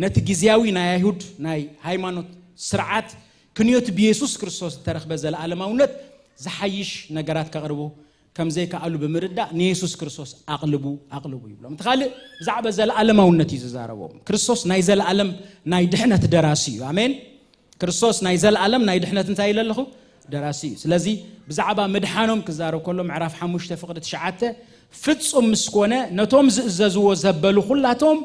ነቲ ግዝያዊ ናይ ኣይሁድ ናይ ሃይማኖት ስርዓት ክንዮቲ ብየሱስ ክርስቶስ ዝተረኽበ ዘለኣለማውነት ዝሓይሽ ነገራት ከቕርቡ ከም ዘይከኣሉ ብምርዳእ ንየሱስ ክርስቶስ ኣቕልቡ ኣቕልቡ ይብሎም። እቲ ካልእ ብዛዕባ ዘለኣለማውነት እዩ ዝዛረቦም። ክርስቶስ ናይ ዘለኣለም ናይ ድሕነት ደራሲ እዩ። ኣሜን። ክርስቶስ ናይ ዘለኣለም ናይ ድሕነት እንታይ ኢለ ኣለኹ? ደራሲ እዩ። ስለዚ ብዛዕባ ምድሓኖም ክዛረብ ከሎ ምዕራፍ ሓሙሽተ ፍቕዲ ትሽዓተ ፍጹም ምስ ኮነ ነቶም ዝእዘዝዎ ዘበሉ ኩላቶም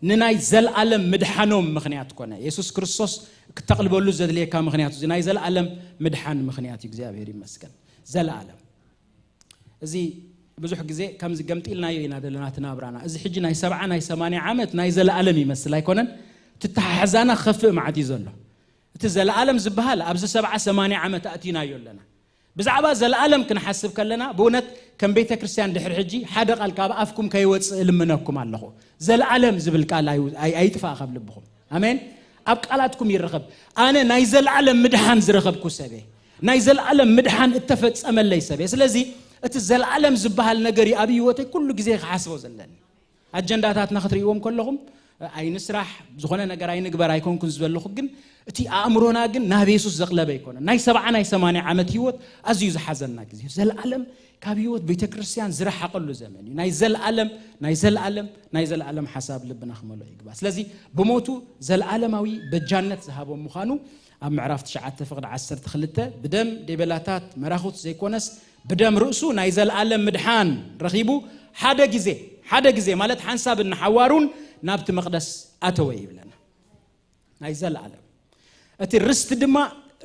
ንናይ ዘለኣለም ምድሓኖም ምኽንያት ኮነ። የሱስ ክርስቶስ ክተቕልበሉ ዘድልየካ ምኽንያት እዚ ናይ ዘለኣለም ምድሓን ምኽንያት እዩ። እግዚኣብሔር ይመስገን። ዘለኣለም እዚ ብዙሕ ግዜ ከምዚ ገምጢልናዮ ኢና ዘለና እቲ ናብራና። እዚ ሕጂ ናይ ሰብዓ ናይ ሰማንያ ዓመት ናይ ዘለኣለም ይመስል ኣይኮነን? ትተሓሕዛና ክኸፍእ መዓት እዩ ዘሎ። እቲ ዘለኣለም ዝበሃል ኣብዚ ሰብዓ ሰማንያ ዓመት ኣእቲናዮ ኣለና። ብዛዕባ ዘለኣለም ክንሓስብ ከለና ብእውነት ከም ቤተ ክርስቲያን ድሕሪ ሕጂ ሓደ ቃል ካብ ኣፍኩም ከይወፅእ እልምነኩም ኣለኹ። ዘለኣለም ዝብል ቃል ኣይ- ኣይ- ኣይጥፋእ ካብ ልብኹም። ኣሜን። ኣብ ቃላትኩም ይረኸብ። ኣነ ናይ ዘለኣለም ምድሓን ዝረኸብኩ ሰበ፣ ናይ ዘለኣለም ምድሓን እተፈጸመለይ ሰበ። ስለዚ እቲ ዘለኣለም ዝበሃል ነገር እዩ ኣብ ህይወተይ ኩሉ ግዜ ክሓስቦ ዘለኒ። ኣጀንዳታትና ክትርእይዎም ከለኹም ኣይንስራሕ፣ ዝኾነ ነገር ኣይንግበር ኣይኮንኩን ዝበለኹ፣ ግን እቲ ኣእምሮና ግን ናብ የሱስ ዘቕለበ ኣይኮነን። ናይ ሰብዓ ናይ ሰማንያ ዓመት ህይወት ኣዝዩ ዝሓዘና ግዜ እዩ። ዘለኣለም ካብ ህይወት ቤተ ክርስቲያን ዝረሓቐሉ ዘመን እዩ። ናይ ዘለኣለም ናይ ዘለኣለም ናይ ዘለኣለም ሓሳብ ልብና ክመልኦ ይግባእ። ስለዚ ብሞቱ ዘለኣለማዊ በጃነት ዝሃቦም ምዃኑ ኣብ ምዕራፍ ትሽዓተ ፍቕዲ ዓሰርተ ክልተ ብደም ዴበላታት መራኹት ዘይኮነስ ብደም ርእሱ ናይ ዘለኣለም ምድሓን ረኺቡ ሓደ ግዜ ሓደ ግዜ ማለት ሓንሳብ ንሓዋሩን ናብቲ መቕደስ ኣተወ ይብለና። ናይ ዘለኣለም እቲ ርስቲ ድማ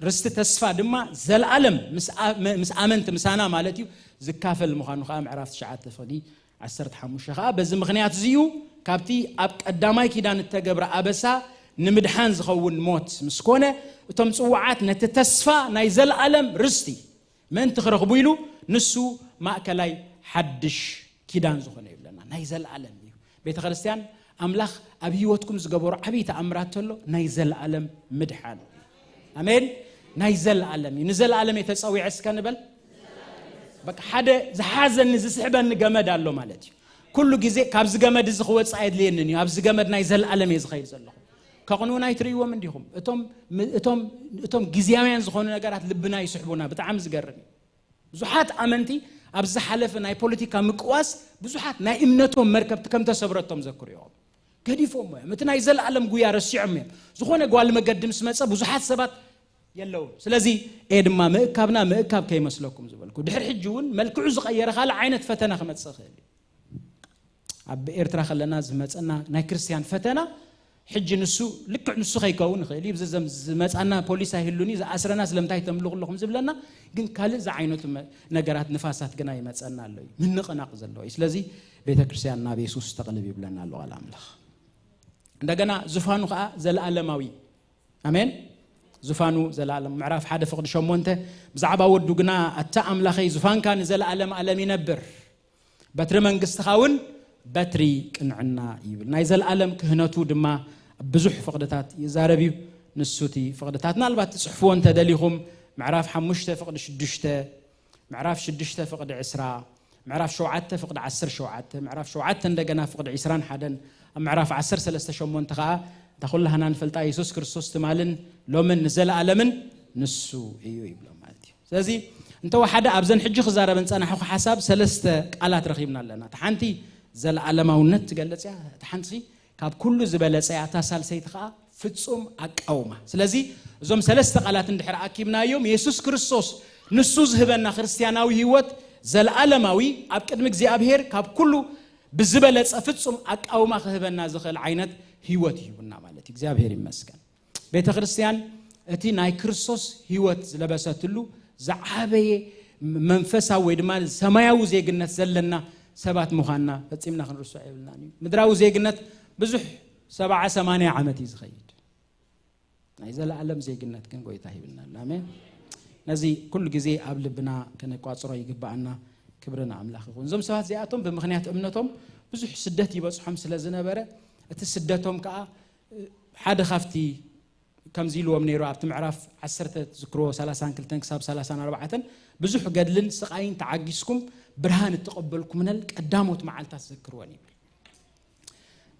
ርስቲ ተስፋ ድማ ዘለኣለም ምስ ኣ- ምስ ኣመንቲ ምሳና ማለት እዩ ዝካፈል ምዃኑ ከዓ ምዕራፍ ትሽዓተ ፍቕዲ ዓሰርተ ሓሙሽተ ከዓ በዚ ምኽንያት እዚ እዩ ካብቲ ኣብ ቀዳማይ ኪዳን እተገብረ ኣበሳ ንምድሓን ዝኸውን ሞት ምስ ኮነ እቶም ጽዋዓት ነቲ ተስፋ ናይ ዘለኣለም ርስቲ ምእንቲ ክረኽቡ ኢሉ ንሱ ማእከላይ ሓድሽ ኪዳን ዝኾነ ይብለና። ናይ ዘለኣለም እዩ። ቤተ ክርስቲያን ኣምላኽ ኣብ ህይወትኩም ዝገበሩ ዓብዪ ተኣምራት ተሎ ናይ ዘለኣለም ምድሓን እዩ። ኣሜን። ናይ ዘለኣለም እዩ። ንዘለኣለም እየ ተጸዊዐ እስከ ንበል። በቃ ሓደ ዝሓዘኒ ዝስሕበኒ ገመድ ኣሎ ማለት እዩ። ኩሉ ግዜ ካብዚ ገመድ እዚ ክወፅእ ኣየድልየንን እዩ። ኣብዚ ገመድ ናይ ዘለኣለም እየ ዝኸይድ ዘለኹ። ከቕንኡና ኣይትርእይዎም እንዲኹም። እቶም እቶም እቶም ግዜያውያን ዝኾኑ ነገራት ልብና ይስሕቡና። ብጣዕሚ ዝገርም እዩ። ብዙሓት ኣመንቲ ኣብ ዝሓለፈ ናይ ፖለቲካ ምቅዋስ ብዙሓት ናይ እምነቶም መርከብቲ ከም ተሰብረቶም ዘክሩ እዮም። ገዲፎም እዮም። እቲ ናይ ዘለኣለም ጉያ ረሲዖም እዮም። ዝኾነ ጓል መገዲ ምስ መጸ ብዙሓት ሰባት የለውን። ስለዚ እየ ድማ ምእካብና ምእካብ ከይመስለኩም ዝበልኩ። ድሕሪ ሕጂ እውን መልክዑ ዝቐየረ ካልእ ዓይነት ፈተና ክመጽእ ይኽእል እዩ። ኣብ ኤርትራ ከለና ዝመጸና ናይ ክርስቲያን ፈተና ሕጂ ንሱ ልክዕ ንሱ ከይከውን ይኽእል እዩ። ብዘዘም ዝመጻና ፖሊስ ኣይህሉን እዩ፣ ዝኣስረና ስለምንታይ ተምልኹ ኣለኹም ዝብለና፣ ግን ካልእ ዝዓይነቱ መ- ነገራት ንፋሳት ግና ይመጸና ኣሎ እዩ። ምንቕናቕ ዘለዎ እዩ። ስለዚ ቤተ ክርስቲያን ናብ የሱስ ተቕልብ ይብለና ኣሎ ቃል ኣምላኽ። እንደገና ዙፋኑ ከዓ ዘለኣለማዊ። ኣሜን። ዙፋኑ ዘለኣለም። ምዕራፍ ሓደ ፍቕዲ ሸሞንተ ብዛዕባ ወዱ ግና ኣታ ኣምላኸይ ዙፋንካ ንዘለኣለም ኣለም ይነብር፣ በትሪ መንግስትኻ እውን በትሪ ቅንዕና ይብል። ናይ ዘለኣለም ክህነቱ ድማ ብዙሕ ፍቕድታት ይዛረብ እዩ። ንሱ እቲ ፍቕድታት ምናልባት ትጽሕፍዎ እንተደሊኹም ምዕራፍ ሓሙሽተ ፍቕዲ ሽዱሽተ፣ ምዕራፍ ሽዱሽተ ፍቕዲ ዕስራ፣ ምዕራፍ ሸውዓተ ፍቕዲ ዓሰርተ ሸውዓተ፣ ምዕራፍ ሸውዓተ እንደገና ፍቕዲ ዕስራን ሓደን፣ ኣብ ምዕራፍ ዓሰርተ ሰለስተ ሸሞንተ ኸዓ እታ ኩላህና ንፈልጣ የሱስ ክርስቶስ ትማልን ሎምን ንዘለኣለምን ንሱ እዩ ይብሎ ማለት እዩ። ስለዚ እንተወሓደ ኣብዘን ሕጂ ክዛረበን ጸናሕኩ ሓሳብ ሰለስተ ቃላት ረኺብና ኣለና። እታ ሓንቲ ዘለኣለማውነት ትገልጽ እያ፣ እታ ሓንቲ ካብ ኩሉ ዝበለጸ እያ፣ እታ ሳልሰይቲ ኸዓ ፍጹም ኣቃውማ። ስለዚ እዞም ሰለስተ ቃላት እንድሕር ኣኪብናዮም የሱስ ክርስቶስ ንሱ ዝህበና ክርስትያናዊ ህይወት ዘለኣለማዊ ኣብ ቅድሚ እግዚኣብሔር ካብ ኩሉ ብዝበለጸ ፍጹም ኣቃውማ ክህበና ዝኽእል ዓይነት ህይወት ይህቡና ማለት እዩ። እግዚኣብሔር ይመስገን። ቤተ ክርስቲያን እቲ ናይ ክርስቶስ ህይወት ዝለበሰትሉ ዝዓበየ መንፈሳዊ ወይ ድማ ሰማያዊ ዜግነት ዘለና ሰባት ምዃንና ፈጺምና ክንርስዖ የብልናን እዩ። ምድራዊ ዜግነት ብዙሕ ሰብዓ ሰማንያ ዓመት እዩ ዝኸይድ። ናይ ዘለኣለም ዜግነት ግን ጎይታ ሂብና ኣሎ። ኣሜን። ነዚ ኩሉ ግዜ ኣብ ልብና ከነቋጽሮ ይግባኣና። ክብሪ ንኣምላኽ ይኹን። እዞም ሰባት እዚኣቶም ብምኽንያት እምነቶም ብዙሕ ስደት ይበጽሖም ስለ ዝነበረ እቲ ስደቶም ከኣ ሓደ ካብቲ ከምዚ ኢልዎም ነይሩ ኣብቲ ምዕራፍ ዓሰርተ ትዝክርዎ ሰላሳን ክልተን ክሳብ ሰላሳን ኣርባዕተን ብዙሕ ገድልን ስቓይን ተዓጊስኩም ብርሃን እተቐበልኩምነን ቀዳሞት መዓልታት ዘክርወን ይብል።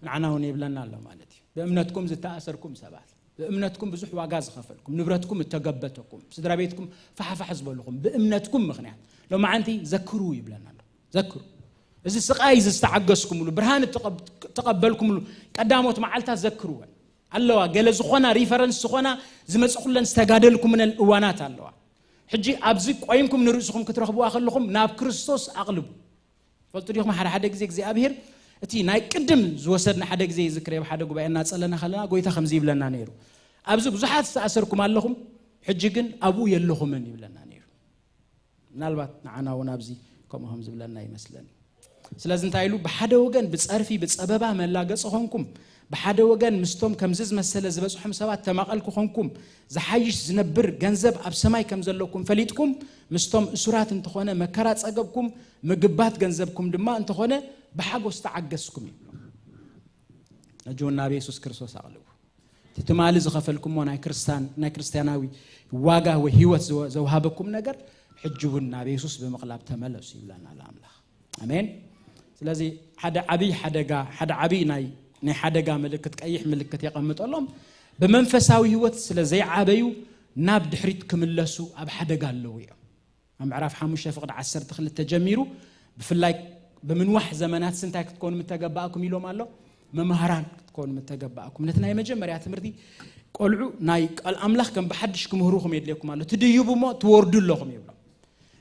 ንዓና እውን ይብለና ኣሎ ማለት እዩ። ብእምነትኩም ዝተኣሰርኩም ሰባት ብእምነትኩም ብዙሕ ዋጋ ዝኸፈልኩም፣ ንብረትኩም እተገበተኩም፣ ስድራ ቤትኩም ፋሕፋሕ ዝበልኹም ብእምነትኩም ምኽንያት ሎማዓንቲ ዘክሩ ይብለና ኣሎ። ዘክሩ። እዚ ስቓይ እዚ ዝተዓገስኩምሉ፣ ብርሃን እተቐብ- እተቐበልኩምሉ ቀዳሞት መዓልታት ዘክርወን ኣለዋ። ገለ ዝኾና ሪፈረንስ ዝኾና ዝመፅኹለን ዝተጋደልኩምነን እዋናት ኣለዋ። ሕጂ ኣብዚ ቆይምኩም ንርእስኹም ክትረኽብዋ ከለኹም ናብ ክርስቶስ ኣቕልቡ። ፈልጡ ዲኹም? ሓደ ሓደ ግዜ እግዚኣብሔር እቲ ናይ ቅድም ዝወሰድና፣ ሓደ ግዜ ይዝክር ኣብ ሓደ ጉባኤ እናጸለና ከለና ጎይታ ከምዚ ይብለና ነይሩ፣ ኣብዚ ብዙሓት ዝተኣሰርኩም ኣለኹም፣ ሕጂ ግን ኣብኡ የለኹምን ይብለና ነይሩ። ምናልባት ንዓና እውን ኣብዚ ከምኡ ከም ዝብለና ይመስለኒ። ስለዚ እንታይ ኢሉ? ብሓደ ወገን ብጸርፊ ብጸበባ መላገጺ ኾንኩም፣ ብሓደ ወገን ምስቶም ከምዚ ዝመሰለ ዝበጽሖም ሰባት ተማቐልኩ ኾንኩም፣ ዝሓይሽ ዝነብር ገንዘብ ኣብ ሰማይ ከም ዘለኩም ፈሊጥኩም፣ ምስቶም እሱራት እንተኾነ መከራ ጸገብኩም፣ ምግባት ገንዘብኩም ድማ እንተኾነ ብሓጎስ ተዓገስኩም ይብሎ። ሕጂ እውን ናብ የሱስ ክርስቶስ ኣቕልቡ። እቲ ትማሊ ዝኸፈልኩሞ ናይ ክርስታን ናይ ክርስትያናዊ ዋጋ ወይ ህይወት ዘወ- ዘውሃበኩም ነገር ሕጂ እውን ናብ የሱስ ብምቕላብ ተመለሱ ይብለና ኣሎ ኣምላኽ። ኣሜን። ስለዚ ሓደ ዓብይ ሓደጋ፣ ሓደ ዓብይ ናይ ናይ ሓደጋ ምልክት፣ ቀይሕ ምልክት የቐምጠሎም። ብመንፈሳዊ ህይወት ስለ ዘይዓበዩ ናብ ድሕሪት ክምለሱ ኣብ ሓደጋ ኣለዉ እዮም። ኣብ ምዕራፍ ሓሙሽተ ፍቕዲ ዓሰርተ ክልተ ጀሚሩ ብፍላይ ብምንዋሕ ዘመናት እንታይ ክትኮኑ ምተገባእኩም ኢሎም ኣሎ። መምሃራን ክትኮኑ ምተገባእኩም። ነቲ ናይ መጀመርያ ትምህርቲ ቆልዑ ናይ ቃል ኣምላኽ ከም ብሓድሽ ክምህሩኹም የድልየኩም ኣሎ። ትድይቡ እሞ ትወርዱ ኣለኹም ይብሎም።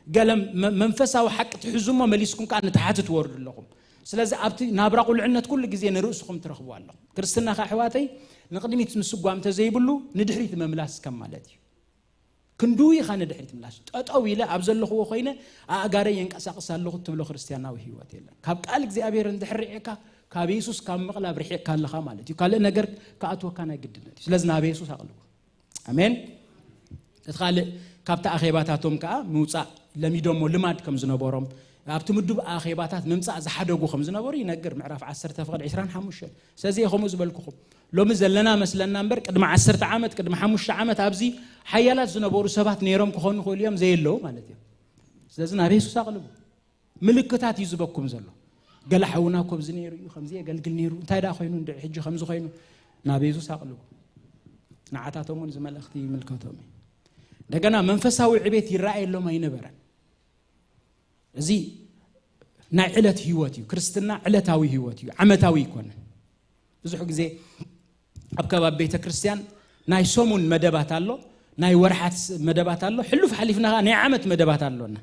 ገለ መ- መንፈሳዊ ሓቂ ትሕዙ እሞ መሊስኩም ከዓ ንታሕቲ ትወርዱ ኣለኹም። ስለዚ ኣብቲ ናብራ ቁልዕነት ኩሉ ግዜ ንርእስኹም ትረኽቡ ኣለኹም። ክርስትና ከዓ ኣሕዋተይ ንቕድሚት ምስጓም እንተዘይብሉ ንድሕሪት ምምላስ ከም ማለት እዩ። ክንድኡ ኢኻ ንድሕሪት ምላሽ። ጠጠው ኢለ ኣብ ዘለኽዎ ኮይነ ኣእጋረይ የንቀሳቕስ ኣለኹ ትብሎ ክርስትያናዊ ህይወት የለን። ካብ ቃል እግዚኣብሔር እንድሕር ርሒቕካ ካብ የሱስ ካብ ምቕላብ ርሒቕካ ኣለኻ ማለት እዩ። ካልእ ነገር ክኣትወካ ናይ ግድነት እዩ። ስለዚ ናብ የሱስ ኣቕልቡ። ኣሜን። እቲ ካልእ ካብቲ ኣኼባታቶም ከዓ ምውፃእ ለሚዶሞ ልማድ ከም ዝነበሮም ኣብቲ ምዱብ ኣኼባታት ምምፃእ ዝሓደጉ ከም ዝነበሩ ይነግር ምዕራፍ ዓሰርተ ፍቕዲ ዕስራን ሓሙሽተን። ስለዚ እየ ከምኡ ዝበልኩኹም። ሎሚ ዘለና መስለና እምበር ቅድሚ ዓሰርተ ዓመት ቅድሚ ሓሙሽተ ዓመት ኣብዚ ሓያላት ዝነበሩ ሰባት ነይሮም ክኾኑ ይኽእሉ እዮም ዘየለዉ ማለት እዮም። ስለዚ ናብ የሱስ ኣቕልቡ። ምልክታት እዩ ዝበኩም ዘሎ። ገለ ሓውና እኮ ኣብዚ ነይሩ እዩ ከምዚ የገልግል ነይሩ እንታይ ደኣ ኮይኑ እንድዒ ሕጂ ከምዚ ኮይኑ ናብ የሱስ ኣቕልቡ። ንዓታቶም እውን እዚ መልእኽቲ ይምልከቶም እዩ። እንደገና መንፈሳዊ ዕቤት ይረኣየሎም ኣይነበረን። እዚ ናይ ዕለት ህይወት እዩ። ክርስትና ዕለታዊ ህይወት እዩ፣ ዓመታዊ ኣይኮነን። ብዙሕ ግዜ ኣብ ከባቢ ቤተ ክርስቲያን ናይ ሰሙን መደባት ኣሎ፣ ናይ ወርሓት መደባት ኣሎ፣ ሕሉፍ ሓሊፍና ከዓ ናይ ዓመት መደባት ኣሎና።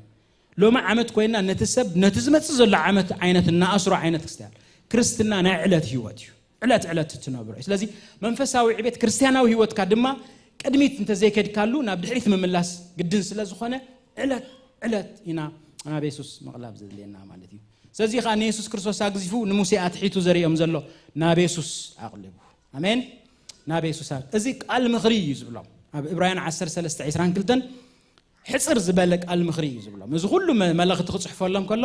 ሎሚ ዓመት ኮይና ነቲ ሰብ ነቲ ዝመፅእ ዘሎ ዓመት ዓይነት እናኣስሮ ዓይነት ክስተያል። ክርስትና ናይ ዕለት ህይወት እዩ። ዕለት ዕለት እትነብሮ እዩ። ስለዚ መንፈሳዊ ዕቤት ክርስትያናዊ ህይወትካ ድማ ቅድሚት እንተዘይከድካሉ ናብ ድሕሪት ምምላስ ግድን ስለ ዝኾነ ዕለት ዕለት ኢና ናብ የሱስ ምቕላብ ዘድልየና ማለት እዩ። ስለዚ ከዓ ንየሱስ ክርስቶስ ኣግዚፉ ንሙሴ ኣትሒቱ ዘሪኦም ዘሎ ናብ የሱስ ኣቕልቡ። ኣሜን። ናብ የሱስ ኣቕ- እዚ ቃል ምኽሪ እዩ ዝብሎም ኣብ ዕብራውያን ዓሰርተ ሰለስተ ዕስራን ክልተን ሕፅር ዝበለ ቃል ምኽሪ እዩ ዝብሎም። እዚ ኩሉ መ- መልእኽቲ ክፅሕፈሎም ከሎ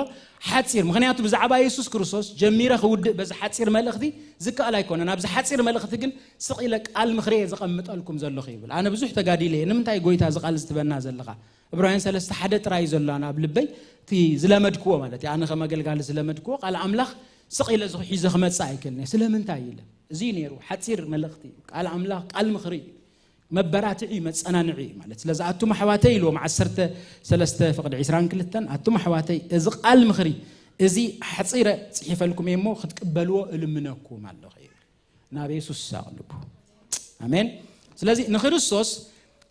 ሓፂር፣ ምክንያቱ ብዛዕባ የሱስ ክርስቶስ ጀሚረ ክውድእ በዚ ሓፂር መልእኽቲ ዝከኣል ኣይኮነን። ኣብዚ ሓፂር መልእኽቲ ግን ስቕ ኢለ ቃል ምኽሪ እየ ዘቐምጠልኩም ዘለኹ ይብል። ኣነ ብዙሕ ተጋዲለ እየ። ንምንታይ ጎይታ እዚ ቃል ዝትበና ዘለኻ? ዕብራውያን ሰለስተ ሓደ ጥራይ እዩ ዘሎ ኣነ ኣብ ልበይ፣ እቲ ዝለመድክዎ ማለት እዩ። ኣነ ከም ኣገልጋሊ ዝለመድክዎ ቃል ኣምላኽ ስቕ ኢለ እዚ ሒዘ ክመፅእ ኣይክእልን እየ። ስለምንታይ ኢለ? እዚ እዩ ነይሩ ሓፂር መልእኽቲ እዩ። ቃል ኣምላኽ ቃል ምኽሪ እዩ። መበራትዒ መጸናንዒ እዩ ማለት። ስለዚ ኣቱም ኣሕዋተይ ኢልዎም ዓሰርተ ሰለስተ ፍቕዲ ዕስራን ክልተን ኣቱም ኣሕዋተይ እዚ ቃል ምኽሪ እዚ ሓጺረ ጽሒፈልኩም እየ እሞ ክትቅበልዎ እልምነኩም ኣለኹ ይብል። ናብ የሱስ ኣቕልቡ። ኣሜን። ስለዚ ንክርስቶስ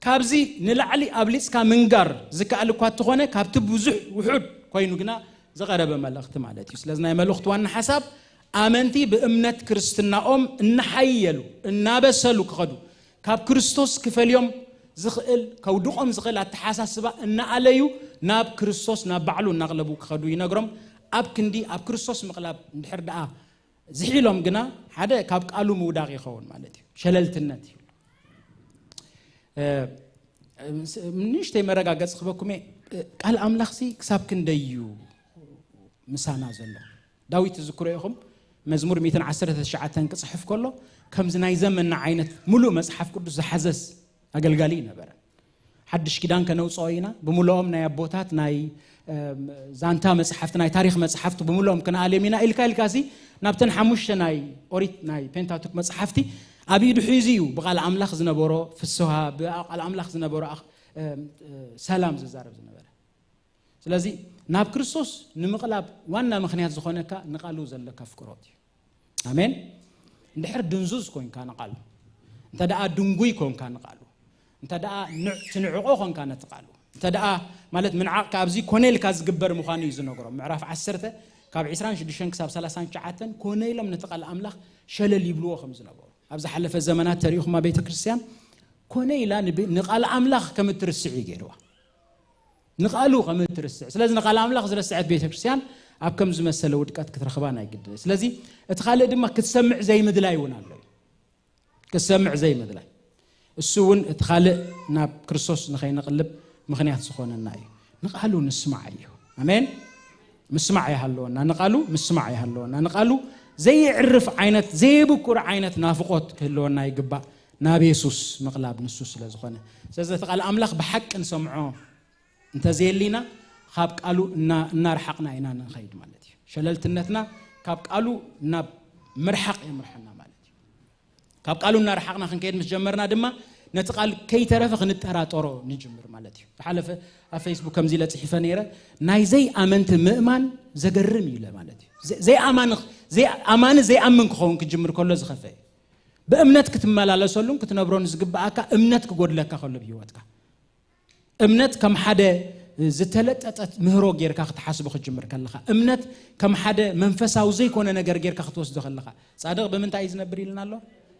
ካብዚ ንላዕሊ ኣብሊጽካ ምንጋር ዝከኣል እኳ እንተኾነ ካብቲ ብዙሕ ውሑድ ኮይኑ ግና ዝቐረበ መልእኽቲ ማለት እዩ። ስለዚ ናይ መልእኽቲ ዋና ሓሳብ ኣመንቲ ብእምነት ክርስትናኦም እናሓየሉ እናበሰሉ ክኸዱ ካብ ክርስቶስ ክፈልዮም ዝኽእል ከውድቖም ዝኽእል ኣተሓሳስባ እናኣለዩ ናብ ክርስቶስ ናብ ባዕሉ እናቕለቡ ክኸዱ ይነግሮም። ኣብ ክንዲ ኣብ ክርስቶስ ምቕላብ እንድሕር ደኣ ዝሒሎም ግና ሓደ ካብ ቃሉ ምውዳቕ ይኸውን ማለት እዩ። ሸለልትነት እዩ። ንእሽተይ መረጋገፂ ክበኩም እየ። ቃል ኣምላኽሲ ክሳብ ክንደይ እዩ ምሳና ዘሎ? ዳዊት ትዝክሮ ኢኹም። መዝሙር ሚእትን ዓሰርተ ትሽዓተን ክፅሕፍ ከሎ ከምዚ ናይ ዘመንና ዓይነት ሙሉእ መፅሓፍ ቅዱስ ዝሓዘስ ኣገልጋሊ ይነበረ። ሓድሽ ኪዳን ከነውፅኦ ኢና ብምልኦም ናይ ኣቦታት ናይ ዛንታ መፅሓፍቲ ናይ ታሪክ መፅሓፍቲ ብምልኦም ክንኣልዮም ኢና ኢልካ ኢልካ ሲ ናብተን ሓሙሽተ ናይ ኦሪት ናይ ፔንታቱክ መፅሓፍቲ ኣብ ኢዱ ሒዙ እዩ ብቃል ኣምላኽ ዝነበሮ ፍስሃ፣ ብቃል ኣምላኽ ዝነበሮ ኣኽ- እም፣ እ፣ ሰላም ዝዛረብ ዝነበረ። ስለዚ ናብ ክርስቶስ ንምቕላብ ዋና ምኽንያት ዝኾነካ ንቃሉ ዘለካ ፍቅሮት እዩ። ኣሜን። እንድሕር ድንዙዝ ኮንካ ንቃሉ፣ እንተ ደኣ ድንጉይ ኮንካ ንቃሉ፣ እንተ ደኣ ንዕ- ትንዕቆ ኮንካ ነቲ ቃሉ፣ እንተ ደኣ ማለት ምንዓቕካ ኣብዚ ኮነ ኢልካ ዝግበር ምዃኑ እዩ ዝነግሮም። ምዕራፍ ዓሰርተ ካብ ዕስራን ሽዱሽተን ክሳብ ሰላሳን ትሽዓተን ኮነ ኢሎም ነቲ ቃል ኣምላኽ ሸለል ይብልዎ ከም ዝነበሩ፣ ኣብ ዝሓለፈ ዘመናት ተሪእኹማ ቤተ ክርስቲያን ኮነ ኢላ ንብ- ንቃል ኣምላኽ ከም እትርስዕ እዩ ገይርዋ። ንቃሉ ከም እትርስዕ። ስለዚ ንቃል ኣምላኽ ዝረስዐት ቤተ ክርስቲያን ኣብ ከም ዝመሰለ ውድቀት ክትረኽባ ናይ ግድን። ስለዚ እቲ ካልእ ድማ ክትሰምዕ ዘይምድላይ እውን ኣሎ እዩ። ክትሰምዕ ዘይምድላይ፣ እሱ እውን እቲ ካልእ ናብ ክርስቶስ ንኸይንቕልብ ምኽንያት ዝኾነና እዩ። ንቃሉ ንስማዕ እዩ። ኣሜን። ምስማዕ ይሃለወና፣ ንቃሉ ምስማዕ ይሃለወና። ንቃሉ ዘይዕርፍ ዓይነት፣ ዘይብኩር ዓይነት ናፍቆት ክህልወና ይግባእ፣ ናብ የሱስ ምቕላብ ንሱ ስለ ዝኾነ። ስለዚ እቲ ቃል ኣምላኽ ብሓቂ ንሰምዖ እንተዘየሊና፣ ካብ ቃሉ እና- እናረሓቕና ኢና ንኸይድ ማለት እዩ። ሸለልትነትና ካብ ቃሉ ናብ ምርሓቕ የምርሓና ማለት እዩ። ካብ ቃሉ እናረሓቕና ክንከይድ ምስ ጀመርና ድማ፣ ነቲ ቃል ከይተረፈ ክንጠራጠሮ ንጅምር ማለት እዩ። ዝሓለፈ ኣብ ፌስቡክ ከምዚ ኢለ ጽሒፈ ነይረ፣ ናይ ዘይኣመንቲ ምእማን ዘገርም እዩ ኢለ ማለት እዩ። ዘ- ዘይኣማኒ ዘይኣማኒ ዘይኣምን ክኸውን ክጅምር ከሎ ዝኸፈ እዩ። ብእምነት ክትመላለሰሉን ክትነብሮን ዝግብኣካ እምነት ክጎድለካ ከሎ ብህይወትካ፣ እምነት ከም ሓደ ዝተለጠጠት ምህሮ ጌርካ ክትሓስቦ ክትጅምር ከለኻ፣ እምነት ከም ሓደ መንፈሳዊ ዘይኮነ ነገር ጌርካ ክትወስዶ ከለኻ፣ ጻድቕ ብምንታይ እዩ ዝነብር ኢልና ኣሎ?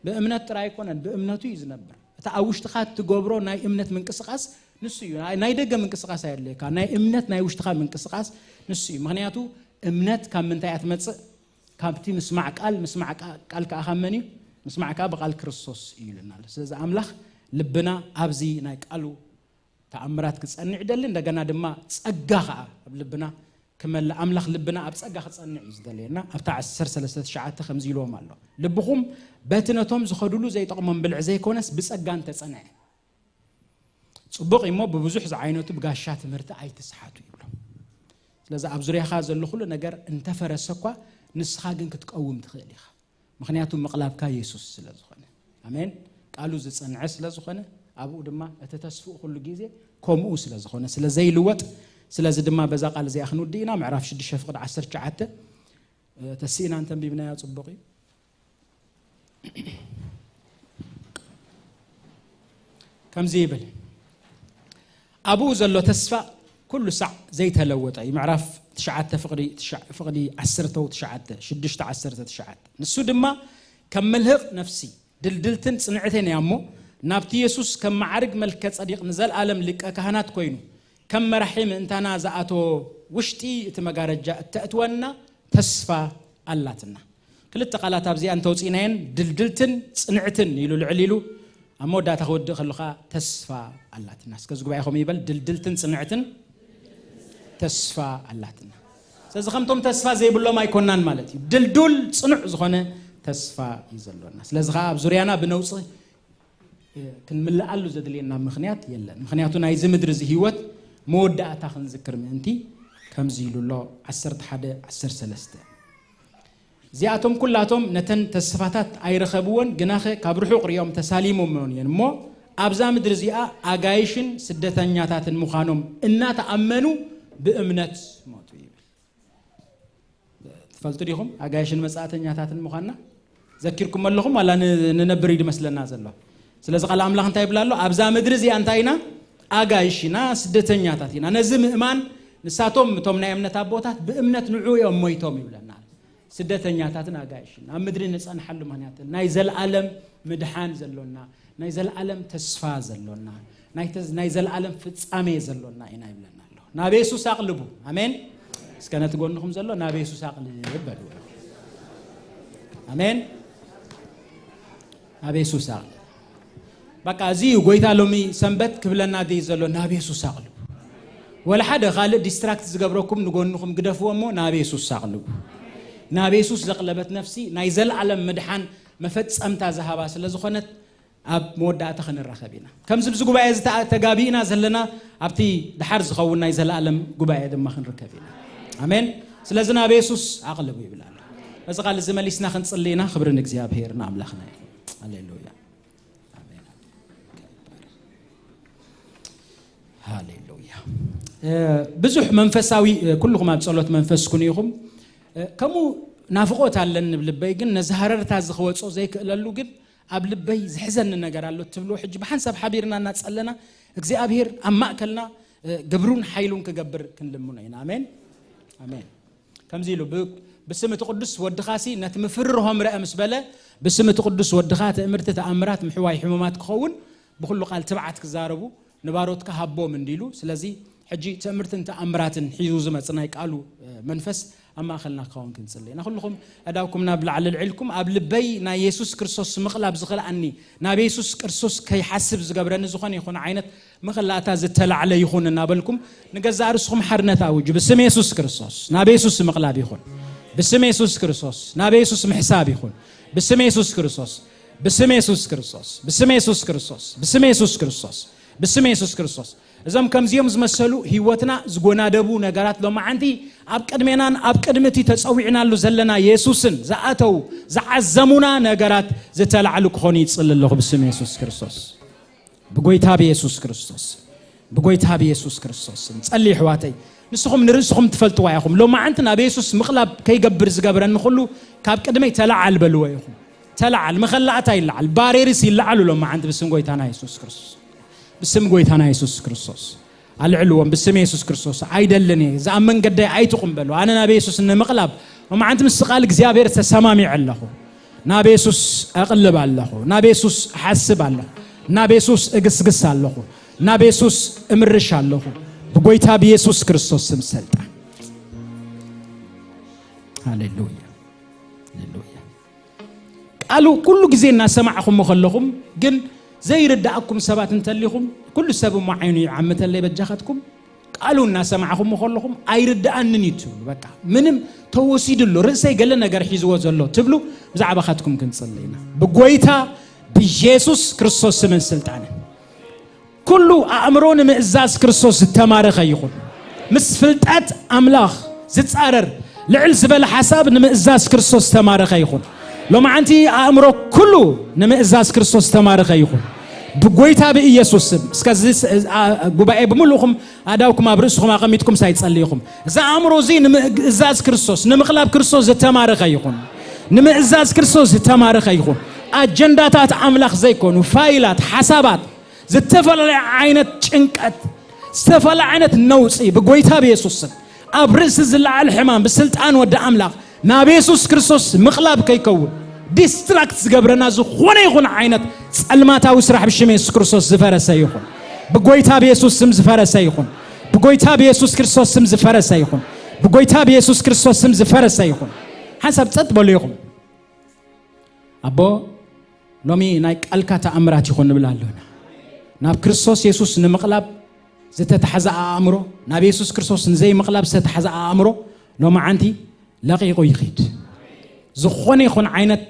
ብእምነት ጥራይ ኣይኮነን፣ ብእምነቱ እዩ ዝነብር። እቲ ኣብ ውሽጥኻ እትገብሮ ናይ እምነት ምንቅስቃስ ንሱ እዩ። ናይ- ናይ ደገ ምንቅስቃስ ኣየድለየካ፣ ናይ እምነት ናይ ውሽጥኻ ምንቅስቃስ ንሱ እዩ። ምኽንያቱ እምነት ካብ ምንታይ እያ ትመጽእ? ካብቲ ምስማዕ ቃል፣ ምስማዕ ቃ- ቃል ከኣ ካብ መን እዩ? ምስማዕ ከኣ ብቃል ክርስቶስ እዩ ኢሉና ኣሎ። ስለዚ ኣምላኽ ልብና ኣብዚ ናይ ቃሉ ተኣምራት ክጸንዕ ይደሊ፣ እንደገና ድማ ጸጋ ከኣ ኣብ ልብና ክመልእ፣ ኣምላኽ ልብና ኣብ ጸጋ ክጸንዕ እዩ ዝደልየና። ኣብታ ዓሰርተ ሰለስተ ትሽዓተ ከምዚ ኢልዎም ኣሎ፣ ልብኹም በቲ ነቶም ዝኸዱሉ ዘይጠቕሞም ብልዒ ዘይኮነስ ብጸጋ እንተጸንዐ ጽቡቕ እሞ፣ ብብዙሕ ዝዓይነቱ ብጋሻ ትምህርቲ ኣይትስሓቱ ይብሎም። ስለዚ ኣብ ዙርያኻ ዘሎ ኩሉ ነገር እንተፈረሰ እኳ፣ ንስኻ ግን ክትቀውም ትኽእል ኢኻ። ምኽንያቱ ምቕላብካ የሱስ ስለ ዝኾነ። ኣሜን። ቃሉ ዝጸንዐ ስለ ዝኾነ፣ ኣብኡ ድማ እቲ ተስፍኡ ኩሉ ግዜ ከምኡ ስለ ዝኾነ፣ ስለ ዘይልወጥ፣ ስለዚ ድማ በዛ ቃል እዚኣ ክንውድእ ኢና። ምዕራፍ ሽዱሽተ ፍቕዲ ዓሰርተ ትሽዓተ፣ እ፣ ተስኢና እንተንቢብናዮ ጽቡቕ እዩ። ከምዚ ይብል፣ ኣብኡ ዘሎ ተስፋ ኩሉ ሳዕ ዘይተለወጠ እዩ። ምዕራፍ ትሽዓተ ፍቕዲ ትሽዓ- ፍቕዲ ዓሰርተ ትሽዓተ፣ ሽዱሽተ ዓሰርተ ትሽዓተ። ንሱ ድማ ከም መልህቕ ነፍሲ ድልድልትን ጽንዕትን እያ እሞ፣ ናብቲ የሱስ ከም መዓርግ መልከ ጸዲቕ ንዘለኣለም ሊቀ ካህናት ኮይኑ ከም መራሒ ምእንታና ዝኣተወ፣ ውሽጢ እቲ መጋረጃ እተእትወና ተስፋ ኣላትና። ክልተ ቃላት ኣብዚኣ እንተውፂእናየን፣ ድልድልትን ጽንዕትን ኢሉ ልዕል ኢሉ፣ ኣብ መወዳእታ ክወድእ ከለኻ ተስፋ ኣላትና። እስከ እዚ ጉባኤ ከምኡ ይበል፣ ድልድልትን ጽንዕትን ተስፋ ኣላትና። ስለዚ ከምቶም ተስፋ ዘይብሎም ኣይኮናን ማለት እዩ። ድልዱል ጽኑዕ ዝኾነ ተስፋ እዩ ዘሎና። ስለዚ ከዓ ኣብ ዙርያና ብነውፂ ክንምልኣሉ ዘድልየና ምኽንያት የለን። ምኽንያቱ ናይዚ ምድሪ እዚ ህይወት መወዳእታ ክንዝክር ምእንቲ ከምዚ ኢሉ ኣሎ። ዓሰርተ ሓደ ዓሰርተ ሰለስተ፣ እዚኣቶም ኩላቶም ነተን ተስፋታት ኣይረኸብዎን፣ ግናኸ ካብ ርሑቕ ሪኦም ተሳሊሞምወን እየን እሞ፣ ኣብዛ ምድሪ እዚኣ ኣጋይሽን ስደተኛታትን ምዃኖም እናተኣመኑ ብእምነት ሞቱ ይብል። ትፈልጡ ዲኹም ኣጋይሽን መጻእተኛታትን ምዃንና? ዘኪርኩም ኣለኹም ዋላ ን- ንነብር እዩ ዝመስለና ዘሎ? ስለዚ ቃል ኣምላኽ እንታይ ይብል ኣሎ? ኣብዛ ምድሪ እዚኣ እንታይ ኢና? ኣጋይሽ ኢና፣ ስደተኛታት ኢና። ነዚ ምእማን ንሳቶም እቶም ናይ እምነት ኣቦታት ብእምነት ንዑ እዮም ሞይቶም ይብለና። ስደተኛታትን ኣጋይሽን ኣብ ምድሪ ንጸንሓሉ ምኽንያት ናይ ዘለኣለም ምድሓን ዘሎና፣ ናይ ዘለኣለም ተስፋ ዘሎና፣ ናይ ተዝ- ናይ ዘለኣለም ፍጻሜ ዘሎና ኢና ይብለና ኣሎ። ናብ የሱስ ኣቕልቡ። ኣሜን። እስከ ነቲ ጎንኹም ዘሎ ናብ የሱስ ኣቕልብ በሉ። ኣሜን። ናብ የሱስ ኣቕልብ። በቃ እዚ እዩ ጎይታ ሎሚ ሰንበት ክብለና ድዩ ዘሎ? ናብ የሱስ ኣቕልቡ። ወላ ሓደ ካልእ ዲስትራክት ዝገብረኩም ንጎንኹም ግደፍዎ እሞ ናብ የሱስ ኣቕልቡ። ናብ የሱስ ዘቕለበት ነፍሲ ናይ ዘለኣለም ምድሓን መፈጸምታ ዝሃባ ስለ ዝኾነት ኣብ መወዳእታ ክንራኸብ ኢና። ከምዚ ብዚ ጉባኤ እዚ ተኣ- ተጋቢእና ዘለና ኣብቲ ድሓር ዝኸውን ናይ ዘለኣለም ጉባኤ ድማ ክንርከብ ኢና። ኣሜን። ስለዚ ናብ የሱስ ኣቕልቡ ይብል ኣሎ። በዚ ቃል እዚ መሊስና ክንጽሊ ኢና። ክብሪ ንእግዚኣብሔር ንኣምላኽና ይኹን። ሃሌሉያ። ኣሜን። ሃሌሉያ። ብዙሕ መንፈሳዊ፣ ኩልኹም ኣብ ጸሎት መንፈስ ኩኑ ኢኹም። ከምኡ ናፍቖት ኣለኒ ኣብ ልበይ፣ ግን ነዚ ሃረርታ እዚ ክወጾ ዘይክእለሉ ግን ኣብ ልበይ ዝሕዘኒ ነገር ኣሎ ትብሉ፣ ሕጂ ብሓንሳብ ሓቢርና እናጸለና እግዚኣብሔር ኣብ ማእከልና ግብሩን ሓይሉን ክገብር ክንልምኖ ኢና። ኣሜን። ኣሜን። ከምዚ ኢሉ ብ-፣ ብስም እቲ ቅዱስ ወድኻሲ ነቲ ምፍርርሆም ርአ ምስ በለ፣ ብስም እቲ ቅዱስ ወድኻ ትእምርቲ፣ ተኣምራት፣ ምሕዋይ ሕሙማት ክኸውን፣ ብኹሉ ቃል ትብዓት ክዛረቡ ንባሮትካ ሃቦም እንዲሉ። ስለዚ ሕጂ ትእምርትን ተኣምራትን ሒዙ ዝመጽእ ናይ ቃሉ መንፈስ ኣብ ማእኸልና ክኸውን ክንጽሊ ኢና። ኩልኹም ኣእዳውኩም ናብ ላዕሊ ኣልዒልኩም፣ ኣብ ልበይ ናይ የሱስ ክርስቶስ ምቕላብ ዝኽልኣኒ፣ ናብ የሱስ ክርስቶስ ከይሓስብ ዝገብረኒ ዝኾነ ይኹን ዓይነት መኸላእታ ዝተላዕለ ይኹን እናበልኩም ንገዛእ ርእስኹም ሓርነት ኣውጁ። ብስም የሱስ ክርስቶስ ናብ የሱስ ምቕላብ ይኹን። ብስም የሱስ ክርስቶስ ናብ የሱስ ምሕሳብ ይኹን። ብስም የሱስ ክርስቶስ፣ ብስም የሱስ ክርስቶስ፣ ብስም የሱስ ክርስቶስ፣ ብስም የሱስ ክርስቶስ፣ ብስም የሱስ ክርስቶስ። እዞም ከምዚኦም ዝመሰሉ ህይወትና ዝጎናደቡ ነገራት ሎማዓንቲ ኣብ ቅድሜናን ኣብ ቅድሚ እቲ ተጸዊዕናሉ ዘለና የሱስን ዝኣተው ዝዓዘሙና ነገራት ዝተላዕሉ ክኾኑ ይጽሊ ኣለኹ ብስም የሱስ ክርስቶስ። ብጎይታ ብየሱስ ክርስቶስ፣ ብጎይታ ብየሱስ ክርስቶስ ስም ጸልዩ ኣሕዋተይ። ንስኹም ንርእስኹም ትፈልጥዋ ኢኹም። ሎማዓንቲ ናብ የሱስ ምቕላብ ከይገብር ዝገብረኒ ኩሉ ካብ ቅድመይ ተላዓል በልዎ ኢኹም። ተላዓል፣ መኸላእታ ይለዓል፣ ባሬርስ ይለዓሉ ሎማዓንቲ ብስም ጎይታና የሱስ ክርስቶስ። ብስም ጎይታና የሱስ ክርስቶስ ኣልዕልዎም። ብስም የሱስ ክርስቶስ ኣይደልን እየ፣ እዚ ኣብ መንገደይ ኣይትቑም በሉ። ኣነ ናብ የሱስ ንምቕላብ ሎማዓንቲ ምስ ቃል እግዚኣብሔር ተሰማሚዐ ኣለኹ። ናብ የሱስ ኣቕልብ ኣለኹ። ናብ የሱስ እሓስብ ኣለኹ። ናብ የሱስ እግስግስ ኣለኹ። ናብ የሱስ እምርሽ ኣለኹ። ብጎይታ ብየሱስ ክርስቶስ ስም ሰልጣን። ሃሌሉያ። ሃሌሉያ። ቃሉ ኩሉ ግዜ እናሰማዕኹም ከለኹም ግን ዘይርዳእኩም ሰባት እንተሊኹም፣ ኩሉ ሰብ እሞ ዓይኑ ይዓምተለይ በጃኻትኩም። ቃሉ እናሰማዕኹም ከለኹም ኣይርዳኣንን እዩ ትብሉ። በቃ ምንም ተወሲዱ ኣሎ፣ ርእሰይ ገለ ነገር ሒዝዎ ዘሎ ትብሉ፣ ብዛዕባኻትኩም ክንጽሊ ኢና። ብጎይታ ብየሱስ ክርስቶስ ስምን ስልጣንን ኩሉ ኣእምሮ ንምእዛዝ ክርስቶስ ዝተማረኸ ይኹን። ምስ ፍልጠት ኣምላኽ ዝጻረር ልዕል ዝበለ ሓሳብ ንምእዛዝ ክርስቶስ ዝተማረኸ ይኹን። ሎማዓንቲ ኣእምሮ ኩሉ ንምእዛዝ ክርስቶስ ዝተማረኸ ይኹን። ብጎይታ ብኢየሱስ ስም። እስከ እዚ ስ-፣ አ-፣ ጉባኤ ብምሉእኹም ኣእዳውኩም ኣብ ርእስኹም ኣቐሚጥኩም ሳይ ጸልይኹም። እዚ ኣእምሮ እዚ ንምእዛዝ ክርስቶስ፣ ንምቕላብ ክርስቶስ ዝተማረኸ ይኹን። ንምእዛዝ ክርስቶስ ዝተማረኸ ይኹን። ኣጀንዳታት ኣምላኽ ዘይኮኑ፣ ፋይላት፣ ሓሳባት፣ ዝተፈላለየ ዓይነት ጭንቀት፣ ዝተፈላለየ ዓይነት ነውጺ ብጎይታ ብየሱስ ስም፣ ኣብ ርእሲ ዝለዓል ሕማም ብስልጣን ወዲ ኣምላኽ ናብ የሱስ ክርስቶስ ምቕላብ ከይከውን፣ ዲስትራክት ዝገብረና ዝኾነ ይኹን ዓይነት ጸልማታዊ ስራሕ ብሽም የሱስ ክርስቶስ ዝፈረሰ ይኹን። ብጎይታ ብየሱስ ስም ዝፈረሰ ይኹን። ብጎይታ ብየሱስ ክርስቶስ ስም ዝፈረሰ ይኹን። ብጎይታ ብየሱስ ክርስቶስ ስም ዝፈረሰ ይኹን። ሓንሳብ ጸጥ በሉ ኢኹም። ኣቦ፣ ሎሚ ናይ ቃልካ ተኣምራት ይኹን ንብል ኣለና። ናብ ክርስቶስ የሱስ ንምቕላብ ዝተታሕዘ ኣእምሮ፣ ናብ የሱስ ክርስቶስ ንዘይምቕላብ ዝተታሕዘ ኣእምሮ ሎማዓንቲ ለቒቑ ይኺድ። ዝኾነ ይኹን ዓይነት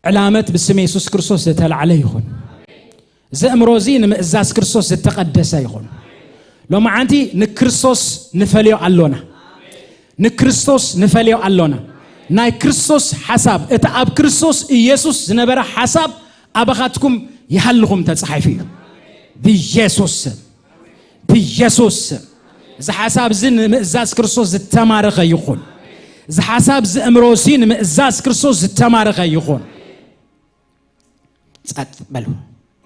ዕላመት ብስም የሱስ ክርስቶስ ዝተላዕለ ይኹን። እዚ ኣእምሮ እዚ ንምእዛዝ ክርስቶስ ዝተቐደሰ ይኹን። ሎማዓንቲ ንክርስቶስ ንፈልዮ ኣሎና። ንክርስቶስ ንፈልዮ ኣሎና። ናይ ክርስቶስ ሓሳብ፣ እቲ ኣብ ክርስቶስ ኢየሱስ ዝነበረ ሓሳብ ኣባኻትኩም ይሃልኹም ተጻሒፉ እዩ። ብኢየሱስ ስም፣ ብኢየሱስ ስም። እዚ ሓሳብ እዚ ንምእዛዝ ክርስቶስ ዝተማረኸ ይኹን። እዚ ሓሳብ እዚ ኣእምሮ እዚ ንምእዛዝ ክርስቶስ ዝተማረኸ ይኹን። ጸጥ በሉ።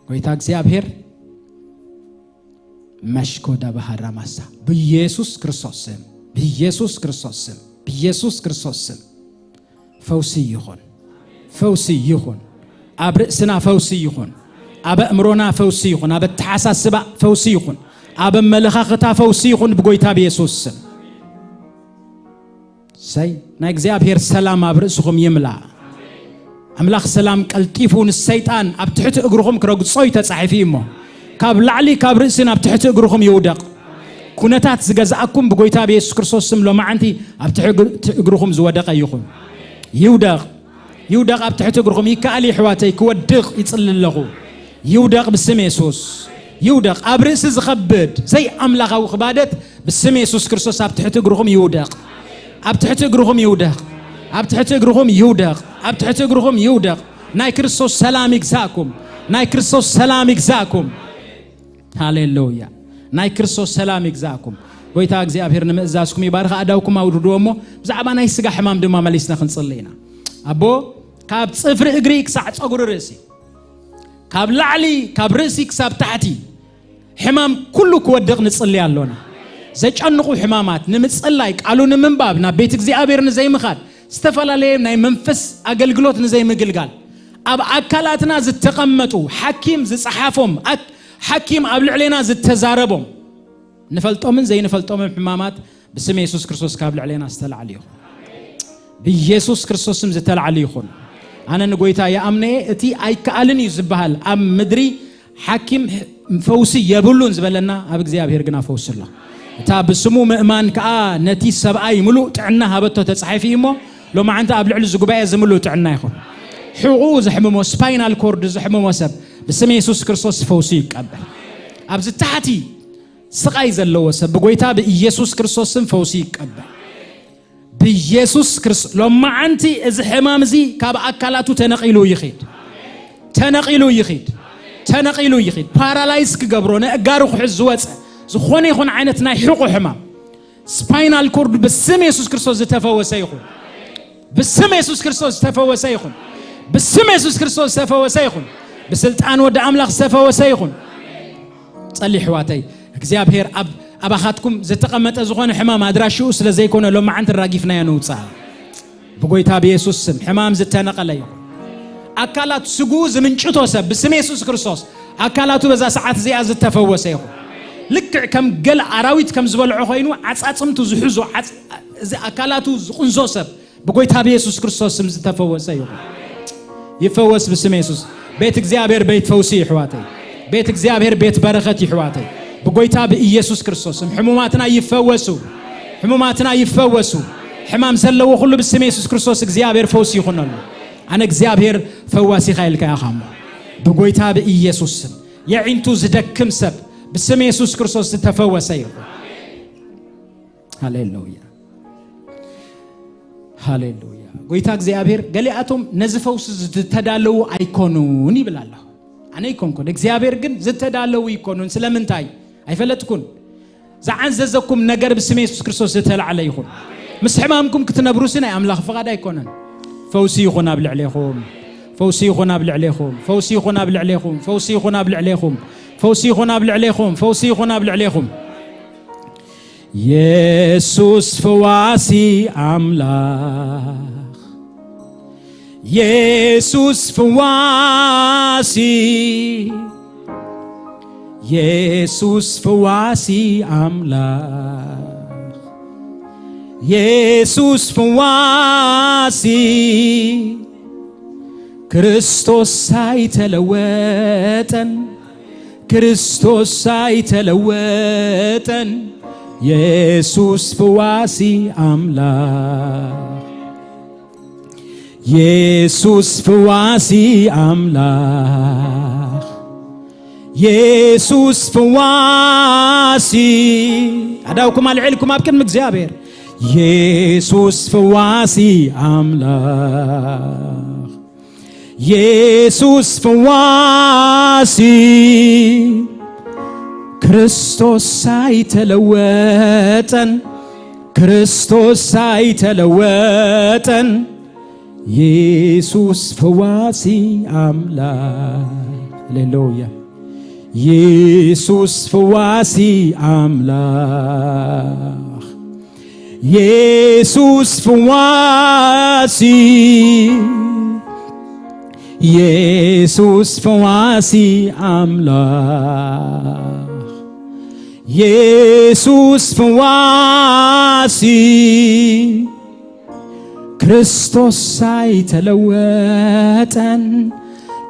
ጎይታ እግዚኣብሔር መሽኮ ዳባሃራ ማሳ ብኢየሱስ ክርስቶስ ስም፣ ብኢየሱስ ክርስቶስ ስም፣ ብኢየሱስ ክርስቶስ ስም ፈውሲ ይኹን፣ ፈውሲ ይኹን። ኣብ ርእስና ፈውሲ ይኹን፣ ኣብ ኣእምሮና ፈውሲ ይኹን፣ ኣብ ኣተሓሳስባ ፈውሲ ይኹን፣ ኣብ ኣመለኻኽታ ፈውሲ ይኹን ብጎይታ ብኢየሱስ ስም። ሰይ ናይ እግዚኣብሔር ሰላም ኣብ ርእስኹም ይምላእ። ኣምላኽ ሰላም ቀልጢፉ ንሰይጣን ኣብ ትሕቲ እግርኹም ክረግጾ እዩ ተጻሒፉ እዩ እሞ፣ ካብ ላዕሊ ካብ ርእሲ ናብ ትሕቲ እግርኹም ይውደቕ። ኩነታት ዝገዝኣኩም ብጎይታ ብየሱስ ክርስቶስ ስም ሎማዓንቲ ኣብ ትሕቲ እግርኹም ዝወደቐ ይኹን። ይውደቕ፣ ይውደቕ ኣብ ትሕቲ እግርኹም። ይከኣል እዩ ኣሕዋተይ፣ ክወድቕ ይጽሊ ኣለኹ። ይውደቕ ብስም የሱስ። ይውደቕ ኣብ ርእሲ ዝኸብድ ዘይኣምላኻዊ ክባደት ብስም የሱስ ክርስቶስ ኣብ ትሕቲ እግርኹም ይውደቕ። ኣብ ትሕቲ እግርኹም ይውደቕ። ኣብ ትሕቲ እግርኹም ይውደቕ፣ ኣብ ትሕቲ እግርኹም ይውደቕ። ናይ ክርስቶስ ሰላም ይግዛእኩም፣ ናይ ክርስቶስ ሰላም ይግዛእኩም። ሃሌሉያ። ናይ ክርስቶስ ሰላም ይግዛእኩም። ጎይታ እግዚኣብሔር ንምእዛዝኩም ይባርኽ። ኣእዳውኩም ኣውርድዎ እሞ ብዛዕባ ናይ ስጋ ሕማም ድማ መሊስና ክንጽሊ ኢና። ኣቦ፣ ካብ ጽፍሪ እግሪ ክሳዕ ጸጉሪ ርእሲ፣ ካብ ላዕሊ፣ ካብ ርእሲ ክሳብ ታሕቲ ሕማም ኩሉ ክወድቕ ንጽሊ ኣሎና። ዘጨንቑ ሕማማት ንምጽላይ፣ ቃሉ ንምንባብ፣ ናብ ቤት እግዚኣብሔር ንዘይምኻድ፣ ዝተፈላለየ ናይ መንፈስ ኣገልግሎት ንዘይምግልጋል፣ ኣብ ኣካላትና ዝተቐመጡ፣ ሓኪም ዝጸሓፎም፣ ኣክ-፣ ሓኪም ኣብ ልዕሌና ዝተዛረቦም፣ ንፈልጦምን ዘይንፈልጦምን ሕማማት ብስም የሱስ ክርስቶስ ካብ ልዕሌና ዝተላዕሉ ይኹን። ብኢየሱስ ክርስቶስ ስም ዝተላዕሉ ይኹን። ኣነ ንጎይታ ይኣምነ እየ። እቲ ኣይከኣልን እዩ ዝበሃል ኣብ ምድሪ ሓኪም ሕ-፣ ፈውሲ የብሉን ዝበለና ኣብ እግዚኣብሔር ግና ፈውሲ ኣሎ። እታ ብስሙ ምእማን ከኣ ነቲ ሰብኣይ ምሉእ ጥዕና ሃበቶ ተጻሒፉ እዩ እሞ፣ ሎማዓንቲ ኣብ ልዕሊ እዚ ጉባኤ እዚ ምሉእ ጥዕና ይኹን። ሕቑኡ ዘሕምሞ፣ ስፓይናል ኮርድ ዘሕምሞ ሰብ ብስም የሱስ ክርስቶስ ፈውሲ ይቀበል። ኣብዚ ታሕቲ ስቓይ ዘለዎ ሰብ ብጎይታ ብኢየሱስ ክርስቶስ ስም ፈውሲ ይቀበል። ብኢየሱስ ክርስቶስ ሎማዓንቲ እዚ ሕማም እዚ ካብ ኣካላቱ ተነቒሉ ይኺድ። ተነቒሉ ይኺድ። ተነቒሉ ይኺድ። ፓራላይዝ ክገብሮ፣ ነእጋሩ ክሕዝ ዝወጸ ዝኾነ ይኹን ዓይነት ናይ ሕቖ ሕማም፣ ስፓይናል ኮርድ ብስም የሱስ ክርስቶስ ዝተፈወሰ ይኹን። ብስም የሱስ ክርስቶስ ዝተፈወሰ ይኹን። ብስም የሱስ ክርስቶስ ዝተፈወሰ ይኹን። ብስልጣን ወዲ ኣምላኽ ዝተፈወሰ ይኹን። ጸሊ ኣሕዋተይ፣ እግዚኣብሔር ኣብ፣ ኣባኻትኩም ዝተቐመጠ ዝኾነ ሕማም ኣድራሽኡ ስለ ዘይኮነ ሎማዓንቲ ራጊፍናዮ ንውጻእ። ብጎይታ ብየሱስ ስም ሕማም ዝተነቐለ ይኹን። ኣካላት ስግኡ ዝምንጭቶ ሰብ ብስም የሱስ ክርስቶስ ኣካላቱ በዛ ሰዓት እዚኣ ዝተፈወሰ ይኹን። ልክዕ ከም ገለ ኣራዊት ከም ዝበልዖ ኮይኑ ዓጻጽምቱ ዝሕዞ ዓጽ-፣ እዚ ኣካላቱ ዝቕንዞ ሰብ ብጎይታ ብየሱስ ክርስቶስ ስም ዝተፈወሰ ይኹን። ይፈወስ ብስም የሱስ። ቤት እግዚኣብሔር ቤት ፈውሲ ይሕዋተይ። ቤት እግዚኣብሔር ቤት በረኸት ይሕዋተይ። ብጎይታ ብኢየሱስ ክርስቶስ ስም ሕሙማትና ይፈወሱ። ሕሙማትና ይፈወሱ። ሕማም ዘለዎ ኩሉ ብስም የሱስ ክርስቶስ እግዚኣብሔር ፈውሲ ይኹነሉ። ኣነ እግዚኣብሔር ፈዋሲኻ ኢልካ ኢኻ እሞ ብጎይታ ብኢየሱስ ስም የዒንቱ ዝደክም ሰብ ብስም የሱስ ክርስቶስ ዝተፈወሰ ይኹን። ሃሌሉያ። ሃሌሉያ። ጎይታ እግዚኣብሔር ገሊኣቶም ነዚ ፈውሲ ዝተዳለዉ ኣይኮኑን ይብል ኣሎ። ኣነ ኣይኮንኩን። እግዚኣብሔር ግን ዝተዳለዉ ይኮኑን። ስለምንታይ? ኣይፈለጥኩን። ዝዓዘዘኩም ነገር ብስም የሱስ ክርስቶስ ዝተላዕለ ይኹን። ምስ ሕማምኩም ክትነብሩሲ ናይ ኣምላኽ ፍቓድ ኣይኮነን። ፈውሲ ይኹን ኣብ ልዕሌኹም። ፈውሲ ይኹን ኣብ ልዕሌኹም። ፈውሲ ይኹን ኣብ ልዕሌኹም። ፈውሲ ይኹን ኣብ ልዕሌኹም። ፈውሲ ይኹን ኣብ ልዕሌኹም። ፈውሲ ይኹን ኣብ ልዕሌኹም። የሱስ ፈዋሲ ኣምላኽ፣ የሱስ ፈዋሲ፣ የሱስ ፈዋሲ ኣምላኽ፣ የሱስ ፈዋሲ፣ ክርስቶስ ኣይተለወጠን፣ ክርስቶስ ኣይተለወጠን፣ የሱስ ፈዋሲ ኣምላኽ፣ የሱስ ፈዋሲ ኣምላኽ፣ የሱስ ፈዋሲ። ኣዳውኩም ኣልዒልኩም ኣብ ቅድሚ እግዚኣብሔር። የሱስ ፈዋሲ ኣምላኽ፣ የሱስ ፈዋሲ፣ ክርስቶስ ኣይተለወጠን፣ ክርስቶስ ኣይተለወጠን፣ የሱስ ፈዋሲ ኣምላኽ። ሃሌሉያ። የሱስ ፈዋሲ ኣምላኽ፣ የሱስ ፈዋሲ፣ የሱስ ፈዋሲ ኣምላኽ፣ የሱስ ፈዋሲ፣ ክርስቶስ ኣይተለወጠን፣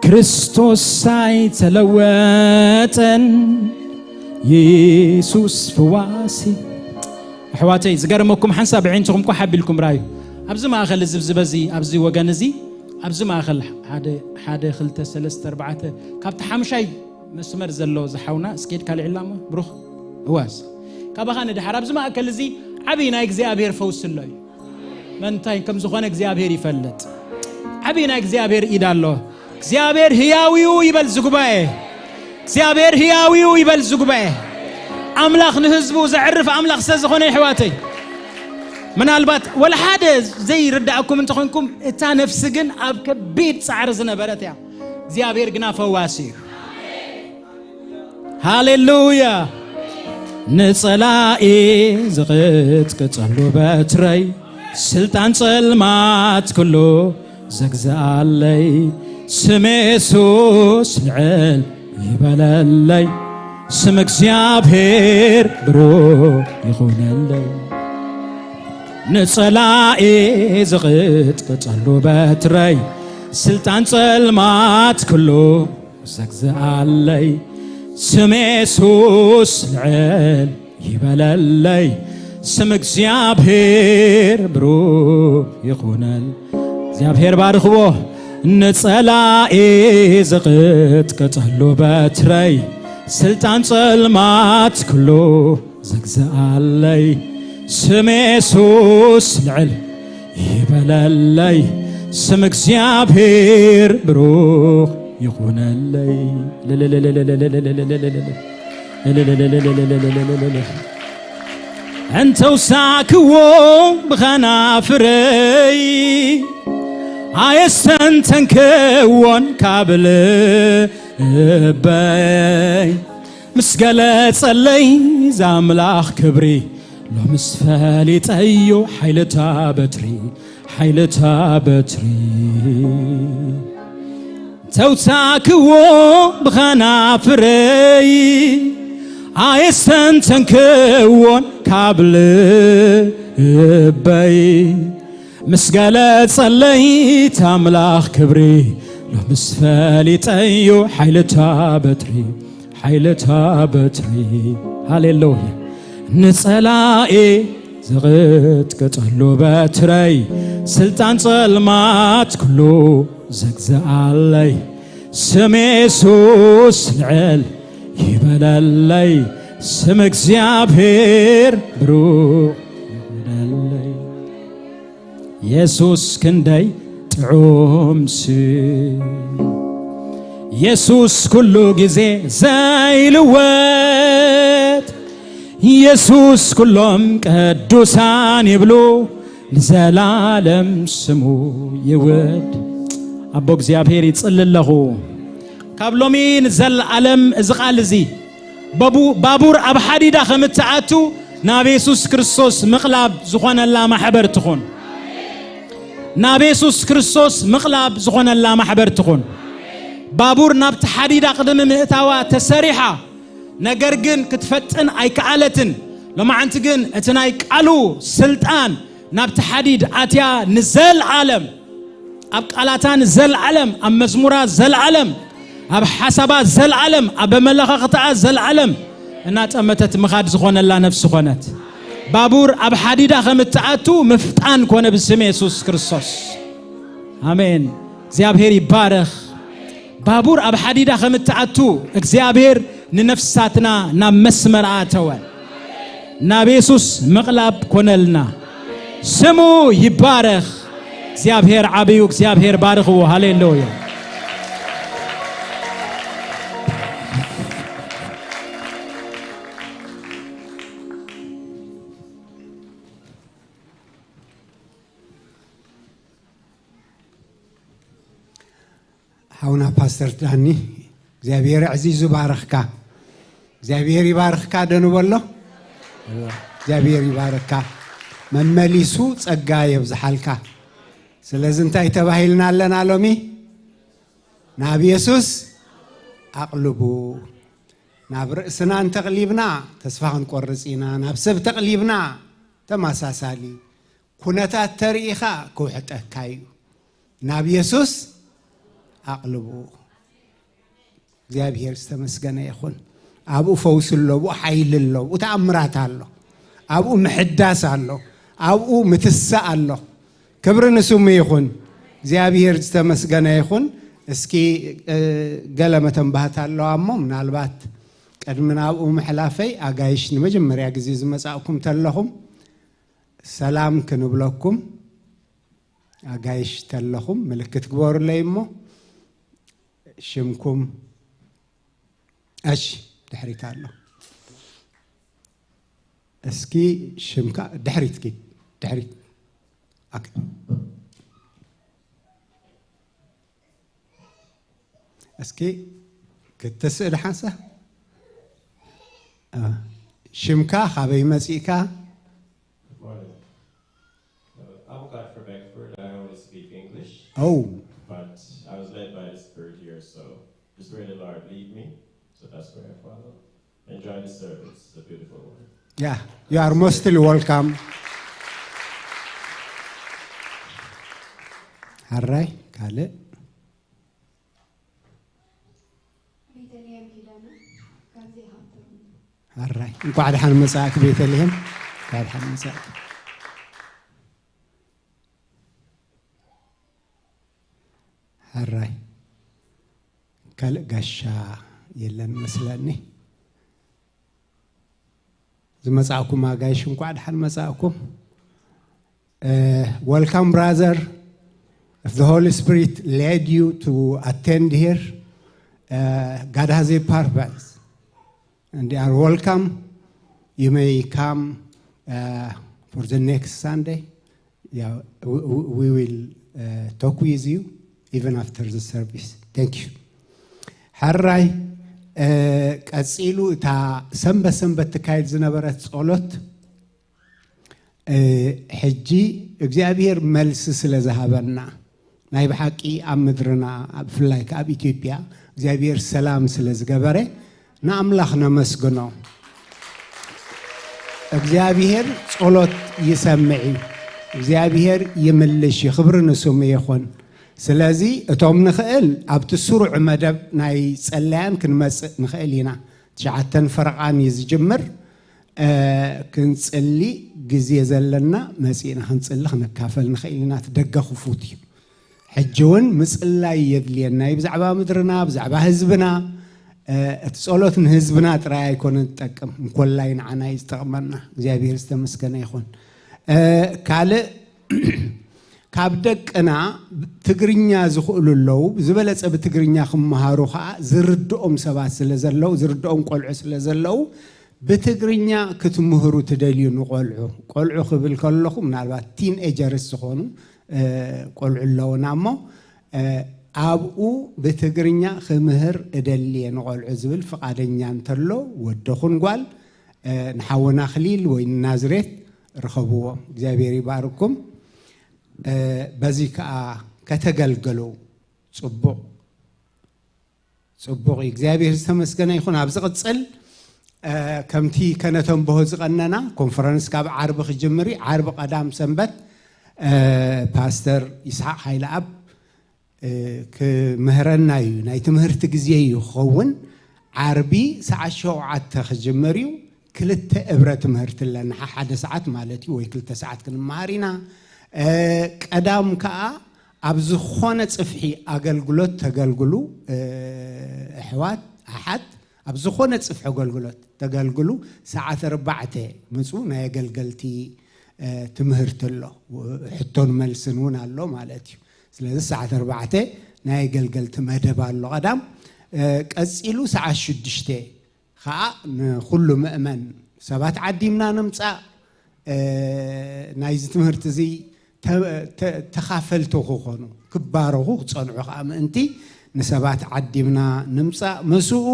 ክርስቶስ ኣይተለወጠን፣ የሱስ ፈዋሲ። ኣሕዋተይ፣ ዝገርመኩም ሓንሳብ ኣዒንትኹም ቋሕ ኣቢልኩም ርኣዩ። ኣብዚ ማእከል እዚ፣ ኣብዚ በዚ፣ ኣብዚ ወገን እዚ፣ ኣብዚ ማእከል ሓደ፣ ሓደ፣ ክልተ፣ ሰለስተ፣ ኣርባዕተ፣ ካብቲ ሓሙሻይ መስመር ዘሎ ዝሓውና እስኬድ ካልዕ ኢላሞ ብሩኽ እዋስ። ካባኻ ንድሓር ኣብዚ ማእከል እዚ ዓብዪ ናይ እግዚኣብሔር ፈውሲ ኣሎ እዩ። መንታይ ከም ዝኾነ እግዚኣብሔር ይፈልጥ። ዓብዪ ናይ እግዚኣብሔር ኢድ ኣሎ። እግዚኣብሔር ህያው እዩ ይበል ዝጉባኤ። እግዚኣብሔር ህያው እዩ ይበል ዝጉባኤ። ኣምላኽ ንህዝቡ ዘዕርፍ ኣምላኽ ስለ ዝኾነ፣ ይሕዋተይ፣ ምናልባት ወላ ሓደ ዘይርዳእኩም እንተኾንኩም፣ እታ ነፍሲ ግን ኣብ ከቢድ ጻዕሪ ዝነበረት እያ። እግዚኣብሔር ግና ፈዋሲ እዩ። ሃሌሉያ። ንጸላኢ ዝቕጥቅጠሉ በትረይ፣ ስልጣን ጸልማት ኩሉ ዘግዝኣለይ፣ ስም የሱስ ልዕል ይበለለይ፣ ስም እግዚኣብሔር ብሩኽ ይኹነለይ። ንጸላኢ ዝቕጥቅጠሉ በትረይ፣ ስልጣን ጸልማት ኩሉ ዘግዝኣለይ፣ ስም የሱስ ልዕል ይበለለይ፣ ስም እግዚኣብሔር ብሩኽ ይኹነል። እግዚኣብሔር ባርኽዎ። ንጸላኢ ዝቕጥቅጠሉ በትረይ፣ ስልጣን ጸልማት ኩሉ ዘግዝኣለይ፣ ስም የሱስ ልዕል ይበለለይ፣ ስም እግዚኣብሔር ብሩኽ ይኹነለይ። እንተውሳክዎ ብኸናፍረይ፣ ኣየስተንተንክዎን ካብ ልበይ፣ ምስ ገለጸለይ ዛምላኽ ክብሪ፣ ሎምስ ፈሊጠዮ ሓይልታ በትሪ፣ ሓይልታ በትሪ። ተውሳክዎ ብኸናፍረይ፣ ኣየስተንተንክዎን ካብ ልበይ፣ ምስ ገለጸለይ ኣምላኽ ክብሪ፣ ሎምስ ፈሊጠዮ ሓይልታ በትሪ፣ ሓይልታ በትሪ። ሃሌሉያ። ንጸላኤ ዝቕጥቅጠሉ በትረይ፣ ስልጣን ጸልማት ኩሉ ዘግዝኣለይ፣ ስም የሱስ ልዕል ይበለለይ፣ ስም እግዚኣብሔር ብሩኽ ይበለለይ። የሱስ ክንደይ ጥዑም ስም፣ የሱስ ኩሉ ግዜ ዘይልወጥ፣ የሱስ ኩሎም ቅዱሳን ይብሉ፣ ንዘላለም ስሙ ይውድ። ኣቦ እግዚኣብሔር ይጽሊ ኣለኹ። ካብ ሎሚ ንዘለዓለም እዚ ቃል እዚ በቡ-፣ ባቡር ኣብ ሓዲዳ ከም እትኣቱ ናብ የሱስ ክርስቶስ ምቕላብ ዝኾነላ ማሕበር ትኹን። ናብ የሱስ ክርስቶስ ምቕላብ ዝኾነላ ማሕበር ትኹን። ባቡር ናብቲ ሓዲዳ ቅድሚ ምእታዋ ተሰሪሓ፣ ነገር ግን ክትፈጥን ኣይከኣለትን። ሎማዓንቲ ግን እቲ ናይ ቃሉ ስልጣን ናብቲ ሓዲድ ኣትያ ንዘለዓለም ኣብ ቃላታ ንዘለዓለም፣ ኣብ መዝሙራ ዘለዓለም፣ ኣብ ሓሳባ ዘለዓለም፣ ኣብ ኣመለኻኽታኣ ዘለዓለም እናጠመተት ምኻድ ዝኾነላ ነፍሲ ኾነት። ባቡር ኣብ ሓዲዳ ከም እትኣቱ ምፍጣን ኮነ ብስም የሱስ ክርስቶስ። ኣሜን። እግዚኣብሔር ይባረኽ። ባቡር ኣብ ሓዲዳ ከም እትኣቱ እግዚኣብሔር ንነፍሳትና ናብ መስመር ኣተወ። ናብ የሱስ ምቕላብ ኮነልና። ስሙ ይባረኽ። እግዚኣብሔር ዓብዩ፣ እግዚኣብሔር ባርኽዎ። ሃሌሉያ። ሓውና ፓስተር ዳኒ፣ እግዚኣብሔር ኣዕዚዙ ባረኽካ። እግዚኣብሔር ይባርኽካ ደንበሎ። እግዚኣብሔር ይባርኽካ። መመሊሱ ጸጋ የብዝሓልካ። ስለዚ እንታይ ተባሂልና ኣለና ሎሚ? ናብ የሱስ ኣቕልቡ። ናብ ርእስና እንተቕሊብና ተስፋ ክንቆርጽ ኢና። ናብ ሰብ ተቕሊብና ተመሳሳሊ። ኩነታት ተርኢኻ ክውሕጠካ እዩ። ናብ የሱስ ኣቕልቡ። እግዚኣብሔር ዝተመስገነ ይኹን። ኣብኡ ፈውሲ ኣሎ፣ ኣብኡ ሓይሊ ኣሎ፣ ኣብኡ ተኣምራት ኣሎ፣ ኣብኡ ምሕዳስ ኣሎ፣ ኣብኡ ምትሳእ ኣሎ። ክብሪ ንስሙ ይኹን። እግዚኣብሔር ዝተመስገነ ይኹን። እስኪ፣ እ፣ ገለ መተንባህታ ኣለዋ እሞ፣ ምናልባት ቅድሚ ናብኡ ምሕላፈይ፣ ኣጋይሽ ንመጀመርያ ግዜ ዝመጻእኩም ተለኹም፣ ሰላም ክንብለኩም ኣጋይሽ ተለኹም ምልክት ግበሩለይ እሞ ሽምኩም። እሺ፣ ድሕሪት ኣሎ። እስኪ ሽምካ ድሕሪት ኪድ፣ ድሕሪት። ኦኬ። እስኪ ክትስእል ሓንሳ። አ፣ ሽምካ፣ ካበይ መጺእካ? Morning. Uh, I'm Clark from Beckford. I only speak English, Oh, but I was led by the Spirit here, so the Spirit of the Lord lead me, so that's where I follow. Enjoy the service. It's a beautiful one. Yeah, you are mostly welcome. ሕራይ ካልእ። ቤተልሔም ኪዳነ፣ ጋዜ ሃብቶም። ሕራይ፣ እንኳዕ ደሓን መጻእክ ቤተልሔም። እንኳዕ ደሓን መጻእክ። ሕራይ፣ ካልእ ጋሻ የለን መስለኒ። ዝመጻእኩም ኣጋይሽ እንኳዕ ደሓን መጻእኩም። Uh, welcome, brother. If the Holy Spirit led you to attend here, uh, God has a purpose. And you are welcome. You may come uh, for the next Sunday. Yeah, we, we we will uh, talk with you even after the service. Thank you. ሕራይ፣ እ፣ ቀጺሉ እታ ሰንበት ሰንበት ትካየድ ዝነበረት ጸሎት፣ እ፣ ሕጂ እግዚኣብሔር መልሲ ስለ ዝሃበና፣ ናይ ብሓቂ ኣብ ምድርና፣ ብፍላይ ከኣ ኣብ ኢትዮጵያ እግዚኣብሔር ሰላም ስለ ዝገበረ ንኣምላኽ ነመስግኖ። እግዚኣብሔር ጸሎት ይሰምዕ እዩ። እግዚኣብሔር ይምልሽ እዩ። ክብሪ ንስሙ ይኹን። ስለዚ እቶም ንኽእል ኣብቲ ስሩዕ መደብ ናይ ጸላያን ክንመጽእ ንኽእል ኢና። ትሽዓተን ፈረቓን እዩ ዝጅምር። እ፣ ክንጽሊ ግዜ ዘለና መጺእና ክንጽሊ ክንካፈል ንኽእል ኢና። እቲ ደገ ክፉት እዩ። ሕጂ እውን ምጽላይ የድልየና እዩ። ብዛዕባ ምድርና፣ ብዛዕባ ህዝብና፣ እ፣ እቲ ጸሎት ንህዝብና ጥራይ ኣይኮነን ዝጠቅም፣ እንኮላይ ንዓና እዩ ዝጠቕመና። እግዚኣብሔር ዝተመስገነ ይኹን። እ፣ ካልእ ካብ ደቅና ትግርኛ ዝኽእሉ ኣለዉ። ዝበለጸ ብትግርኛ ክመሃሩ ኸኣ ዝርድኦም ሰባት ስለ ዘለዉ፣ ዝርድኦም ቆልዑ ስለ ዘለዉ፣ ብትግርኛ ክትምህሩ ትደልዩ ንቆልዑ። ቆልዑ ክብል ከለኹ ምናልባት ቲን ኤጀርስ ዝኾኑ፣ እ፣ ቆልዑ ኣለዉና እሞ፣ እ፣ ኣብኡ ብትግርኛ ክምህር እደሊ እየ ንቆልዑ ዝብል ፍቓደኛ እንተሎ፣ ወዲ ኹን ጓል፣ እ፣ ንሓውና ኣኽሊል ወይ ንናዝሬት ርኸብዎ። እግዚኣብሔር ይባርኩም። እ፣ በዚ ከኣ ከተገልግሉ ጽቡቕ፣ ጽቡቕ እዩ። እግዚኣብሔር ዝተመስገነ ይኹን። ኣብ ዝቕጽል፣ እ፣ ከምቲ ከነተንብሆ ዝቐነና፣ ኮንፈረንስ ካብ ዓርቢ ክጅምር እዩ። ዓርቢ ቀዳም ሰንበት፣ እ፣ ፓስተር ይስሓቕ ሃይለኣብ፣ እ፣ ክምህረና እዩ። ናይ ትምህርቲ ግዜ እዩ ክኸውን። ዓርቢ ሰዓት ሸውዓተ ክጅምር እዩ። ክልተ እብረ ትምህርቲ ኣለና፣ ሓሓደ ሰዓት ማለት እዩ፣ ወይ ክልተ ሰዓት ክንመሃር ኢና። እ፣ ቀዳም ከኣ ኣብ ዝኾነ ጽፍሒ ኣገልግሎት ተገልግሉ፣ እ፣ ኣሕዋት፣ ኣሓት፣ ኣብ ዝኾነ ጽፍሒ ኣገልግሎት ተገልግሉ። ሰዓት ኣርባዕተ ምጹ፣ ናይ ኣገልገልቲ፣ እ፣ ትምህርቲ ኣሎ፣ ሕቶን መልስን እውን ኣሎ ማለት እዩ። ስለዚ ሰዓት ኣርባዕተ ናይ ኣገልገልቲ መደብ ኣሎ ቀዳም። እ፣ ቀጺሉ ሰዓት ሽዱሽተ ኸኣ ንኹሉ ምእመን ሰባት ዓዲምና ንምጻእ፣ እ፣ ናይዚ ትምህርቲ እዚ ተ-፣ ተ-፣ ተኻፈልቲ ክኾኑ፣ ክባረኹ፣ ክጸንዑ ኸኣ ምእንቲ ንሰባት ዓዲምና ንምጻእ። ምስኡ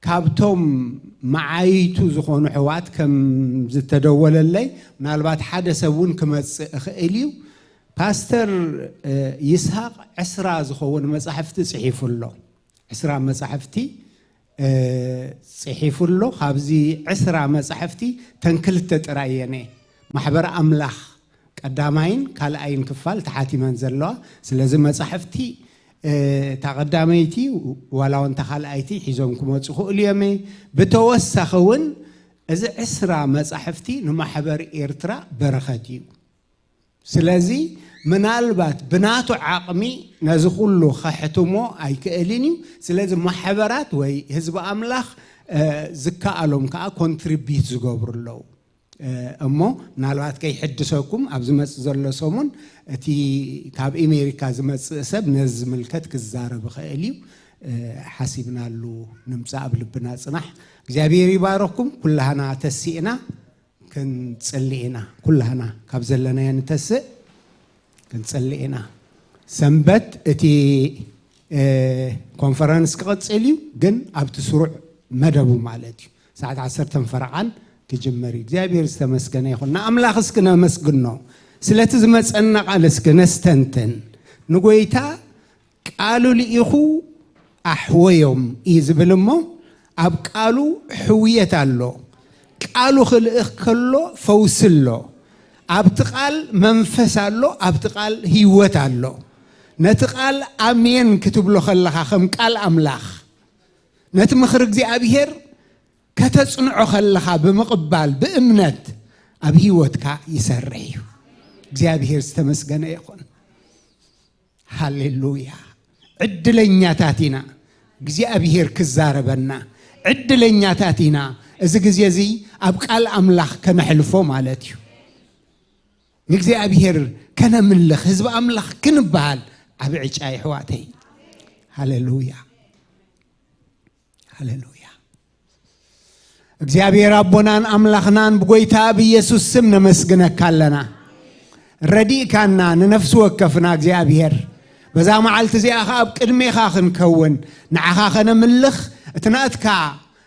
ካብቶም መዓይቱ ዝኾኑ ኣሕዋት ከም ዝተደወለለይ፣ ምናልባት ሓደ ሰብ እውን ክመጽእ እኽእል እዩ። ፓስተር፣ እ፣ ይስሃቅ ዕስራ ዝኸውን መጻሕፍቲ ጽሒፉ ኣሎ። ዕስራ መጻሕፍቲ፣ እ፣ ጽሒፉ ኣሎ። ካብዚ ዕስራ መጻሕፍቲ ተን ክልተ ጥራይ እየን እየ። ማሕበር ኣምላኽ ቀዳማይን ካልኣይን ክፋል ተሓቲመን ዘለዋ። ስለዚ መጻሕፍቲ፣ እ፣ እታ ቀዳመይቲ ዋላ እውን እታ ካልኣይቲ ሒዞም ክመጹ ክእሉ እዮም። ብተወሳኺ እውን እዚ ዕስራ መጻሕፍቲ ንማሕበር ኤርትራ በረኸት እዩ። ስለዚ ምናልባት ብናቱ ዓቕሚ ነዚ ኩሉ ከሕትሞ ኣይክእልን እዩ። ስለዚ ማሕበራት ወይ ህዝቢ ኣምላኽ፣ እ፣ ዝከኣሎም ከኣ ኮንትሪቢዩት ዝገብሩ ኣለዉ። እሞ ምናልባት ከይሕድሰኩም ኣብ ዝመጽእ ዘሎ ሰሙን እቲ ካብ ኣሜሪካ ዝመጽእ ሰብ ነዚ ዝምልከት ክዛረብ ይኽእል እዩ። ሓሲብናሉ ንምጻእ ኣብ ልብና ጽናሕ። እግዚኣብሔር ይባረኩም። ኩላህና ተሲእና ክንጽሊ ኢና። ኩላህና ካብ ዘለናዮ ንተስእ ክንጽሊ ኢና። ሰንበት እቲ ኮንፈረንስ ክቕጽል እዩ፣ ግን ኣብቲ ስሩዕ መደቡ ማለት እዩ። ሰዓት ዓሰርተ ፈረቓን ክጅመር እዩ። እግዚኣብሔር ዝተመስገነ ይኹን። ንኣምላኽ እስኪ ነመስግኖ። ስለቲ ዝመጸና ቃል እስኪ ነስተንትን። ንጎይታ ቃሉ ልኢኹ ኣሕወዮም እዩ ዝብል እሞ፣ ኣብ ቃሉ ሕውየት ኣሎ። ቃሉ ክልእኽ ከሎ ፈውሲ ኣሎ። ኣብቲ ቃል መንፈስ ኣሎ፣ ኣብቲ ቃል ህይወት ኣሎ። ነቲ ቃል ኣሜን ክትብሎ ከለኻ ከም ቃል ኣምላኽ፣ ነቲ ምኽሪ እግዚኣብሔር ከተጽንዖ ከለኻ ብምቕባል ብእምነት ኣብ ህይወትካ ይሰርሕ እዩ። እግዚኣብሔር ዝተመስገነ ይኹን። ሃሌሉያ። ዕድለኛታት ኢና። እግዚኣብሔር ክዛረበና ዕድለኛታት ኢና። እዚ ግዜ እዚ ኣብ ቃል ኣምላኽ ከነሕልፎ ማለት እዩ። ንእግዚኣብሔር ከነምልኽ፣ ህዝቢ ኣምላኽ ክንበሃል ዓቢ ዕጫ የሕዋተይ። ሃሌሉያ። ሃሌሉያ። እግዚኣብሔር ኣቦናን ኣምላኽናን ብጎይታ ብኢየሱስ ስም ነመስግነካ ኣለና። ረዲእካና ንነፍሲ ወከፍና እግዚኣብሔር። በዛ መዓልቲ እዚኣ ኸዓ ኣብ ቅድሜኻ ክንከውን፣ ንዓኻ ከነምልኽ፣ እቲ ናትካ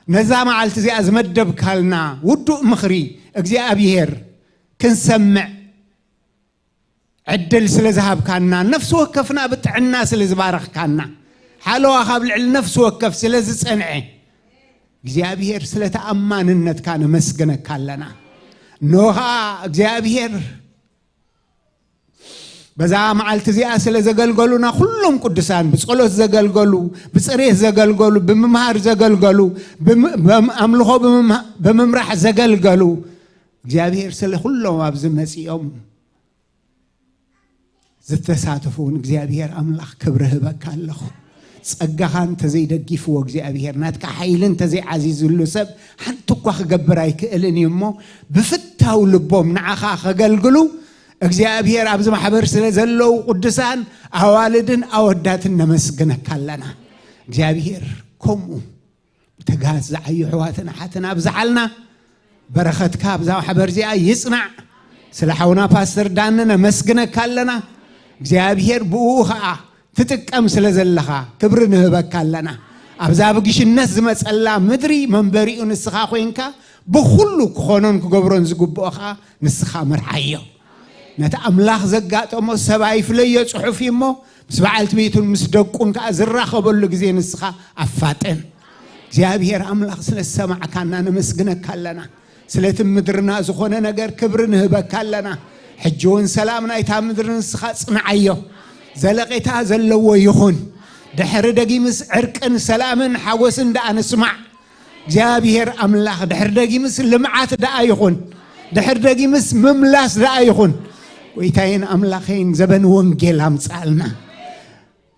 ነዛ መዓልቲ እዚኣ ዝመደብካልና ውዱእ ምኽሪ እግዚኣብሔር ክንሰምዕ ዕድል ስለ ዝሃብካና፣ ነፍሲ ወከፍና ብጥዕና ስለ ዝባረኽካና፣ ሓለዋ ካብ ልዕሊ ነፍሲ ወከፍ ስለ ዝጸንዐ፣ እግዚኣብሔር ስለ ተኣማንነትካ ነመስግነካ ኣለና። እንሆ ኸኣ እግዚኣብሔር በዛ መዓልቲ እዚኣ ስለ ዘገልገሉና ኩሎም ቅዱሳን፣ ብጸሎት ዘገልገሉ፣ ብጽሬት ዘገልገሉ፣ ብምምሃር ዘገልገሉ፣ ብም-፣ ብም-፣ ኣምልኾ ብምምሃ-፣ ብምምራሕ ዘገልገሉ፣ እግዚኣብሔር ስለ ኩሎም ኣብዚ መጺኦም ዝተሳተፉ እውን እግዚኣብሔር ኣምላኽ ክብሪ ህበካ ኣለኹ። ጸጋኻ እንተዘይደጊፍዎ እግዚኣብሔር፣ ናትካ ሓይሊ እንተዘይዓዚዝሉ ሰብ ሓንቲ እኳ ክገብር ኣይክእልን እዩ እሞ፣ ብፍታው ልቦም ንዓኻ ከገልግሉ እግዚኣብሔር ኣብዚ ማሕበር ስለ ዘለዉ ቅዱሳን ኣዋልድን ኣወዳትን ነመስግነካ ኣለና። እግዚኣብሔር ከምኡ ብትግሃት ዝዓዩ ኣሕዋትን ኣሓትን ኣብዝሓልና። በረኸትካ ኣብዛ ማሕበር እዚኣ ይጽናዕ። ስለ ሓውና ፓስተር ዳነ ነመስግነካ ኣለና። እግዚኣብሔር ብእኡ ኸኣ ትጥቀም ስለ ዘለኻ ክብሪ ንህበካ ኣለና። ኣብዛ ብግሽነት ዝመጸላ ምድሪ መንበሪኡ ንስኻ ኮይንካ ብኹሉ ክኾኖን ክገብሮን ዝግብኦ ኸኣ ንስኻ ምርዓዮ። ነቲ ኣምላኽ ዘጋጠሞ ሰብ ኣይፍለዮ ጽሑፍ እዩ እሞ፣ ምስ በዓልቲ ቤቱን ምስ ደቁን ከኣ ዝራኸበሉ ግዜ ንስኻ ኣፋጥን። እግዚኣብሔር ኣምላኽ ስለ ዝሰማዕካና ነመስግነካ ኣለና። ስለቲ ምድርና ዝኾነ ነገር ክብሪ ንህበካ ኣለና። ሕጂ እውን ሰላም ናይታ ምድሪ ንስኻ ጽንዓዮ። ዘለቄታ ዘለዎ ይኹን። ድሕሪ ደጊምስ ዕርቅን ሰላምን ሓጎስን ደኣ ንስማዕ። እግዚኣብሔር ኣምላኽ ድሕሪ ደጊምስ ልምዓት ደኣ ይኹን። ድሕሪ ደጊምስ ምምላስ ደኣ ይኹን። ጎይታዬን ኣምላኸይን ዘበን ወንጌል ኣምጽኣልና።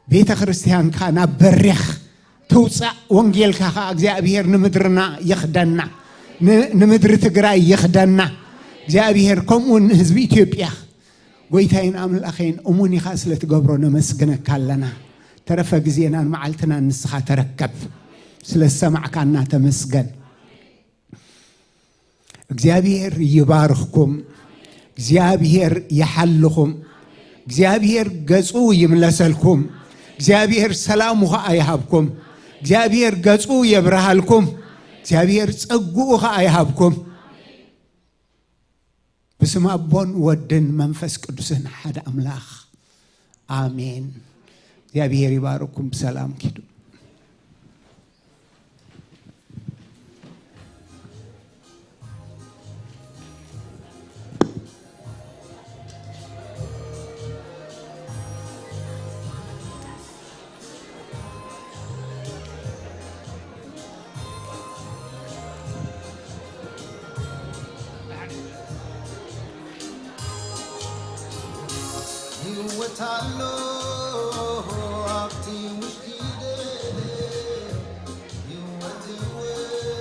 ቤተ ክርስቲያንካ ናብ በሪኽ ትውጻእ፣ ወንጌልካ ኸኣ እግዚኣብሔር ንምድርና ይኽደና፣ ን-፣ ንምድሪ ትግራይ ይኽደና። እግዚኣብሔር ከምኡ ንህዝቢ ኢትዮጵያ ጎይታዬን ኣምላኸይን እሙን ኢኻ ስለ ትገብሮ ነመስግነካ ኣለና። ተረፈ ግዜናን መዓልትናን ንስኻ ተረከብ። ስለ ዝሰማዕካና ተመስገን። እግዚኣብሔር ይባርኽኩም። እግዚኣብሔር ይሓልኹም። እግዚኣብሔር ገጹ ይምለሰልኩም። እግዚኣብሔር ሰላሙ ኸኣ ይሃብኩም። እግዚኣብሔር ገጹ የብርሃልኩም። እግዚኣብሔር ጸግኡ ኸኣ ይሃብኩም። ብስም ኣቦን ወድን መንፈስ ቅዱስን ሓደ ኣምላኽ ኣሜን። እግዚኣብሔር ይባርኩም። ብሰላም ኪዱ። ህይወት ኣሎ ኣብቲ ውሽጢ ህይወት ህይወት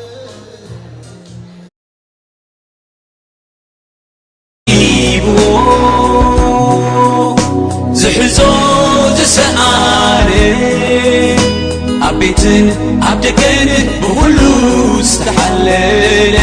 ዝሕዞ ዝሰኣነ ኣብ ቤትን ኣብ ደገን ብኹሉ ዝተሓለለ